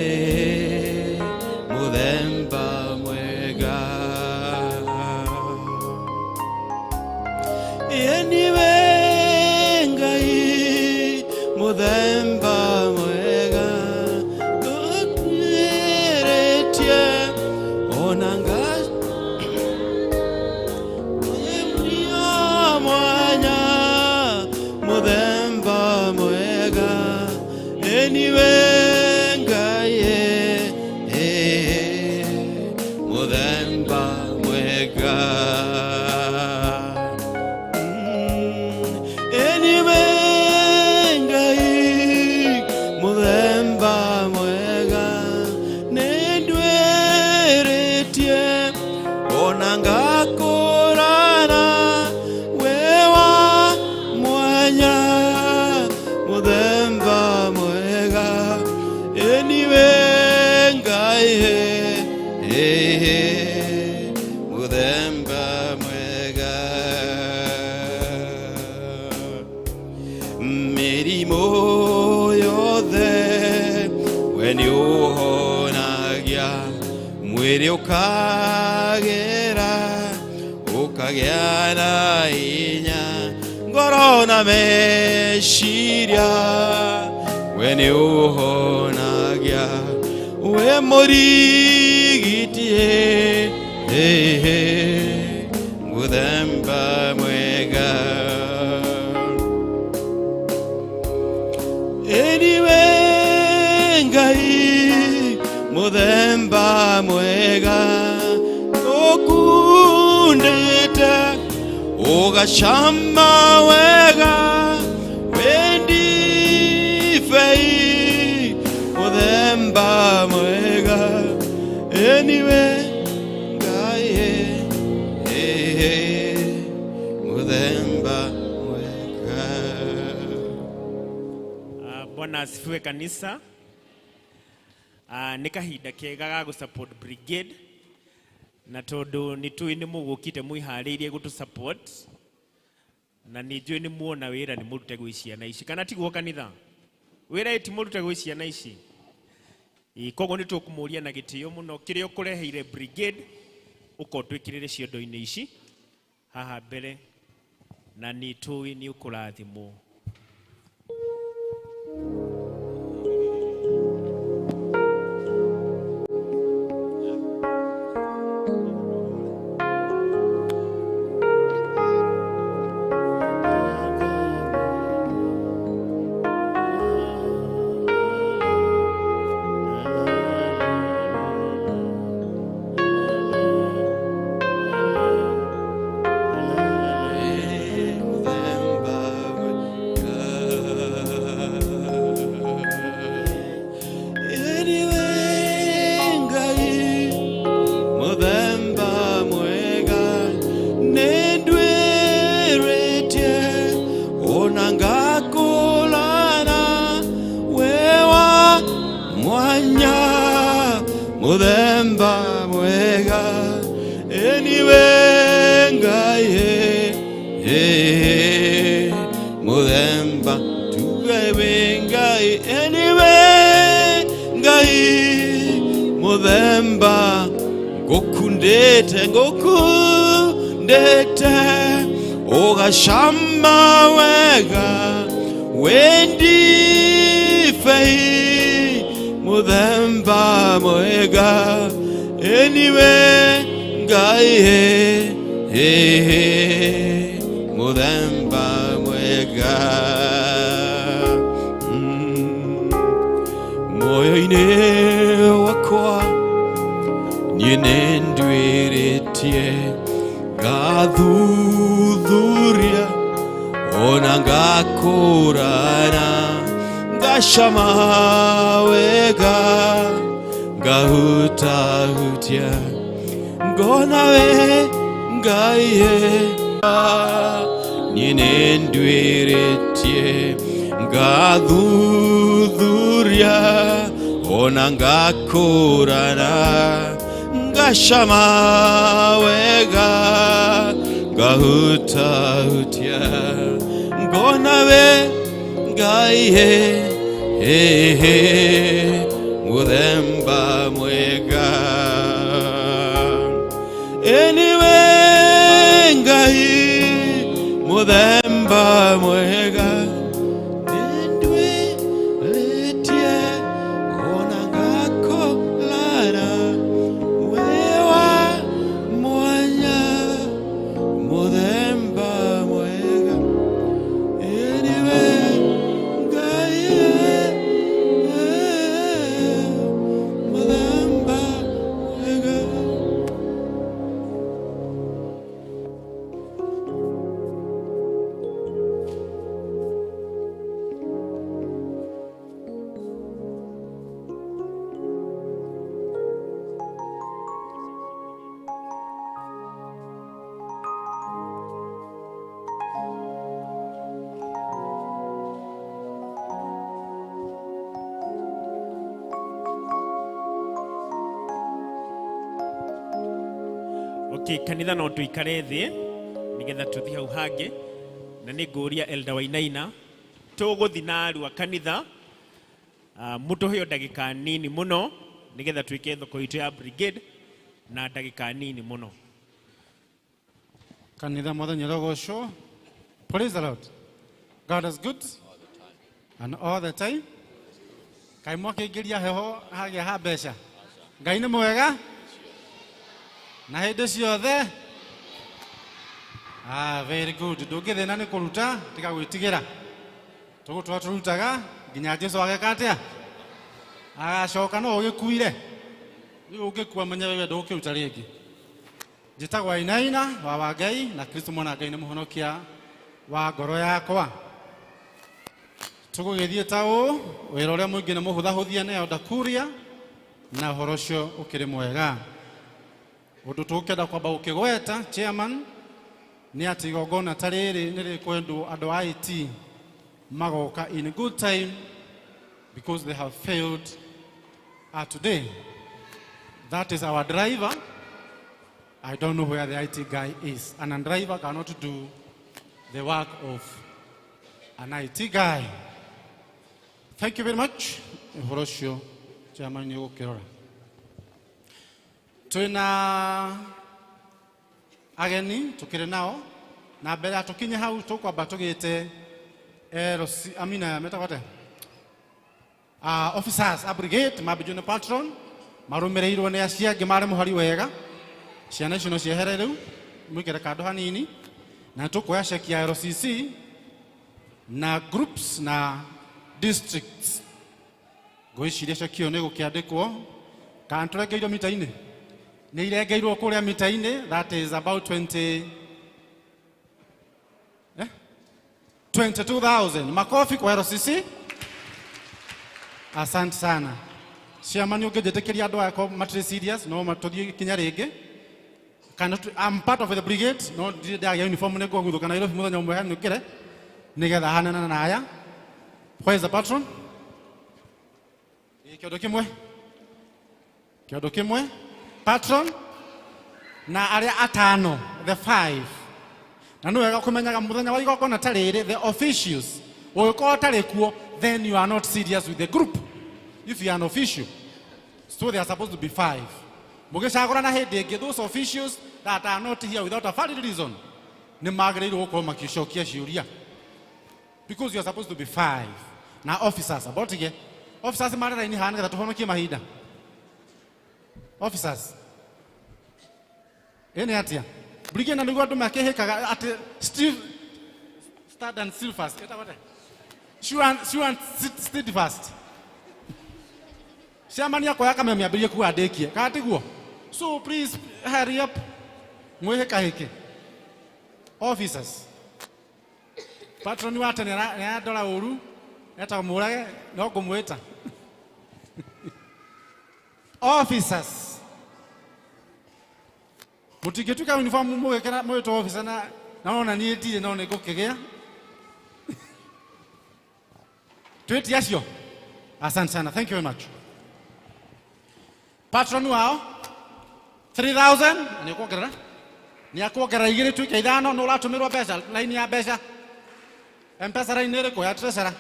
mũthemba mwega. Ĩĩ niwe Ngai mũthemba mwega ngũtuĩrĩtie ona nga mwanya mũthemba mwega. Ĩĩ niwe Ngai ĩ mũthemba mwega. Ĩĩ niwe Ngai mũthemba mwega nĩndwĩrĩtie ona ngakũrana wĩ wa mwanya mũthemba mwega. Ĩĩ niwe Ngai ĩ mũthemba mwega. Mĩrimũ yothe we nĩũhonagia mwĩrĩ ũkagĩra ũkagĩa na hinya ngoro na meciria we nĩũhonagia we mũrigiti ĩ mũthemba mwega. Ĩĩ niwe Ngai mũthemba mwega ũkundĩte ũgacama wega wĩ ndibei mũthemba mwega. Ĩĩ niwe Ngai ĩ mũthemba mwega. Bwana asifiwe kanisa. Nĩ kahinda kega ga gũ support brigade na tondũ nĩ tũĩ nĩ mũgũkĩte mwĩharĩirie gũtũ support na nĩ njũĩ nĩ muona wĩra nĩ mũrute gwĩ ciana ici kana tiguo kanitha wĩra ti mũrute gwĩ ciana ici. Ĩ, koguo nĩ tũkũmũria na gĩtĩo mũno kĩrĩa ũkũreheire brigade ũka ũtwĩkĩrĩre ciondo-inĩ ici haha mbere na nĩ tũĩ nĩ ũkũrathimwo. Ĩĩ niwe Ngai mũthemba mwega nĩndwĩrĩtie ona ngakũrana wĩ wa mwanya mũthemba mwega. Ĩĩ niwe Ngai ĩ mũthemba tuge wĩ Ngai. Ĩĩ niwe Ngai mũthemba ngũkundĩte ngũkundĩte ũgacama wega wĩ ndibei mũthemba mwega. Ĩĩ niwe Ngai ĩ mũthemba mwega. Moyo-inĩ wakwa niĩ nĩndwĩrĩtie ngathuthuria ona ngakũrana ngacama wega ngahutahutia ngona we Ngai niĩ nĩndwĩrĩtie ngathuthuria ona ngakũrana Ngacama wega ngahutahutia ngona we Ngai he he he muthemba mwega anyway Ngai muthemba mwega ndwĩrĩtie ona ngakũlara wĩwa mwanya muthemba mwega ĩniwe Ngai muthemba mwega. Okay, kanitha no tuikare thi nigetha tuthi hau hangi na nĩ ngũria Elder Wainaina tũgũthi na arua kanitha mũtũheo ndagĩka nini mũno nigetha twĩke thoko itũ ya brigade na ndagĩka nini mũno. Kanitha mwathani arogocwo. Praise the Lord. God is good and all the time. Kaĩ mwakĩingĩria heho hagĩa ha mbeca. Ngai nĩ mwega na hĩndĩ ciothe. Ah, very good. Ndũngĩthĩna nĩ kũruta tiga gwĩtigĩra. Tũgũtũra tũrutaga nginya Jesu ageka atĩa? Agacoka no ũgĩkuire. Rĩu ũngĩkua menya wewe ndũgũkĩruta rĩngĩ. Njĩtagwo Wainaina wa Wangai na Kristo mwana Ngai nĩ mũhonokia wa ngoro yakwa. Tũgũgĩthiĩ ta ũũ wĩra ũrĩa mũingĩ nĩ mũhũthahũthie nĩ Elder Kuria na ũhoro ũcio ũkĩrĩ mwega. Ũndũ tũkĩenda kwamba gũkĩgweta chairman nĩ atĩ igongona ta rĩrĩ nĩ rĩkwendwo andũ a IT magoka in good time because they have failed today. That is our driver. I don't know where the IT guy is. And a driver cannot do the work of an IT guy. Thank you very much. Ũhoro ũcio chairman nĩ ũgũkĩrora. Twĩna ageni tũkĩrĩ nao na mbere ya tũkinye hau tũkwamba tũgĩte LC, amina metagwo atĩa? Officers a brigade mambĩnjwo nĩ patron marũmĩrĩirwo nĩ acio angĩ marĩ mũhari wega. Ciana icio no ciehere rĩu mũikare kando hanini na tũkuoya ceki ya LCC na groups na districts. Ngwĩciria ceki ĩyo nĩ ĩgũkĩandĩkwo kana tũrengeirwo mita-inĩ nĩ irengeirwo kũrĩa mita-inĩ, that is about 20 22,000. Makofi kwa LCC. Asante sana. Chairman ũngĩnjĩtĩkĩria andũ aya ko matirĩ serious no matũthiĩ kinya rĩngĩ. Kana I'm part of the brigade no ndirĩ ndagĩa uniform nĩ ngũguthũka Nairobi mũthenya ũmwe henũkĩre nĩgetha hanana na aya. Where is the patron? Kĩondo kĩmwe. Kĩondo kĩmwe. Patron na arĩa atano, the five. Na nĩ wega kũmenyaga mũthenya wa igongona ta rĩrĩ, the officials ũngĩkorwo ũtarĩ kuo, then you are not serious with the group if you are an official. So they are supposed to be five. Mũgĩcagũrana hĩndĩ ĩngĩ, those officials that are not here without a valid reason nĩ magĩrĩirwo gũkorwo makĩcokia ciũria because you are supposed to be five. Na officers abotige officers marĩ raini haha nĩgetha tũhonokie mahinda. Officers ĩ nĩ atĩa brigade na nĩguo andũ makĩhĩkaga atĩ Steve stand and still fast. Ĩtagwo atĩa? Sure and steadfast. Chairman yakwa ya kameme ambĩrĩrie kuga ndĩkie kana tiguo? So please hurry up mwĩhĩkahĩke. Officers patron wa tene nĩarandora ũru etagwo mũrage no ngũmwĩta. Officers mũtingĩtuĩka uniform mũgĩkĩra mwĩtwo officer na nona niĩ ndirĩ no nĩ ngũkĩgĩa. Twĩtie acio. Asante sana. Thank you very much. Patron wao 3000 nĩ ũkuongerera nĩ akuongerera igĩrĩ tuĩke ithano nĩ ũratũmĩrwo mbeca laini ya mbeca mpesa raini ĩrĩkũ ya treasurer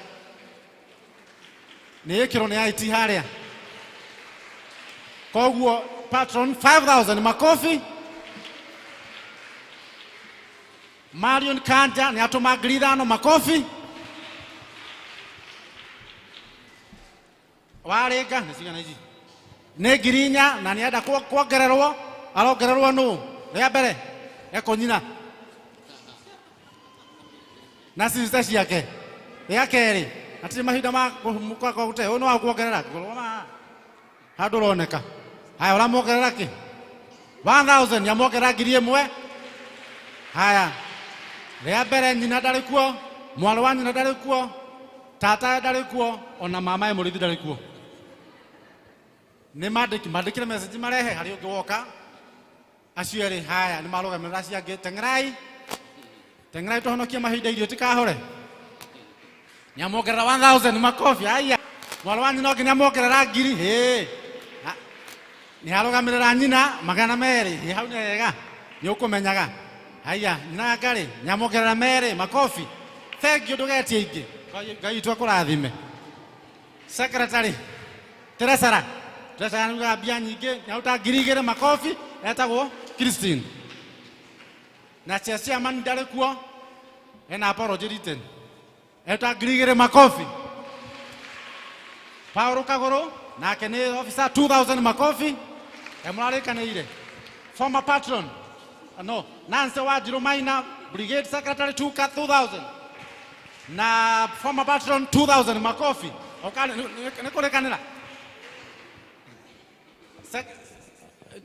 nĩ ĩkĩrwo nĩ IT harĩa koguo patron 5000 makofi. Marion Kanja nĩ atũma 5000 makofi. Warĩnga nĩ cigana ici nĩ 4000 na nĩ enda kuongererwo arongererwo nũ rĩa mbere ekũnyina na sister ciake rĩa kerĩ atirĩ mahinda ma gũte ũyũ nĩ wa kuongerera handũ ũroneka haya ũramuongerera kĩ 1000 nĩamuongerera 1000 haya rĩa mbere nyina ndarĩ kuo mwarĩ wa nyina ndarĩ kuo tata ndarĩ kuo ona mama mũrĩithi ndarĩ kuo nĩ mandĩkire message marehe harĩ ũngĩ woka acio erĩ haya nĩ marũgamĩrĩra acio angĩ teng'erai teng'erai tũhonokie mahinda irio tikahore nĩamuongerera 1000 makobi haya mwarĩ wa nyina ũngĩ nĩamuongerera 1000 hĩ nĩ arũgamĩrĩra nyina 200 hĩ hau nĩ hega nĩ ũkũmenyaga haya nyina ngarĩ nĩamuongerera 2 makobi thank you ndũgetie ingĩ Ngai witũ akũrathime secretary treasurer treasurer nĩugaga mbia nyingĩ nĩaruta 2000 makobi etagwo Christine na chairman ndarĩ kuo ena apology written eta 2000 makobi Paulo Kagoro nake nĩ officer 2000 makobi emũrarĩkanĩire former patron no Nancy Wanjiru Maina brigade secretary 2000 na former patron 2000 makofi nĩ kũrĩkanĩra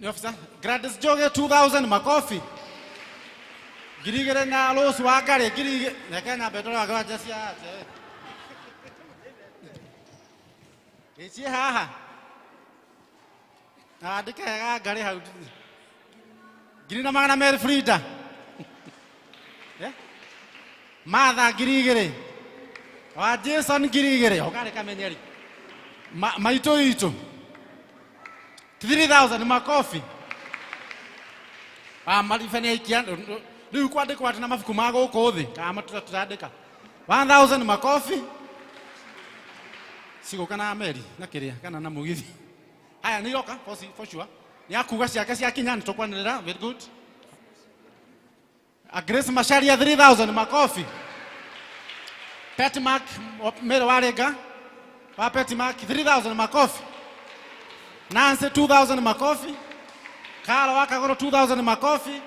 officer Gladys Joge 2000 makofi 2000 na Rose wa Ngarĩ 2000 reke nyambe ndore wa cia ĩciĩ haha na andĩke wega Ngarĩ hau 1200 Frida Martha 2000 wa Jason 2000 ũkarĩ kamenyeri maitũ itũ 3000 makofi maribe nĩ aikia rĩu kwandĩkwo atĩ na mabuku ma gũkũ thĩ kana tũrandĩka 1000 makofi cigũka na meri na kĩrĩa kana na mũgithi haya nĩ iroka for sure nĩ akuga ciake ciakinya nĩ tũkwanĩrĩra very good. Grace Macharia 3000 makofi. Pet Mark Mary Warega wa Pet Mark 3000 makofi. Nancy 2000 makofi. Carl Wakagoro 2000 makofi.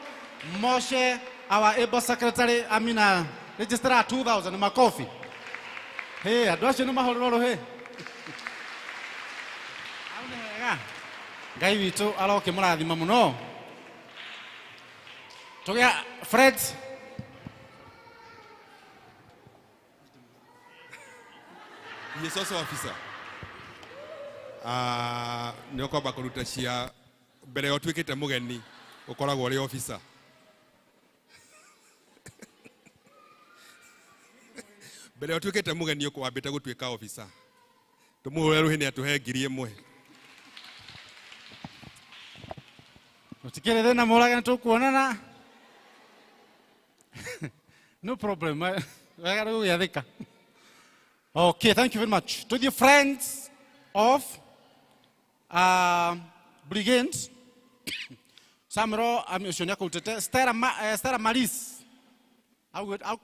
Moshe our able secretary Amina registrar 2000 makofi. Hey andũ acio nĩ mahũrĩrwo rũhĩ. Hau nĩ hega. Ngai witũ arokĩmũrathima mũno. Tũgĩa Fred He is also officer. Nĩ ũkwamba kũruta cia mbere ya ũtuĩkĩte mũgeni ũkoragwo ũrĩ officer. Mbere ya ũtuĩkĩte mũgeni ũkwambĩte gũtuĩka officer. Tũmũhũre rũhĩ nĩ atũhe 1000. Gũtikĩrĩ thĩna mũrage nĩ tũkuonana. No problem. Wega rĩu gũgĩathĩka. Okay, thank you very much. To the friends of Brigade, Samro ũcio nĩakũrutĩte Stella Maris.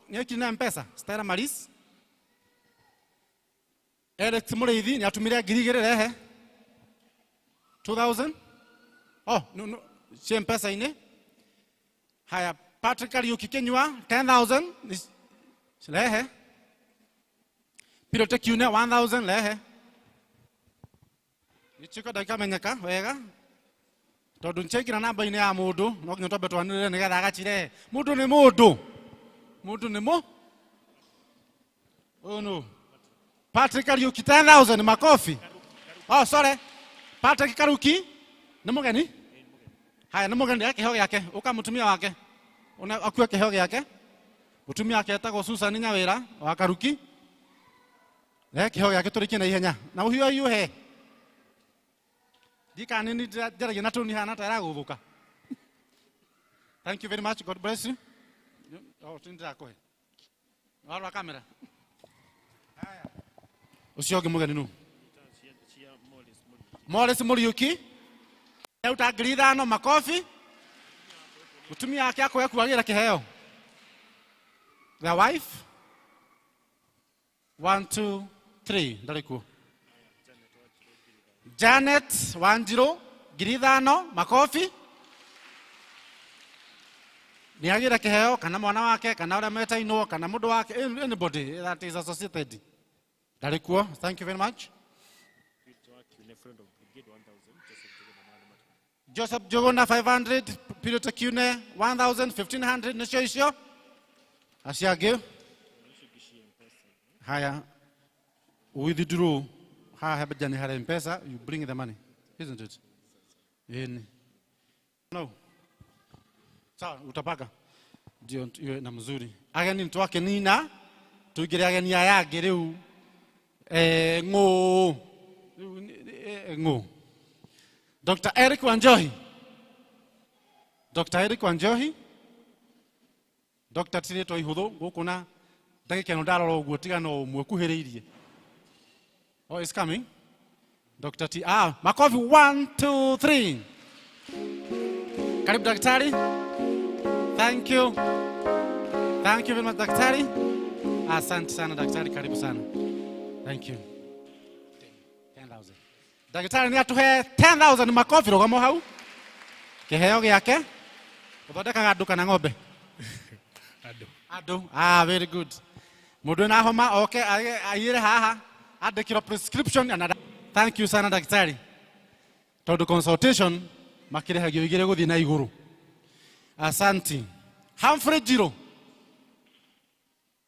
Nĩekire na M-Pesa Stella Maris. Alex Mũrĩithi nĩatũmire 2000 rehe 2000. Oh, no, no, cia M-Pesa-inĩ. Haya, Patrick Kariuki Kinyua 10000 rehe. Pirote Kiune 1000 rehe. Ichiko ndagĩka menyeka wega tondũ nĩchaingĩra namba-inĩ ya mũndũ no nginya twambe twanĩrĩre nĩgetha agacirehe. Mũndũ nĩ mũndũ. Mũndũ nĩ mũ. Ũyũ nũ? Patrick Kariuki 10000 makofi. Oh, sorry. Patrick Karuki nĩ mũgeni? Haya nĩ mũgeni ya kĩheo gĩake ũka mũtumia wake. Ona akue kĩheo gĩake. Mũtumia wake etagwo Susan Nyawĩra wa Karuki. Rehe kĩheo gĩake tũrĩkie na ihenya. Na ũhiũhe. Ndikana nĩ njaragia na toni hana ta ĩragũthũka. Thank you very much. God bless you. Oh, tindirakuhe. Warwa kamera. Haya. Ucio ũngĩ mũgeni nũ? Morris Muriuki. Auta 5,000 makofi. Mutumia wake akoya kuagĩra kĩheo. The wife. 1 2 3 ndarĩ kuo. Janet Wanjiru 5,000 makofi. Nĩ agĩra kĩheo kana mwana wake kana ũrĩa metainwo kana mũndũ wake, anybody that is associated. Ndarĩ kuo. Thank you very much. Joseph Jogona 500, Peter Kiune 1000, 1500 nĩcio icio. Acio angĩ. Haya, withdraw. Haha jani hara M-Pesa, you bring the money, isn't it? In no. Sawa, utapaka. Ndio iwe na mzuri. Ageni mtu wake nina tuigire ageni aya angĩ rĩu. Ng'ũ. Ng'ũ. Dr. Eric Wanjohi. Dr. Eric Wanjohi. Dr. ti rĩtwa ihũthũ gũkũ na ndagĩka ĩno ndarora ũguo tiga no ũmwe kuhĩrĩirie. Oh, it's coming. Dr. T. Ah, makofi 1 2 3. Karibu daktari. Thank you. Thank you very much daktari. Asante sana daktari, karibu sana. Thank you. 10,000. Daktari ni atuhe 10,000 makofi rugamo hau. Kiheo giake. Uthondekaga andu kana ng'ombe? Andu. Andu. Ah, very good. Mundu na homa oke aiyire haha andikirwo prescription and thank you sana daktari. Tondu consultation makirehagio igire guthii na iguru. Asanti. Humphrey Njiro.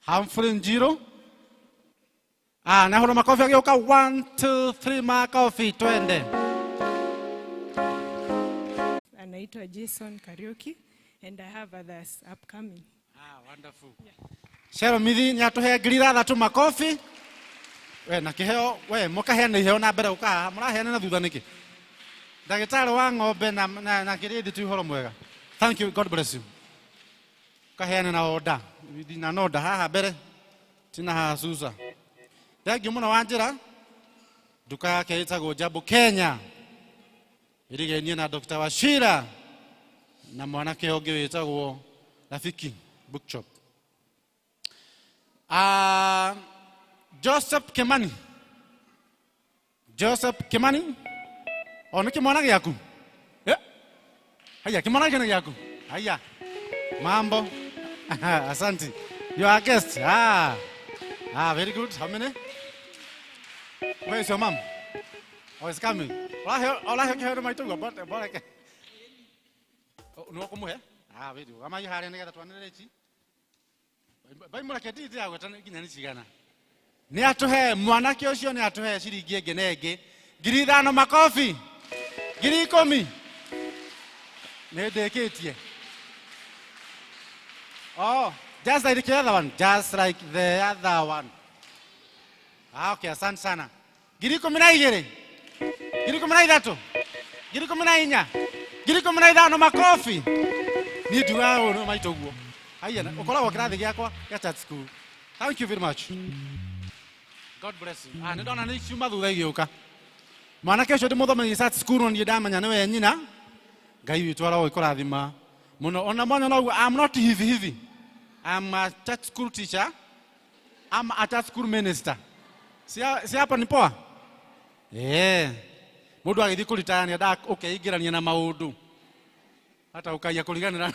Humphrey Njiro. Ah, na horo makofi agĩũka 1 2 3 makofi twende. Anaitwa Jason Kariuki and I have others upcoming. Ah, wonderful. Yeah. Shero Mithi ni atuhe 6,000 makofi. We na kiheo we mukaheana iheo na mbere uka muraheana na thutha niki. Ndagĩtarĩ wa ng'ombe na na kĩrĩndĩ tu ũhoro mwega. Thank you, God bless you. Kaheana na order. Na order haha mbere tina haha Susa. Thank you muno wa njĩra. Nduka yake ĩtagwo Jambo Kenya. Ĩrigainie na Dr. Wachira na mwanake ũngĩ wĩtagwo Rafiki Bookshop. Joseph Kimani. Joseph Kimani. O nĩ kĩmwana gĩaku? Eh? Haya, kĩmwana gĩkĩ nĩ gĩaku? Haya. Mambo. Asante. You are a guest. Ah. Ah, very good. How many? Where is your mom? Oh, it's coming. Ora he maitũ guo boreke. Nĩ ũkũmũhe? Ah, very good. Amai harĩa nĩgetha twanĩrĩre ici. Bai mũreke ndii ndĩragweta nginya nĩ cigana. Nĩ atũhe mwanake ũcio nĩ atũhe ciringi ĩngĩ na ĩngĩ. 5,000 makofi. 10,000. Nĩ ndĩkĩtie. Oh, just like the other one. Just like the other one. Ah, okay, asante sana. 12,000. 13,000. 14,000. 15,000 makofi. Niĩ ndugaga ũũ nĩ maitũ guo. Haiya, ũkoragwo kĩrathi gĩakwa gĩa church school. Thank you very much. God bless you. Ah, nĩ ndona nĩ ciuma thutha igĩũka. Mwanake ũcio ndĩmũthomithagia church school no niĩ ndamenya nĩwe nyina. Ngai witũ arogĩkũrathima mũno. Ona mwanya noguo, I'm not hivi hivi. I'm a church school teacher. I'm a church school minister. Si hapa ni poa? Eh. Mundu agĩthiĩ kũritaya nĩ endaga ũkeingĩrania na maũndũ. Hata ũkaiya kũriganĩra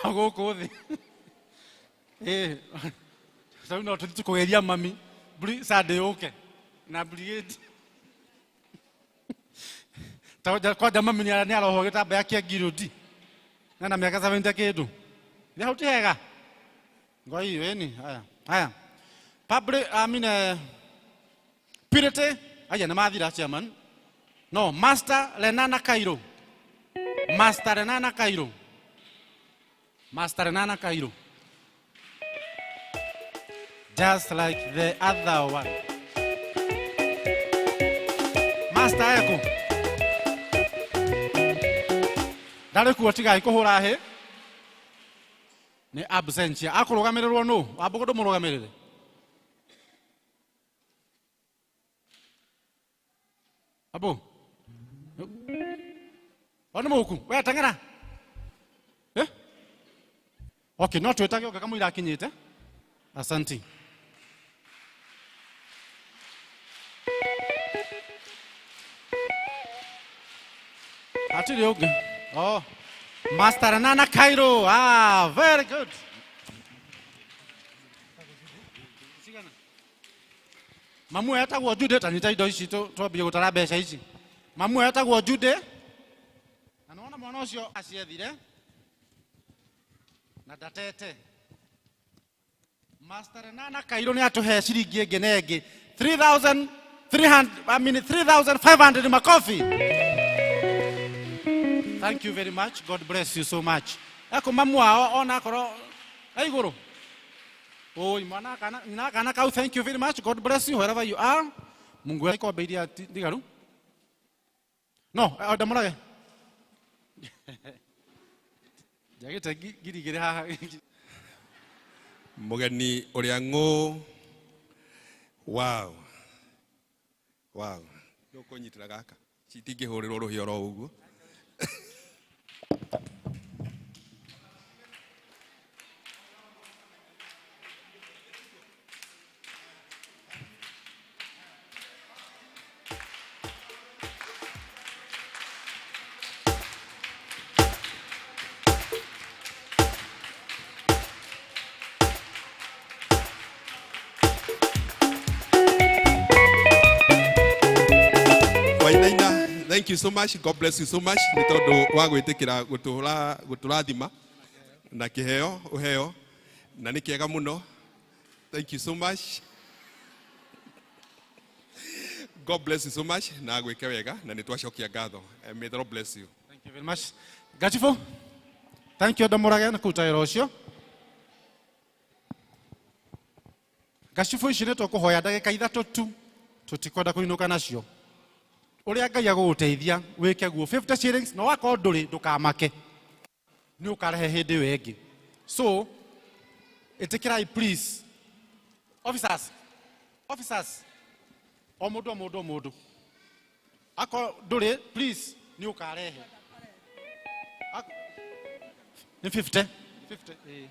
gũkũ thĩ. Eh. Rĩu no tũthiĩ tũkũgeria mami Sunday ũke na brigade. Kwanja mami nĩ arohwo gĩtambaya kĩa ngirũndi. Na mĩaka 70 kĩndũ. Nĩ hau ti hega? Ngoi ĩni haya. Haya. Public, I mean, Purity, aya nĩ mathira chairman. No, Master Lenana Cairo. Master Lenana Cairo. Master Lenana Cairo. Just like the other one. Master eku. Ndarĩ kuo tigai kũhũra hĩ. Nĩ absentia. Akũrũgamĩrĩrwo nũ? Wambũgũ ndũmũrũgamĩrĩre. Abu. Ono mũku, we teng'era. Eh? Okay, no twĩtage ũngĩ kamũira akinyĩte. Asante. Hatirĩ ũngĩ. Oh. Master Nana Cairo. Ah, very good. Mamu etagwo Jude, tanyita indo ici twambie gũtara mbeca ici. Mamu etagwo Jude. Na nĩwona mwana ũcio aciethire na ndatete. Master Nana Cairo nĩ atũhe ciringi ĩngĩ na ĩngĩ 3300, I mean 3500 makofi. Thank you very much. God bless you so much. Eko mamu wao ona akorwo igũrũ. Oi mwana kana nyina kana kau, thank you very much. God bless you wherever you are. Mungu ikombe iria ndigaru. No, ndamũrage. Njagĩte 2000 haha. Mũgeni ũrĩa ng'ũ. Wow. Wow. Ndũkũnyitĩra gaka. Citingĩhũrĩrwo rũhĩ oro ũguo. Thank you so much. God bless you so much. Nĩ tondũ wa gwĩtĩkĩra gũtũrathima na kĩheo ũheo na nĩ kĩega mũno. Thank you so much. God bless you so much na gwĩke wega na nĩ twacokia ngatho. May the Lord bless you. Thank you very much. Gachifo. Thank you Ndamũrage na kũruta wĩra ũcio. Gachifo ici nĩ tũkũhoya ndagĩka 3 tu tũtikwenda kũinũka nacio. Ũrĩa Ngai agũgũteithia wĩke guo 50 shillings no wakorwo ndũrĩ ndũkamake nĩ ũkarehe hĩndĩ ĩyo ĩngĩ. So ĩtĩkĩrai please officers, officers o mũndũ o mũndũ o mũndũ akorwo ndũrĩ please nĩ ũkarehe nĩ 50 50.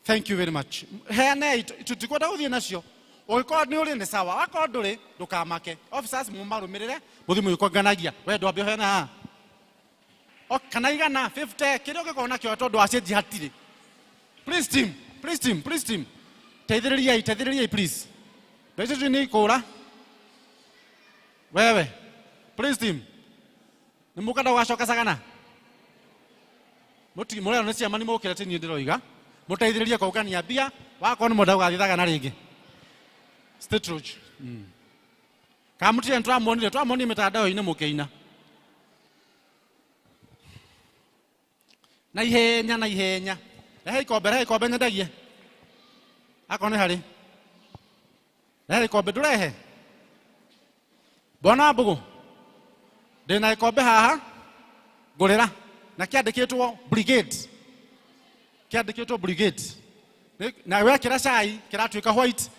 Thank you very much. Heanei tũtikwenda gũthiĩ nacio. Ũngĩkorwo nĩ ũrĩ nĩ sawa, wakorwo ndũrĩ ndũkamake. Officers mũmarũmĩrĩre mũthiĩ mũgĩkonganagia. We ndwambe ũheana haha. O kana igana 50 kĩrĩa ũngĩkorwo nakĩo tondũ wa change hatirĩ. Please team, please team, please team. Teithĩrĩriai, teithĩrĩriai please. Mbeca icio nĩ ikũra. Wewe, please team. Nĩ mũkwenda gũgacoka Sagana? Mũtigi mũrerwo nĩ ciama nĩ mũkĩre ti niĩ ndĩroiga. Mũteithĩrĩrie kũngania mbia, wakorwo nĩ mwenda gũgathiĩ Sagana rĩngĩ. State Road. Kamutire twamuonire twamuonire mitandao-inĩ mũkĩina. Na ihenya na ihenya. Rehe ikombe nyendagie. Akorwo nĩ harĩ. Rehe ikombe ndũrehe. Bwana Mbũgũ. Ndĩna ikombe haha. Ngũrĩra. Na kĩandĩkĩtwo brigade. Kĩandĩkĩtwo brigade. Na wekĩra cai kĩratuĩka white.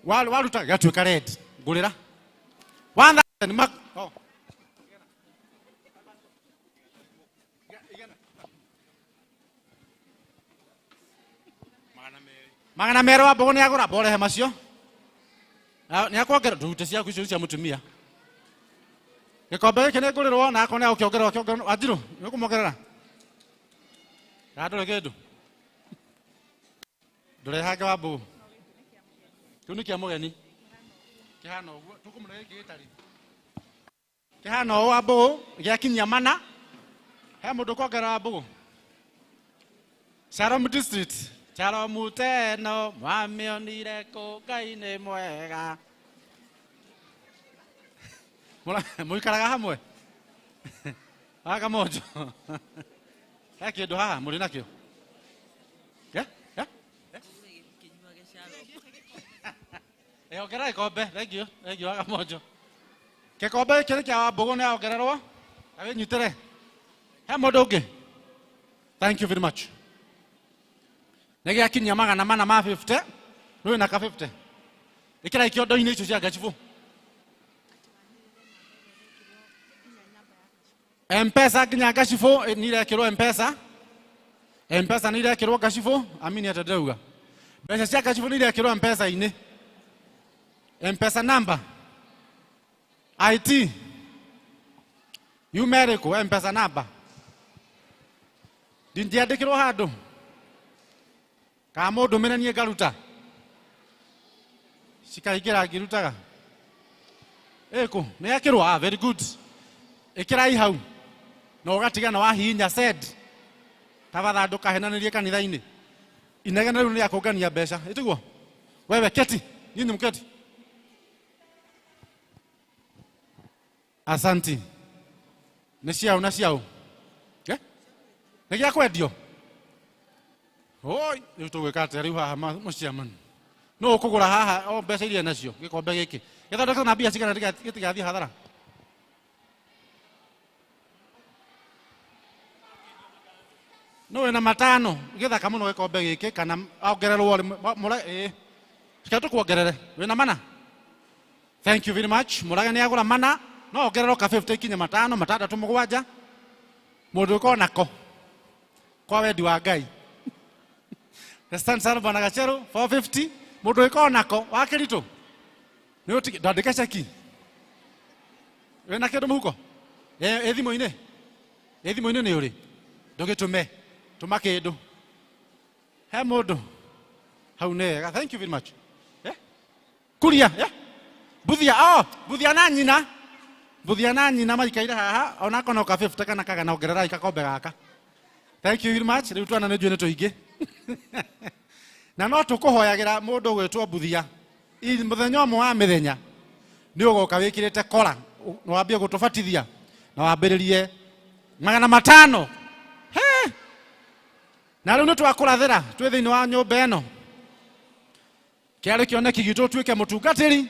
Waruta gĩgatuĩka red. Ngũrĩra. 1000 mak. Oh. Magana merĩ wa Mbũgũ nĩagũra mborehe macio. Nĩakuongerera ndute ciaku icio cia mũtumia. Gĩkombe gĩkĩ nĩngũrĩrwo na akorwo nĩagũkĩongerera akĩongerera. Wanjirũ nĩũkũmuongerera? Kana ndũrĩ kĩndũ? Ndũrehange wa Mbũgũ. Kĩu nĩ kĩa mũgeni. Kĩhana ũguo tũkũmũne gĩkĩ gĩtarĩ. Kĩhana ũũ wa Mbũgũ gĩakinyia mana. He mũndũ ũkuongerera wa Mbũgũ? Shalom District. Shalom teno mwamĩonire kũ Ngai nĩ mwega. Mũikaraga hamwe? Haha Kamonjo. He kĩndũ haha mũrĩ nakĩo? Eh? Eh? Ongerera gĩkombe, thank you, thank you Wakamojo. Gĩkombe gĩkĩ nĩ kĩa Wambũgũ nĩ ongererwo. Na wĩnyitĩre. He mũndũ ũngĩ. Thank you very much. Nĩ gĩakinyia 400 ma 50. Nĩ wĩna ka 50. Ĩkĩra ikĩondo-inĩ icio cia ngacibũ. M-Pesa nginya ngacibũ nĩ irekĩrwo M-Pesa. M-Pesa nĩ irekĩrwo ngacibũ, amini atĩa ndĩrauga. Mbeca cia ngacibũ nĩ irekĩrwo M-Pesa-inĩ. M-Pesa number IT yume ĩrĩkũ M-Pesa number? Ndingĩandĩkĩrwo handũ kana mũndũmĩre niĩ ngaruta cikaingĩra ngĩrutaga ĩkũ nĩ yekĩrwo. Ah, very good. Ĩkĩrai hau na ũgatiga na wahihinya send. Tabatha ndũkahenanĩrie kanitha-inĩ. Inegene rĩu nĩ rĩa kũngania mbeca ĩtiguo. Wewe keti, nyinyi mketi. Asanti. Nĩ ciao na ciao. Eh? Nĩ gĩa kwendio. Oi, rĩu tũgwĩka atĩa rĩu haha mũciamani? Nũ ũkũgũra haha o mbeca iria nacio gĩkombe gĩkĩ? Gĩthondeketwo na mbia cigana gĩtigathiĩ hathara? Nũ wĩna 5 gĩthaka mũno gĩkombe gĩkĩ kana ongererwo mũre ĩĩ. Reke tũkuongerere. Wĩna 4? Thank you very much. Mũrage nĩ agũra 4 no ongererwo ka 50 ikinye 5 6 7 mũndũ ũkorwo nako kwa wendi wa Ngai. Asante sana Bwana Gacheru 450 mũndũ ũkorwo nako wa kĩritũ. Nĩ ũtige ndandĩke ceki. Wĩna kĩndũ mũhuko? Ĩ thimũ-inĩ? Ĩ thimũ-inĩ nĩ ũrĩ? Ndũgĩtũme. Tũma kĩndũ. He mũndũ. Hau nĩ wega. Thank you very much. Kuria, Buthia, oh, Buthia na nyina. Buthia na nyina maikaire haha ona kono ka 50 kana kagana ongerera gakombe gaka. Thank you very much. Rĩu twana nĩ njũĩ nĩ tũingĩ. Na no tũkũhoyagĩra mũndũ ũgwĩtwo Buthia. Mũthenya ũmwe wa mĩthenya nĩ ũgoka wĩkĩrĩte kora na wambie gũtũbatithia na wambĩrĩrie 500. He! Na rĩu nĩ twakũrathĩra twĩ thĩinĩ wa nyũmba ĩno. Kĩarĩ kĩoneki gitũ ũtuĩke mũtungatĩri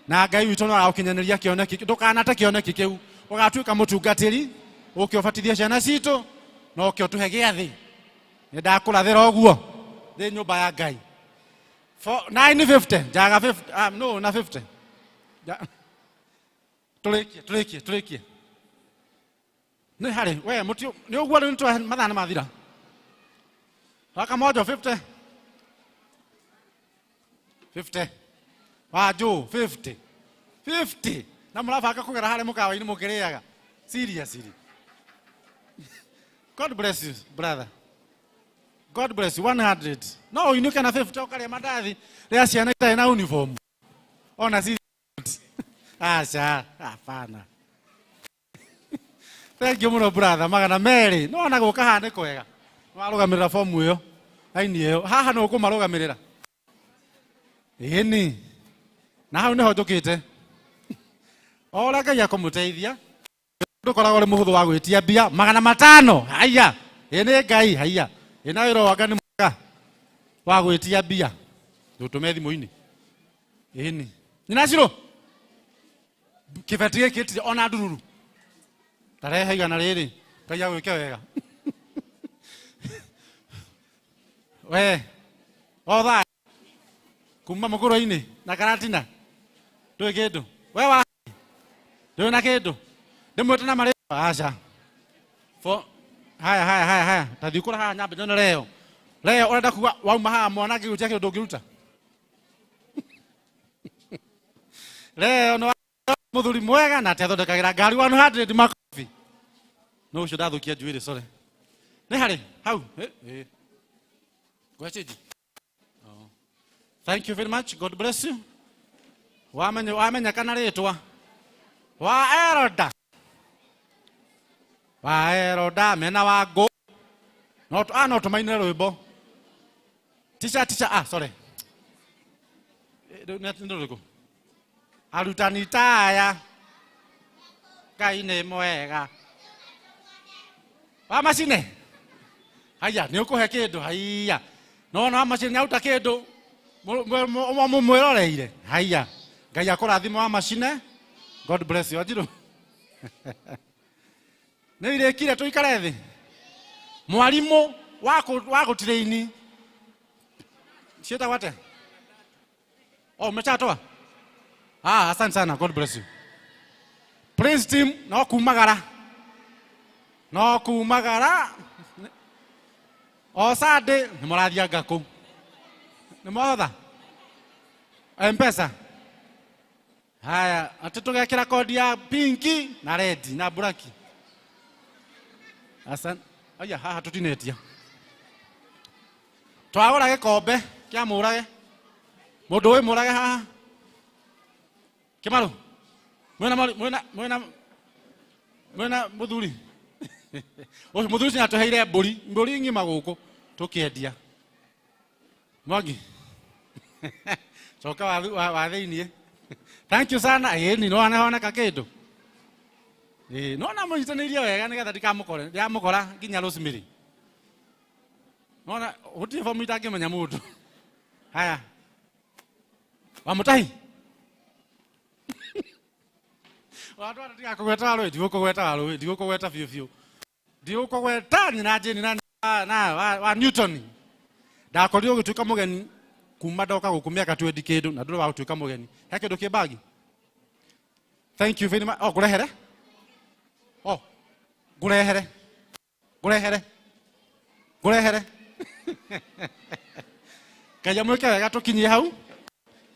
na Ngai witũ no aragũkinyanĩria kĩoneki. Ndũkanate kĩoneki kĩu. Ũgatuĩka mũtungatĩri ũke ũbatithie ciana citũ na ũke ũtũhe gĩathĩ. Nĩ ndakũrathĩra ũguo thĩ nyũmba ya Ngai. 950 njaga 50 no na 50. Tũrĩkie tũrĩkie tũrĩkie. Nĩ harĩ we mũtio nĩ ũguo rĩu nĩ mathaa nĩ mathira. Wakamojo 50. 50. Wajũ 50. 50. Na mũrabanga kũgera harĩa mũkawa-inĩ mũkĩrĩaga. Seriously. God bless you, brother. God bless you. 100. No ũinũke na 50 ũkarĩa mandathi rĩa ciana itarĩ na uniform. Ona si aca, hapana. Thank you mũno brother, 200. No ona gũka haha nĩ kwega. Warũgamĩrĩra fomu ĩyo, raini ĩyo. Haha nĩ ũkũmarũgamĩrĩra. Ĩni. Na hau nĩho njũkĩte. O ũrĩa Ngai akũmũteithia, ndũkoragwo ũrĩ mũhũthũ wa gwĩtia mbia 500. Haiya. Ĩ nĩ Ngai, haiya. Ĩ na wĩra wa Ngai nĩ mwega wa gwĩtia mbia. Ndũtũme thimũ-inĩ. Ĩni. Nyina Shiro. Kĩbeti gĩkĩ gĩtirĩ ona ndururu. Tarehe 100 rĩrĩ. Ngai agwĩke wega. We. O thaa. Kuma mũkũrũ-inĩ na karatina. Ndũĩ kĩndũ. We wa ndũĩ na kĩndũ. Ndĩmwĩte na marĩtwa. Aca. Fo haya haya haya haya. Ta thiĩ kũra haha nyambe nyone Leo. Leo ũrenda kuga wauma haha mwana angĩgũtia kĩndũ ndũngĩruta. Leo nĩ mũthuri mwega na atĩ athondekagĩra ngari 100 makobi. No ũcio ndathũkia njuĩrĩ, sorry. Nĩ harĩ hau. Ngwe change. Oh. Thank you very much. God bless you. Wamenya wamenya kana rĩtwa wa Eroda. Wa Eroda mena wa ngũ. No no tũmainĩre rwĩmbo. Ticha ticha sorry. Nĩ rũrĩkũ? Arutani taya Ngai nĩ mwega. Wa macine. Haya, nĩ ũkũhe kĩndũ haiya. No na macine nĩ aruta kĩndũ. Mwĩroreire haiya. Ngai akũrathime wa macine. God bless you. Wanjirũ, nĩ irĩkire tũikare thĩ. Mwarimũ wa gũtiraini ciĩtagwo atĩa? Oh, umeshatoa? Ah, asante sana. God bless you. Praise team no kumagara. No kumagara. O Sunday nĩ mũrathianga kũu. Nĩ mwahotha? M-Pesa. Haya, atĩ tũgekĩra kodi ya pinki na red na black. Asante. Aya, haha tũtinetia. Twagũra gĩkombe kĩa mũrage. Mũndũ ũĩ mũrage haha? Kĩmarũ. Mwena mwena mwena mwena mũthuri. Ũcio mũthuri ũcio nĩatũheire mbũri, mbũri ng'ima gũkũ tũkĩendia. Mwangi. Coka wa thĩiniĩ. Thank you sana. Ĩni no honeka kĩndũ. Ĩĩ, no na mũnyitanĩirie wega nĩgetha ndikamũkore. Ndiramũkora nginya Rosemary. Nona gũtirĩ bomu itangĩmenya mũndũ. Haya. Wamũtahi. Watwara ndigakũgweta warũĩ, ndigũkũgweta warũĩ, ndigũkũgweta biũ biũ. Ndigũkũgweta nyina Jane na wa Newton. Ndakorirwo ũgĩtuĩka mũgeni kuma ndoka gũkũ mĩaka 20 kĩndũ na ndũrĩ wa gũtuĩka mũgeni. He kĩndũ kĩ bagi? Thank you very much. Oh, ngũrehere? Oh, ngũrehere. Ngũrehere. Ngũrehere. Ngai amwĩke wega tũkinyie hau.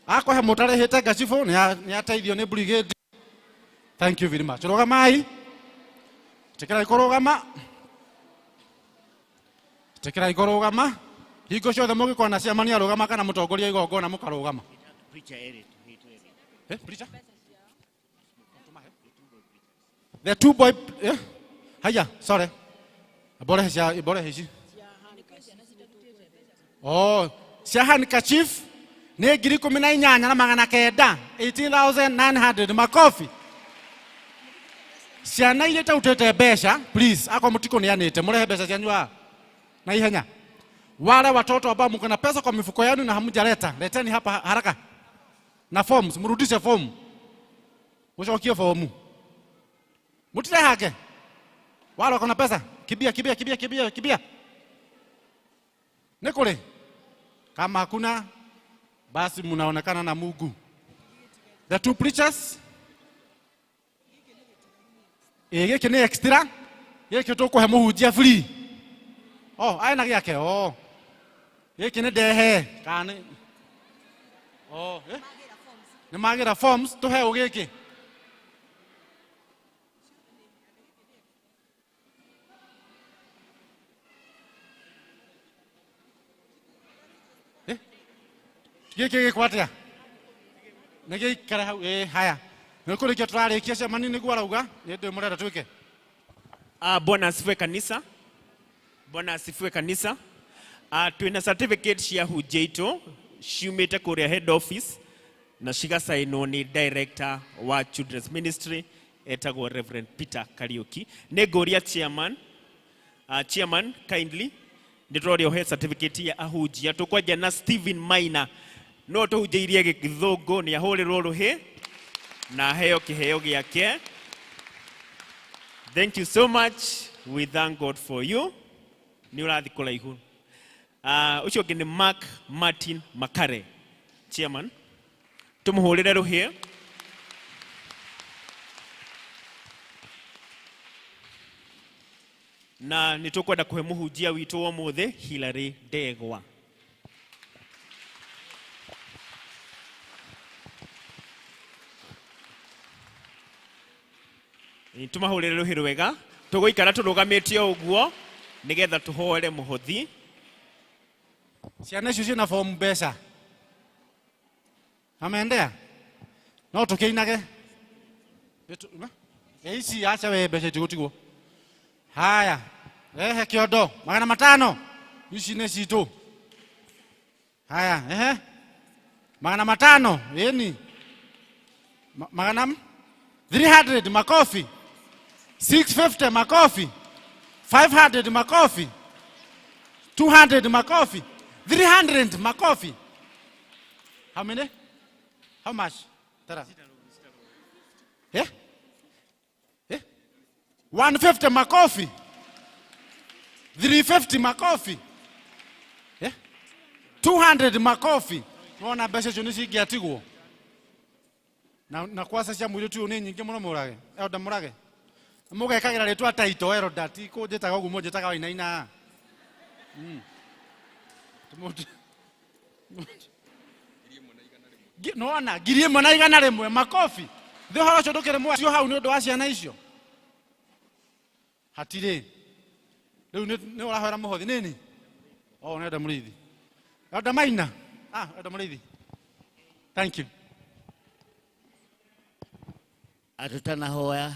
Akũhe mũtarĩhĩte ngacibũ nĩ ateithio nĩ brigade. Thank you very much. Rũgamai. Tĩkĩrai kũrũgama. Tĩkĩrai kũrũgama. Hingo ciothe mũngĩkorwo na ciamani arũgama kana mũtongoria igongona mũkarũgama. Preacher Eric, hitũ Eric. Eh, preacher? The two boy, eh? Haya, sorry. Bore cia bore ici. Oh, cia handkerchief nĩ 18,900, 18,900 makofi. Ciana iria itautĩte mbeca, please, akorwo mũtikũneanĩte, mũrehe mbeca cianyu haha na ihenya. Wale watoto ambao mko na pesa kwa mifuko yenu na hamjaleta, leteni hapa haraka. Na forms, mrudishe form. Mucokie fomu. Mutirehake. Wale wako na pesa, kibia kibia kibia kibia kibia. Nĩ kũrĩ? Kama hakuna basi mnaonekana na Mungu. The two preachers. Ĩ gĩkĩ nĩ extra. Gĩkĩ tũkũhe mũhunjia free. Oh, aena gĩake. Oh. Gĩkĩ nĩ ndehe kana nĩ Oh, eh? Nĩ magĩra forms tũheo gĩkĩ. Eh? Gĩkĩ gĩkwo atĩa? Nĩ gĩikare hau. Ĩ haya. Nĩ kũrĩkia tũrarĩkia cemani nĩguo arauga. Nĩ ndĩ mũrenda twĩke. Ah, Bwana asifiwe kanisa. Bwana asifiwe kanisa. Ah, twina certificate cia hunjia itũ ciumĩte kũrĩa head office na cigacainwo nĩ director wa Children's Ministry etagwo Reverend Peter Kariuki. Nĩ ngũria chairman, chairman kindly nĩ tũroria ũhe certificate ya ahunjia. Tũkwanjia na Stephen Maina, no tũhunjĩirie gĩthũngũ, nĩ ahũrĩrwo rũhĩ na aheo kĩheo gĩake. Thank you so much. We thank God for you. Nĩ ũrathiĩ kũraihu. Ũcio ũngĩ nĩ Mark Martin Makare, chairman. Tũmũhũrĩre rũhĩ. Na nĩ tũkwenda kũhe mũhunjia witũ wa ũmũthĩ Hilary Ndegwa. Ĩ, tũmahũrĩre rũhĩ rwega. Tũgũikara tũrũgamĩte o ũguo nĩgetha tũhoere mũhothi. Ciana icio ciĩna fomu mbeca. Amendea? No tũkĩinage. Ĩ, ici aca we mbeca itigũtigwo. Haya, rehe kĩondo 500. Ici nĩ citũ. Haya, ehe. 500, ĩni. Magana 300 makofi. 650 makofi. 500 makofi. 200 makofi. 300 makofi. How many? How much? Tara. Eh? Eh? 150 makofi. 350 makofi. Eh? 200 makofi. Nona mbeca icio nĩ cingĩatigwo. Na kwaca cia mũirĩtu ũyũ nĩ nyingĩ mũno mũrage. Elder mũrage. Mũgekagĩra rĩtwa taito elder ti kũnjĩtaga ũguo mũnjĩtaga wainaina. Nona 1,100 makofi. Thĩ ũhoro ũcio ndũkĩrĩ mwega cio hau nĩ ũndũ wa ciana icio. Hatirĩ. Rĩu nĩ ũrahoera mũhothi nini? Oh, nĩ Elder Mũrĩithi. Elder Maina. Ah, Elder Mũrĩithi. Thank you. Atutanahoya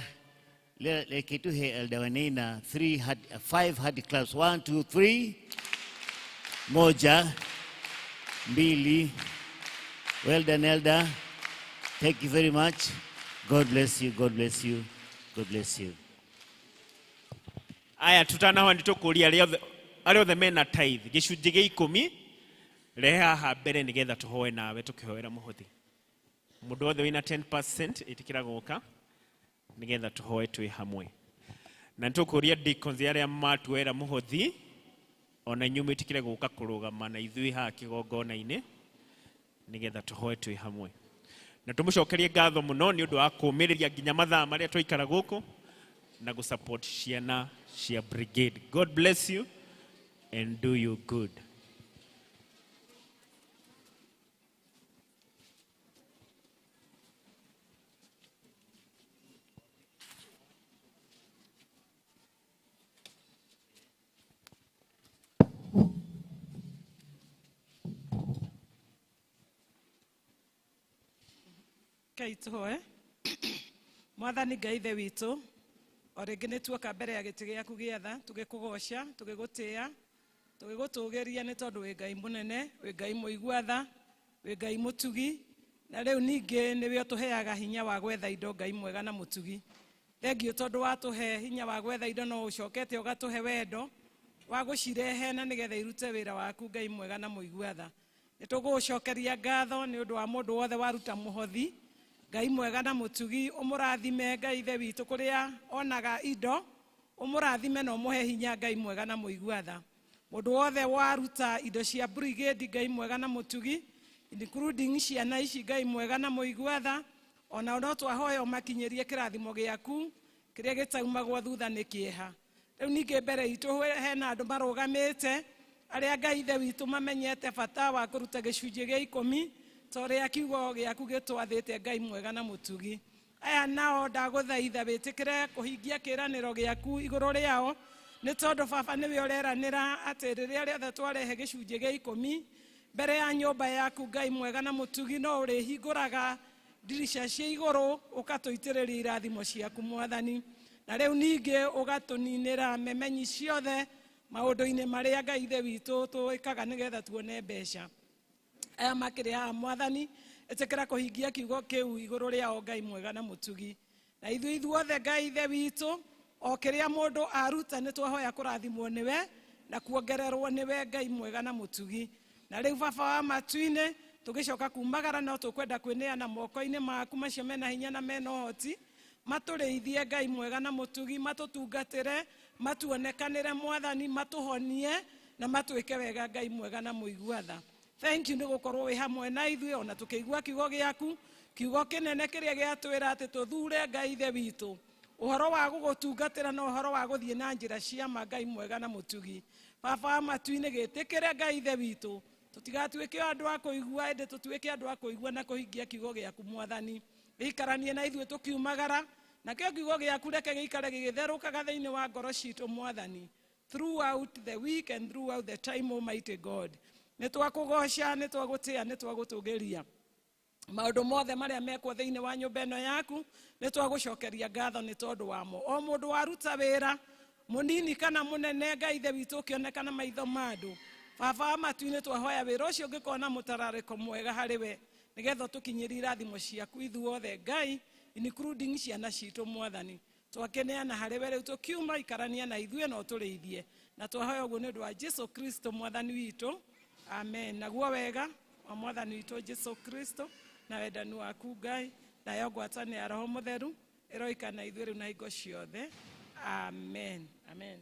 reke tuhe Elder Wainaina 5 hard claps. 1 2 3. 1 2. Well done, Elder. Thank you very much. God bless you. God bless you. God bless you. Aya tutanahoya nĩ tũkũria arĩa othe mena tithe gĩcunjĩ gĩa 10 rehe haha mbere nĩgetha tũhoe nawe tũkĩhoera mũhothi. Mũndũ wothe wĩna 10% ĩtĩkĩra gũka nĩgetha tũhoe twĩ hamwe. Na nĩ tũkũria deacons arĩa matuoera mũhothi ona inyuĩ mwĩtĩkĩre gũka kũrũgama na ithuĩ haha kĩgongona-inĩ nĩgetha tũhoe twĩ hamwe. Na tũmũcokerie ngatho mũno nĩ ũndũ wa kũũmĩrĩria nginya mathaa marĩa twaikara gũkũ na gũsupport ciana cia brigade. God bless you and do you good. Ngai tũhoe. Mwathani Ngai ithe witũ, o rĩngĩ nĩ tuoka mbere ya gĩtĩ gĩaku gĩa tha, tũgĩkũgoca, tũgĩgũtĩĩa, tũgĩgũtũgĩria nĩ tondũ wĩ Ngai mũnene, wĩ Ngai mũigua tha, wĩ Ngai mũtugi, na rĩu ningĩ nĩwe ũtũheaga hinya wa gwetha indo, Ngai mwega na mũtugi. Thengiũ tondũ watũhe hinya wa gwetha indo no ũcokete ũgatũhe wendo wa gũcirehe na nĩgetha irute wĩra waku, Ngai mwega na mũigua tha. Nĩ tũgũgũcokeria ngatho nĩ ũndũ wa mũndũ wothe waruta mũhothi, Ngai mwega na mũtugi, ũmũrathime Ngai ithe witũ kũrĩa onaga indo, ũmũrathime na ũmũhe hinya, Ngai mwega na mũigua tha. Mũndũ wothe waruta indo cia brigade, Ngai mwega na mũtugi, including ciana ici, Ngai mwega na mũigua tha, ona no twahoya ũmakinyĩrie kĩrathimo gĩaku kĩrĩa gĩtaumagwo thutha nĩ kĩeha. Rĩu ningĩ mbere itũ hena andũ marũgamĩte arĩa Ngai ithe witũ mamenyete bata wa kũruta gĩcunjĩ gĩa 10 ta ũrĩa kiugo gĩaku gĩtwathĩte, Ngai mwega na mũtugi. Aya nao ndagũthaitha wĩtĩkĩre kũhingia kĩĩranĩro gĩaku igũrũ rĩao, nĩ tondũ baba nĩwe ũreranĩra atĩ rĩrĩa rĩothe twarehe gĩcunjĩ gĩa 10 mbere ya nyũmba yaku, Ngai mwega na mũtugi, no ũrĩhingũraga ndirica cia igũrũ ũgatũitĩrĩria irathimo ciaku Mwathani. Na rĩu ningĩ ũgatũninĩra memenyi ciothe maũndũ-inĩ marĩa Ngai ithe witũ twĩkaga nĩgetha tuone mbeca. Aya makĩrĩ haha Mwathani, ĩtĩkĩra kũhingia kiugo kĩu igũrũ rĩao, Ngai mwega na mũtugi. Na ithuĩ ithuothe Ngai ithe witũ, o kĩrĩa mũndũ aruta nĩ twahoya kũrathimwo nĩwe na kuongererwo nĩwe, Ngai mwega na mũtugi. Na rĩu baba wa matu-inĩ, tũgĩcoka kumagara no tũkwenda kwĩneana moko-inĩ maku macio mena hinya na mena ũhoti, matũrĩithie Ngai mwega na mũtugi, matũtungatĩre, matuonekanĩre Mwathani, matũhonie na matwĩke wega, Ngai mwega na mũigua tha. Thank you nĩ gũkorwo wĩ hamwe na ithuĩ ona tũkĩigua kiugo gĩaku, kiugo kĩnene kĩrĩa gĩatwĩra atĩ tũthure Ngai ithe witũ, ũhoro wa gũgũtungatĩra na ũhoro wa gũthiĩ na njĩra cia ma, Ngai mwega na mũtugi. Baba wa matu-inĩ, gĩtĩkĩre Ngai ithe witũ, tũtigatuĩke andũ a kũigua, ĩndĩ tũtuĩke andũ a kũigua na kũhingia kiugo gĩaku Mwathani. Gĩikaranie na ithuĩ tũkiumagara, nakĩo kiugo gĩaku reke gĩikare gĩgĩtherũkaga thĩinĩ wa ngoro citũ Mwathani, throughout the week and throughout the time, Almighty God. Nĩ twakũgoca, nĩ twagũtĩa, nĩ twagũtũgĩria maũndũ mothe marĩa mekwo thĩinĩ wa nyũmba ĩno yaku, nĩ twagũcokeria ngatho nĩ tondũ wamo. O mũndũ waruta wĩra mũnini kana mũnene, Ngai ithe witũ ũkĩonekana maitho ma andũ, baba wa matu-inĩ, twahoya wĩra ũcio ũngĩkorwo na mũtararĩko mwega harĩ we, nĩgetha ũtũkinyĩrie irathimo ciaku ithuothe Ngai, including ciana citũ Mwathani. Twakĩneana harĩ we rĩu tũkiuma, ikarania na ithuĩ na ũtũrĩithie. Na twahoya ũguo nĩ ũndũ wa Jesu Kristo Mwathani witũ. Amen. Naguo wega Wa mwathani witũ Jesu Kristo na wendani waku Ngai nayo ngwatanĩro ya Roho Mũtheru ĩroika na ithuĩ rĩu na hingo ciothe. Amen, amen.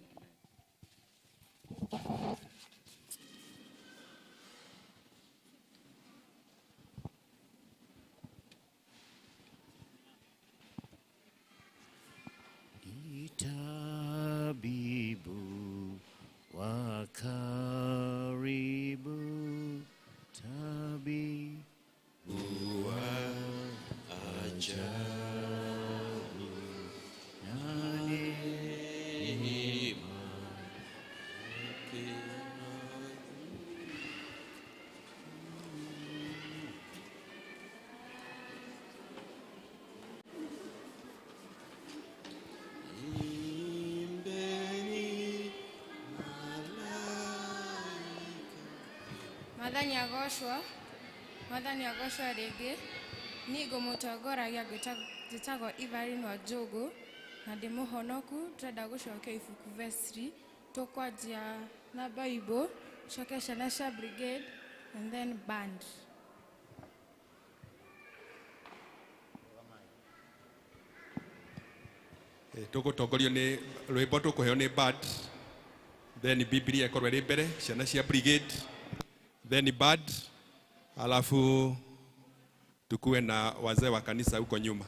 Tabibu wa karibu, tabibu wa ajabu, na neema yake. Imbeni. Mwathani agocwo, mwathani agocwo rĩngĩ. Niĩ ngũmũtongoragia njĩtagwo Evelyn Wanjũgũ na ndĩ mũhonoku. Tũrenda gũcokia ibuku vestry. Tũkwanjia na Bible, coke ciana cia brigade and then band. Tũgũtongorio nĩ rwĩmbo tũkũheo nĩ band, then Biblia ĩkorwo ĩrĩ mbere, ciana cia brigade, then band, alafu tukuwe na wazee wa kanisa huko nyuma.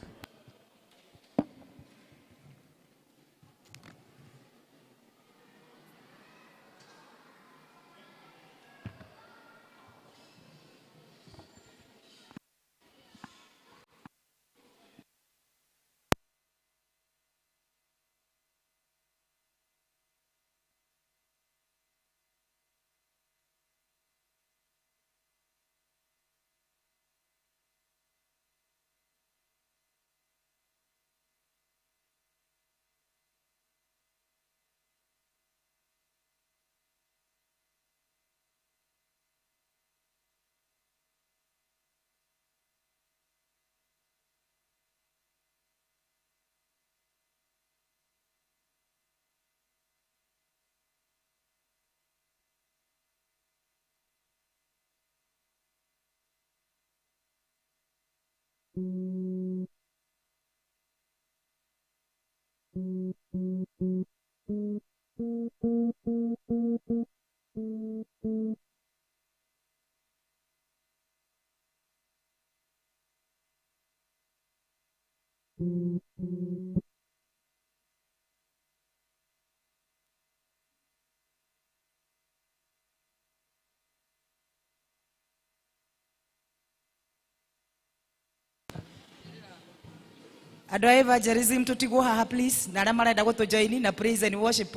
Andå a evangelism tutigwo haha please, na arĩa marenda gũtũjoin na praise and worship.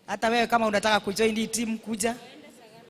Hata wewe kama unataka kujoin hii team kuja.